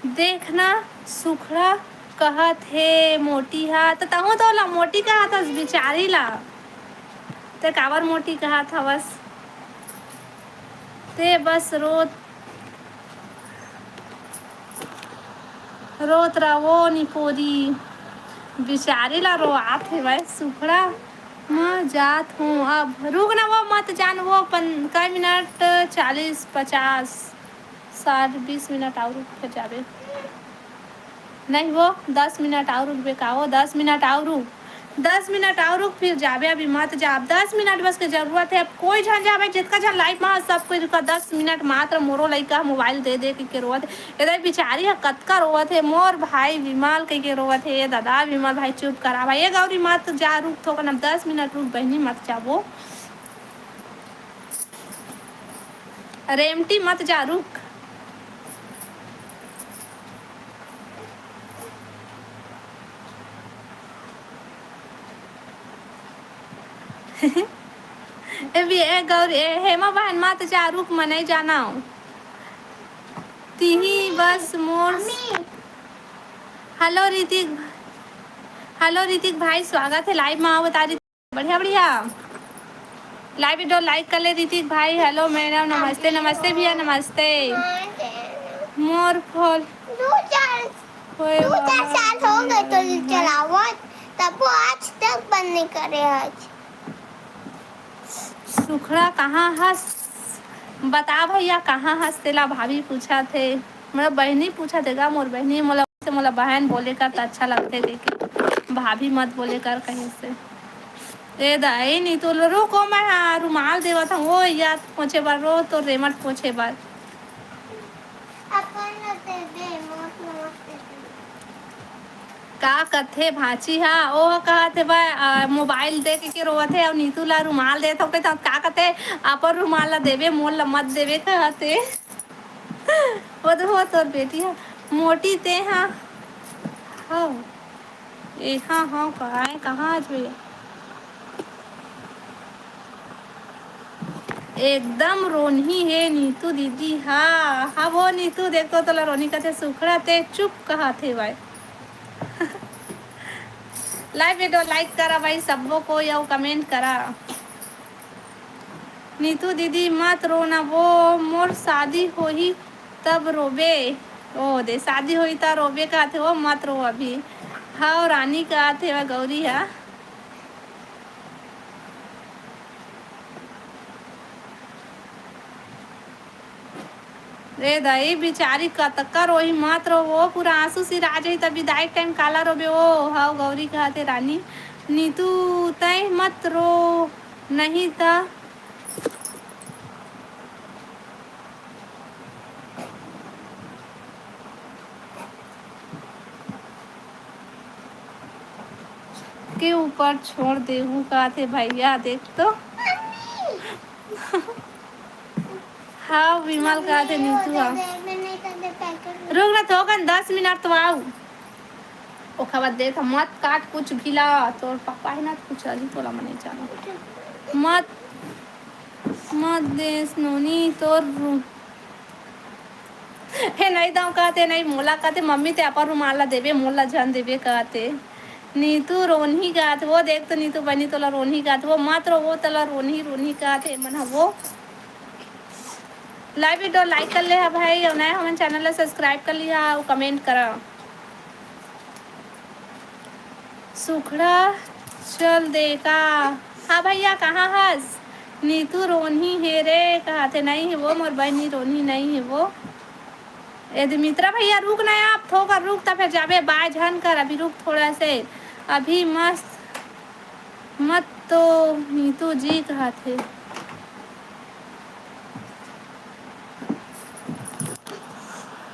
देखना, सुखड़ा कहत हे मोटी हा, त तहूँ तो ला मोटी कहत हस बिचारी ला। ते काबर मोटी कहत हवस? ते बस रोत रोत रहो निपोरी। बिचारी ला रोआत हेवय सुखड़ा। मैं जात हूँ अब। रुक ना, वो मत जान, वो पन-, कई मिनट, चालीस, पचास, साठ, बीस मिनट और रुक, फिर जाबे। नहीं वो, दस मिनट और रुकबे का वो, दस मिनट और रुक। दस मिनट और रुक, फिर जाबे, अभी मत जा। अब दस मिनट बस के जरूरत है। अब कोई झन जाबे, जितका झन लाइव में, सब कोई रुका, दस मिनट मात्र। मोरो लइका मोबाइल दे दे के, के रोवत हे। ए दाई बिचारी ह कतका रोवत हे, मोर भाई विमल कह के रोवत हे। ए दादा विमल भाई चुप करा भाई। ए गौरी मत जा, रुक थोकन, अब दस मिनट रुक बहिनी, मत जाबो। रेमटी मत जा, रुक। ए बी-, ए गौरी, ए हेमा बहन, मत जा, रुक, मैं नहीं जाना हूँ। तिही बस मोर। हेलो ऋतिक, हेलो ऋतिक भाई, स्वागत है लाइव में। आओ, बता रही बढ़िया, बढ़िया। लाइव वीडियो लाइक कर ले ऋतिक भाई। हेलो मैडम, नमस्ते, नमस्ते भैया, नमस्ते। मोर फॉल दो चार, होए दो चार वाला साल हो गए तो चलावत, तब वो आज तक बंद नहीं करे आज। सुखड़ा कहाँ हस? बता भैया, कहाँ हस? तेला भाभी पूछा थे, मतलब बहनी पूछा थे गा, मोर बहनी मोला से मोला बहन बोले कर त अच्छा लगथे, देखे भाभी मत बोले कर कहीं से। ए दाई, नहीं तो लो, रुको, मैं हाँ रुमाल देवत हूँ, वो याद पोछे बर, रो तो रेमट पोछे बर। अपन ल दे दे, मोर ल मत दे दे। का कथे भांची हा? ओह कहत हे बा, आ, मोबाइल दे के, के रोवत हे, अउ नीतू ला रुमाल देत हो, कहत का कथे, अपन रुमाल ला देबे, मोर ला मत देबे, कहत हे। वो तो हो तोर बेटी ह, मोटी ते ह। हव। ए, हाँ, हाँ, कहाँ, कहाँ आज भैया? एकदम रोनही हे नीतू दीदी। हाँ, हाँ, वो नीतू, देख तो तोला रोनी कथे, सुखड़ा ते चुप कहत हे भाई। लाइव वीडियो लाइक करा भाई, सबो कोई, अउ कमेंट करा। नीतू दीदी मत रो ना, वो मोर शादी होही तब रोबे। ओ दे, शादी होही त रोबे कहत हे, वो मत रो अभी। हव रानी कहत हे, वो गौरी हा। रे दाई, बिचारी कतका रोही, मत रो वो, पूरा आंसू सिरा जाही, त बिदाई टाइम काला रोबे ओ। हव गौरी कहत हे रानी, नीतू तय मत रो, नहीं त। के ऊपर छोड़ देहू कहत हे भैया, देख तो। हाँ, विमल कहत हे नीतू हा। रुक ना, थोकन दस मिनट तो आऊ। ओखर बाद देख, मत काट कुछ भी ला, तोर पापा हे ना, कुछ अभी तोला मने जाना। मत, मत देस नोनी, तोर रू-, हे, नहीं दंव कहत हे, नहीं मोला कहत हे, मम्मी ते अपन रुमाल ला देबे, मोला झन देबे कहत हे। नीतू रोनही कहत हे, वो देख तो नीतू बनी तोला रोनही कहत हे, वो मत रो, वो तोला रोनही, रोनही कहत हे, मन ह वो। Live video like कर ले हा भाई, अउ नया हमन channel ला subscribe कर लिहा अउ comment करा। सुखड़ा चल दे का? हाँ भैया, कहाँ हस? नीतू रोनही हे रे, कहत हे, नहीं हे वो, मोर बहिनी रोनही नहीं हे वो। ए दे मित्रा भैया, रुक ना, आप थोकर रुक, त फेर जाबे, बाय झन कर, अभी रुक थोड़ा से, अभी मस्त मत तो नीतू जी कहत हे।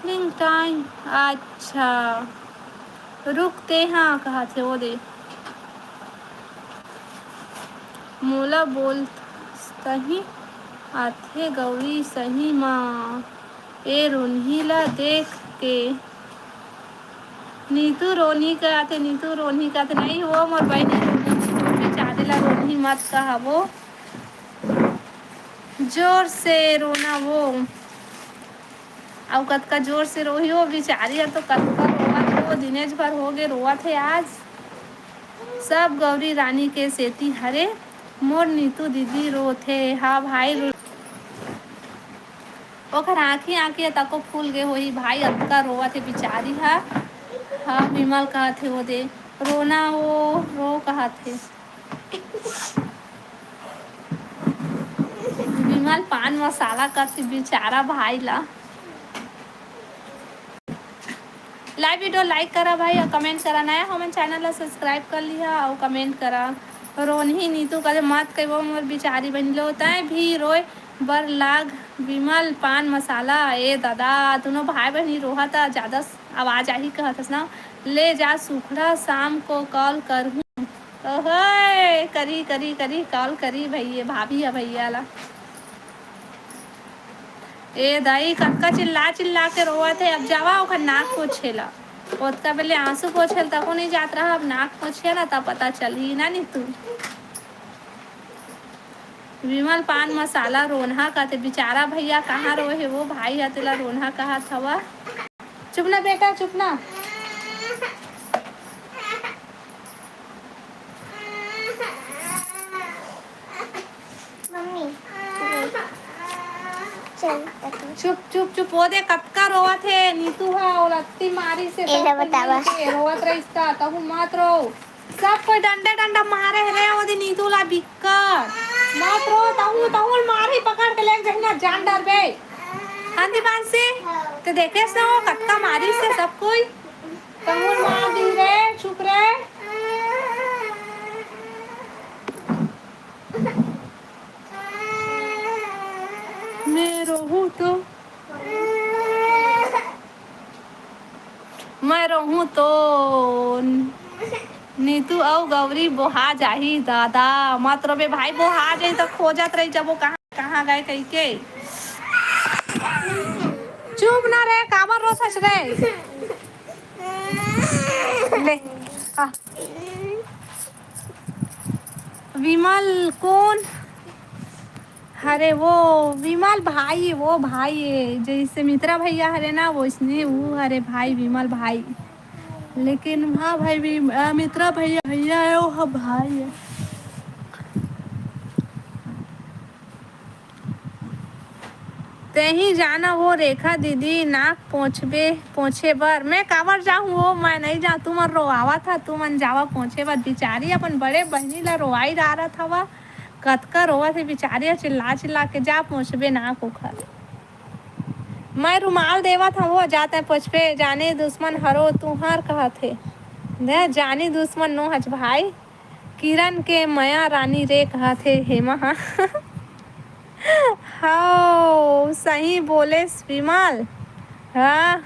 Evening time, अच्छा, रुक ते हाँ कहत हे, वो दे। मोला बोलतही आथे गौरी सही मा, ए रोनही ला देख के। नीतू रोनही कहत हे, नीतू रोनही कहत हे, नहीं वो मोर बहिनी रोनही, बेचारी ला रोनही मत कहा वो। जोर से रोना वो। अउ कतका जोर से रोही वो बिचारी ह तो कतका रोवत हे वो, दिनेश भर हो गे रोवत हे आज। सब गौरी रानी के सेती हरे, मोर नीतू दीदी रोथे। हाँ भाई, रो-, ओखर आँखी, आँखी ह तको फूल गे होही भाई, अतका रोवत हे बिचारी ह। हाँ, विमल कहत हे वो दे, रोना वो रो कहत हे। विमल पान मसाला कस बिचारा भाई ला। Live video like करा भाई अउ comment करा, नया हमन channel ला subscribe कर लिहा अउ comment करा। रोनही नीतू कहे मत कहिबो मोर बिचारी बहिनी लो, तैं भी रोए बर लाग विमल पान मसाला। ए दादा, दुनों भाई बहिनी रोहा त ज्यादा आवाज आही कहत हस ना। ले जा सुखड़ा, शाम को call करहूँ। ओहोय, करी, करी, करी, call करी भैया, भाभी या भैया ला। ए दाई, कतका चिल्ला चिल्ला के रोवत हे। अब जावा ओखर नाक पोछे ला। ओतका बेले आंसू पोछे ला तको नहीं जात रहा, अब नाक पोछे ला तब पता चलही ना नीतू। विमल पान मसाला रोनहा कथे, बिचारा भैया कहाँ रोहे वो भाई ह तेला रोनहा कहत हवा। चुप ना बेटा, चुप ना। मम्मी, चल, चुप, चुप, चुप, वो दे कतका रोवत हे नीतू हा, वो लत्ती मारी से ए सब ले कोई बतावा। मिलके रोवत रहिस ता, तहू मत रो। सब कोई डंडा, डंडा मारे हे रे, वो दे नीतू ला बिक्कट। मत रो, तहू, तहू मारी पकड़ के लेके जहिना जान डरबे। हाँ दीपांशी, ते देखे से वो कतका मारी से सब कोई। तहू मार दी रे, चुप रे। मैं रोहूँ तो, मैं रोहूँ तो नीतू अउ गौरी बोहा जाही दादा। मत रोबे भाई, बोहा जाही तो खोजत रही जब वो कहाँ, कहाँ गए कही के। चुप ना रे, काबर रोथस रे? ले, आ। विमल कोन हरे? वो विमल भाई, वो भाई हे, जैसे मित्रा भैया हरे ना, वैसने वो हरे भाई, विमल भाई। लेकिन हाँ भाई, वि-, अ, मित्रा भैया, भैया हे, वो ह भाई हे। तेही जाना वो रेखा दीदी नाक पोंछबे, पोंछे बर। मैं काबर जाहूँ वो, मैं नहीं जाऊँ। तुमन रोवावत हा, तुमन जावा पोंछे बर। बिचारी अपन बड़े बहिनी ला रोवाई डारत हवा। कतका रोवत हे बिचारी ह, चिल्ला चिल्ला के। जा पोंछबे नाक ओखर। मैं रुमाल देवत हवो, जा तैं पोंछबे, जानी दुश्मन हरो तुंहर कहत हे। दे, जानी दुश्मन नो हच भाई। किरण के मया रानी रे कहत हे हेमा हा। हव, सही बोलेस विमल। हाँ,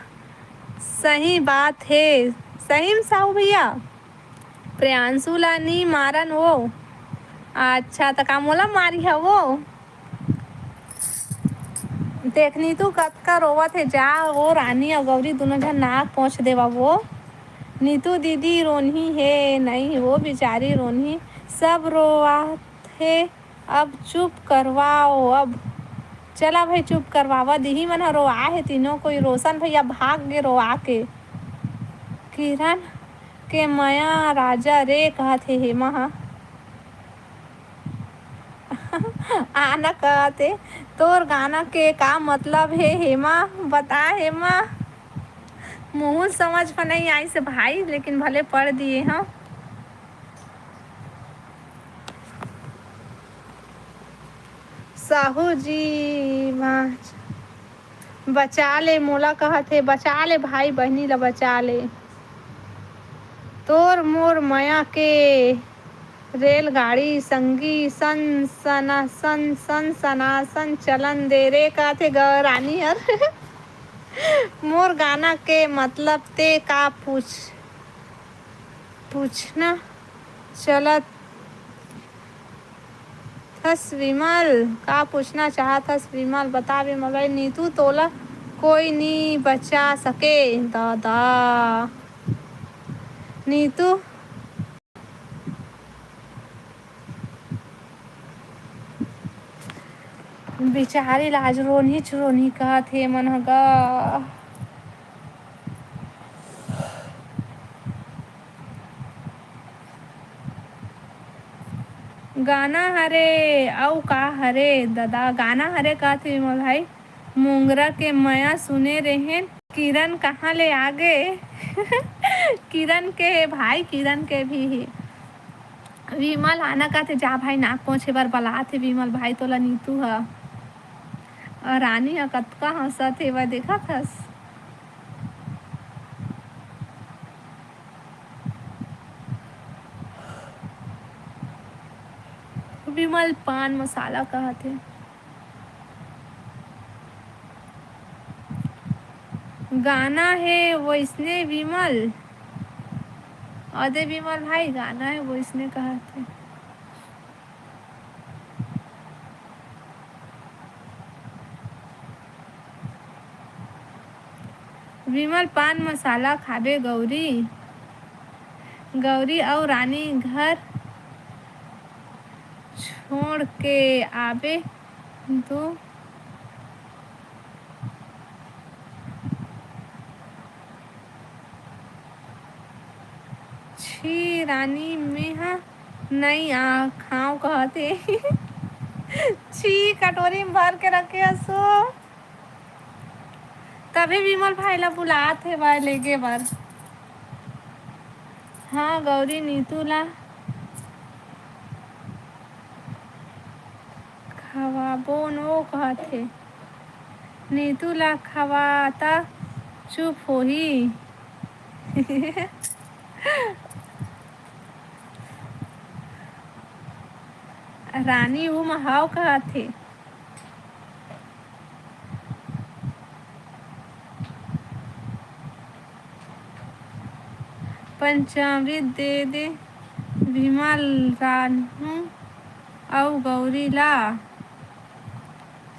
सही बात हे। सही में साहू भैया। प्रियांशु ला नी मारन वो। अच्छा, त का मोला मारी ह वो? देख नीतू कतका रोवत हे, जा वो रानी अउ गौरी दुनों झन नाक पोंछ देवा वो। नीतू दीदी रोनही हे, नहीं वो बिचारी रोनही, सब रोवात हे, अब चुप करवाओ अब। चला भाई चुप करवावा दिही मन ह रोवा हे तीनों कोई। रोशन भैया भाग गे रोवा के। किरण के मया राजा रे कहत हे हेमा ह। आना कहत हे, तोर गाना के का मतलब हे हेमा? बता हेमा। मुहूँ समझ म नइ आइस हे भाई, लेकिन भले पढ़ दिए हँव। साहू जी माँ बचा ले मोला कहत हे, बचा ले भाई बहिनी ला बचा ले। तोर मोर मया के रेलगाड़ी संगी सन सनासन सन सनासन चलन दे रे कहत हे ग रानी हर। मोर गाना के मतलब ते का पूछ पूछना चलत हस विमल? का पूछना चाहत हस विमल? बता विमल भाई, नीतू तोला कोई नी बचा सके दादा। नीतू बिचारी लाज रोनहीच रोनही कहत हे मन ह गा। गाना हरे अउ का हरे ददा? गाना हरे कहत हे विमल भाई, मोंगरा के मया सुने रेहेन। किरण कहाँ ले आगे? किरण के हे भाई, किरण के भी हे। विमल आना कहत हे, जा भाई नाक पोंछे बर बलात हे विमल भाई तोला नीतू ह। अउ रानी ह कतका हँसत हे वह देखत हस। विमल पान मसाला कहत हे। गाना हे वइसने विमल। अदे विमल भाई, गाना हे वइसने कहत हे। विमल पान मसाला खाबे गौरी, गौरी अउ रानी घर छोड़ के आबे तो। छी रानी, मेंहा नइ आ खांव कहत हे। छी, कटोरी म भर के रखे हसो। तभे विमल भाई ला बुलात हे वह लेगे बर। हाँ, गौरी नीतू ला खवाबो नो कहत हे। नीतू ला खवाता चुप होही। रानी उम हव कहत हे। पंचामृत दे दे विमल रानू अउ गौरी ला।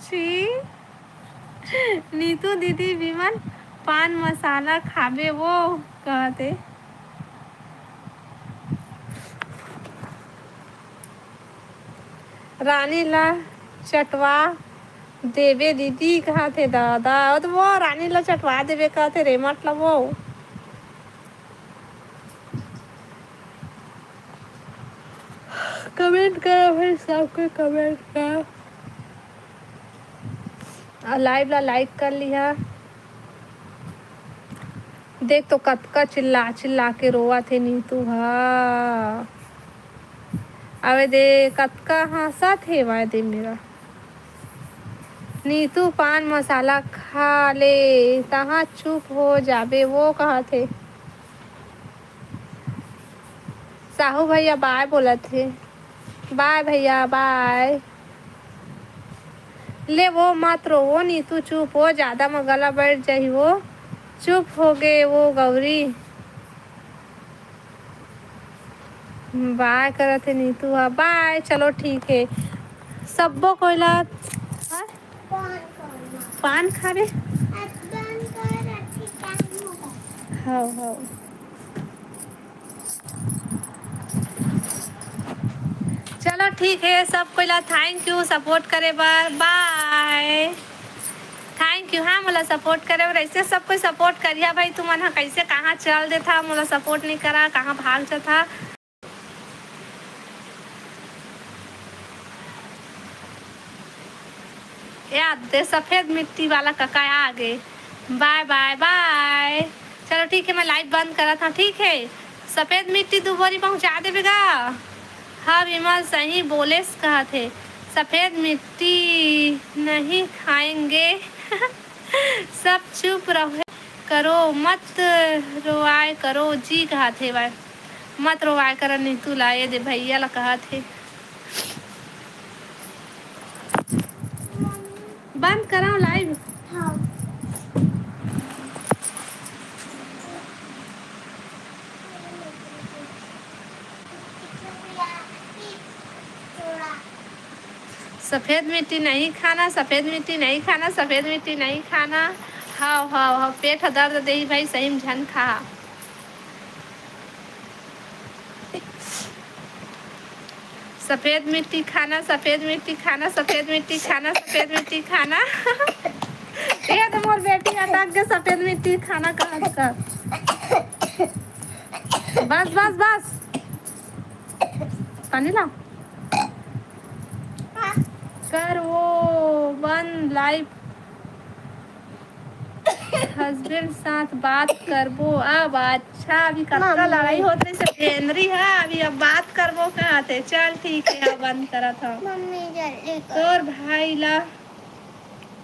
छी, नीतू दीदी विमल पान मसाला खाबे वो कहत हे। रानी ला चटवा देबे दीदी कहत हे दादा, ओ तो वो रानी ला चटवा देबे कहत हे रेमट ला वो। कमेंट करा भाई, सबके कमेंट करा। अउ लाइव ला लाइक कर लिहा। देख तो कतका चिल्ला चिल्ला के रोवत हे नीतू ह। अबे दे कतका हंसत हे, वाय दे मेरा। नीतू पान मसाला खा ले, तहां चुप हो जाबे, वो कहत हे। साहू भैया बाय बोलत हे। बाय भैया, बाय। ले वो मत रो, वो नीतू चुप हो, जादा म गला बैठ जाही वो। चुप हो गे वो गौरी। बाय करत हे नीतू ह। बाय, चलो ठीक हे। सब्बो कोई ला, हाँ? पान खाबे? हव, हव। चलो ठीक हे, सब कोई ला thank you support करे बर। बाय। Thank you, हाँ, मोला support करे बर। ऐसे सब कोई support करिहा भाई, तुमन ह कैसे कहाँ चल देथा, मोला support नहीं करा, कहाँ भाग जाथा। याद दे, सफेद मिट्टी वाला कका आ गे। बाय, बाय, बाय। चलो ठीक हे, मैं live बंद करत हव, ठीक हे? सफेद मिट्टी दू बोरी पहुँचा देबे गा। हाँ विमल, सही बोलेस कहत हे, सफेद मिट्टी नहीं खाएंगे। सब चुप रहे करो, मत रोआय करो जी, कहत हे। बाय, मत रोवाय कर नीतू ला, ये दे भैया ला कहत हे। बंद कराओ live। हाँ। सफेद मिट्टी नहीं खाना, सफेद मिट्टी नहीं खाना, सफेद मिट्टी नहीं खाना। हव, हव, हव, पेट ह दर्द देही भाई, सही में झन खा। सफेद मिट्टी खाना, सफेद मिट्टी खाना, सफेद मिट्टी खाना, सफेद मिट्टी खाना। ये तो मोर बेटी अटक गे, सफेद मिट्टी खाना कहत कर। बस, बस, बस। पानी ला। कर वो बंद live। Husband साथ बात करबो अब। अच्छा, अभी कतका मम्मी। लड़ाई होत रहिस हे, भेंदरी ह, अभी अब बात करबो कहत हे। चल ठीक हे, अब बंद करत हव। मम्मी जल्दी कर। तोर भाई ला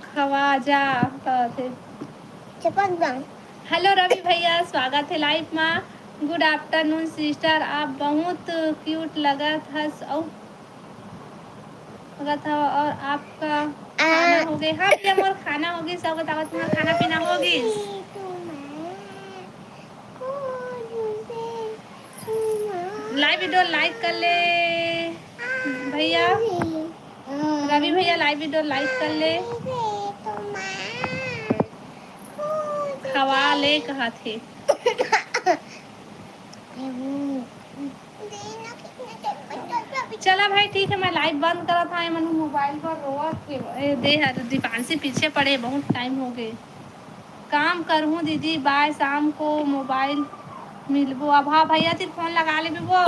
खवा जा कहत हे। चपक बा। Hello रवि भैया, स्वागत हे live मा। Good afternoon sister, आप बहुत cute लगत हस। अउ लगत हव। और आपका आ। खाना हो गे? हाँ भैया, मोर खाना हो गिस। सब बताओ, तुम्हारा खाना पीना हो गिस? Live video like कर ले भैया, रवि भैया, live video like कर ले। खवा ले कहत हे। चला भाई, ठीक हे, मैं live बंद करत हव। एमन मोबाइल पर रोवत हे। ए, दे हर दीपांशी पीछे पड़े, बहुत time हो गे। काम करहूँ दीदी, बाय, शाम को मोबाइल मिलबो। अब हाँ भैया, ती फोन लगा लेबे वो।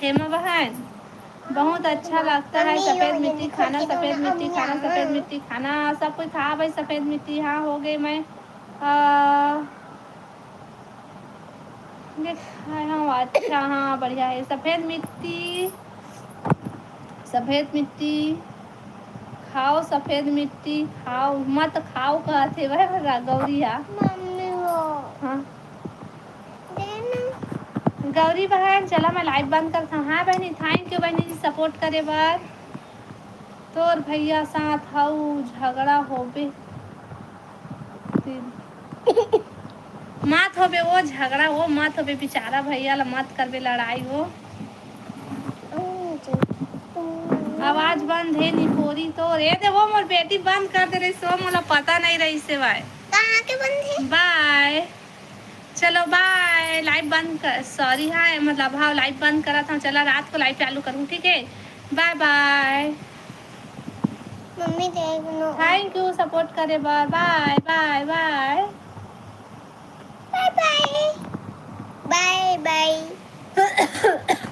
हेमा बहन, बहुत अच्छा लगता है सफेद मिट्टी खाना, सफेद मिट्टी खाना, सफेद मिट्टी खाना। सब कोई खा भाई सफेद मिट्टी। हाँ, हो गए मैं, आ, देख, हाँ, हाँ, अच्छा, हाँ, बढ़िया है। सफेद मिट्टी, सफेद मिट्टी, खाओ सफेद मिट्टी, खाओ, मत खाओ कहत हे वह रा-, गौरी हा। मम्मी वो। हाँ। देना। गौरी बहन, चला मैं live बंद करत हूँ। हाँ बहनी, thank you बहनी जी support करे बर। तोर भैया साथ हऊ झगड़ा होबे। मत होबे वो झगड़ा, वो मत होबे, बेचारा भैया ला मत करबे लड़ाई वो। आवाज बंद हे निपोरी तोर। ए दे वो मोर बेटी बंद कर दे रही सो, मोला पता नहीं रही से भाई। कहाँ के बंद हे? बाय। चलो बाय, live बंद कर, sorry, हाँ, मतलब, हाँ, live बंद करत हूँ। चला, रात को live चालू करूँ, ठीक है? बाय बाय। मम्मी, देख लो। Thank you support करे बर। बाय बाय बाय। बाय बाय। बाय बाय।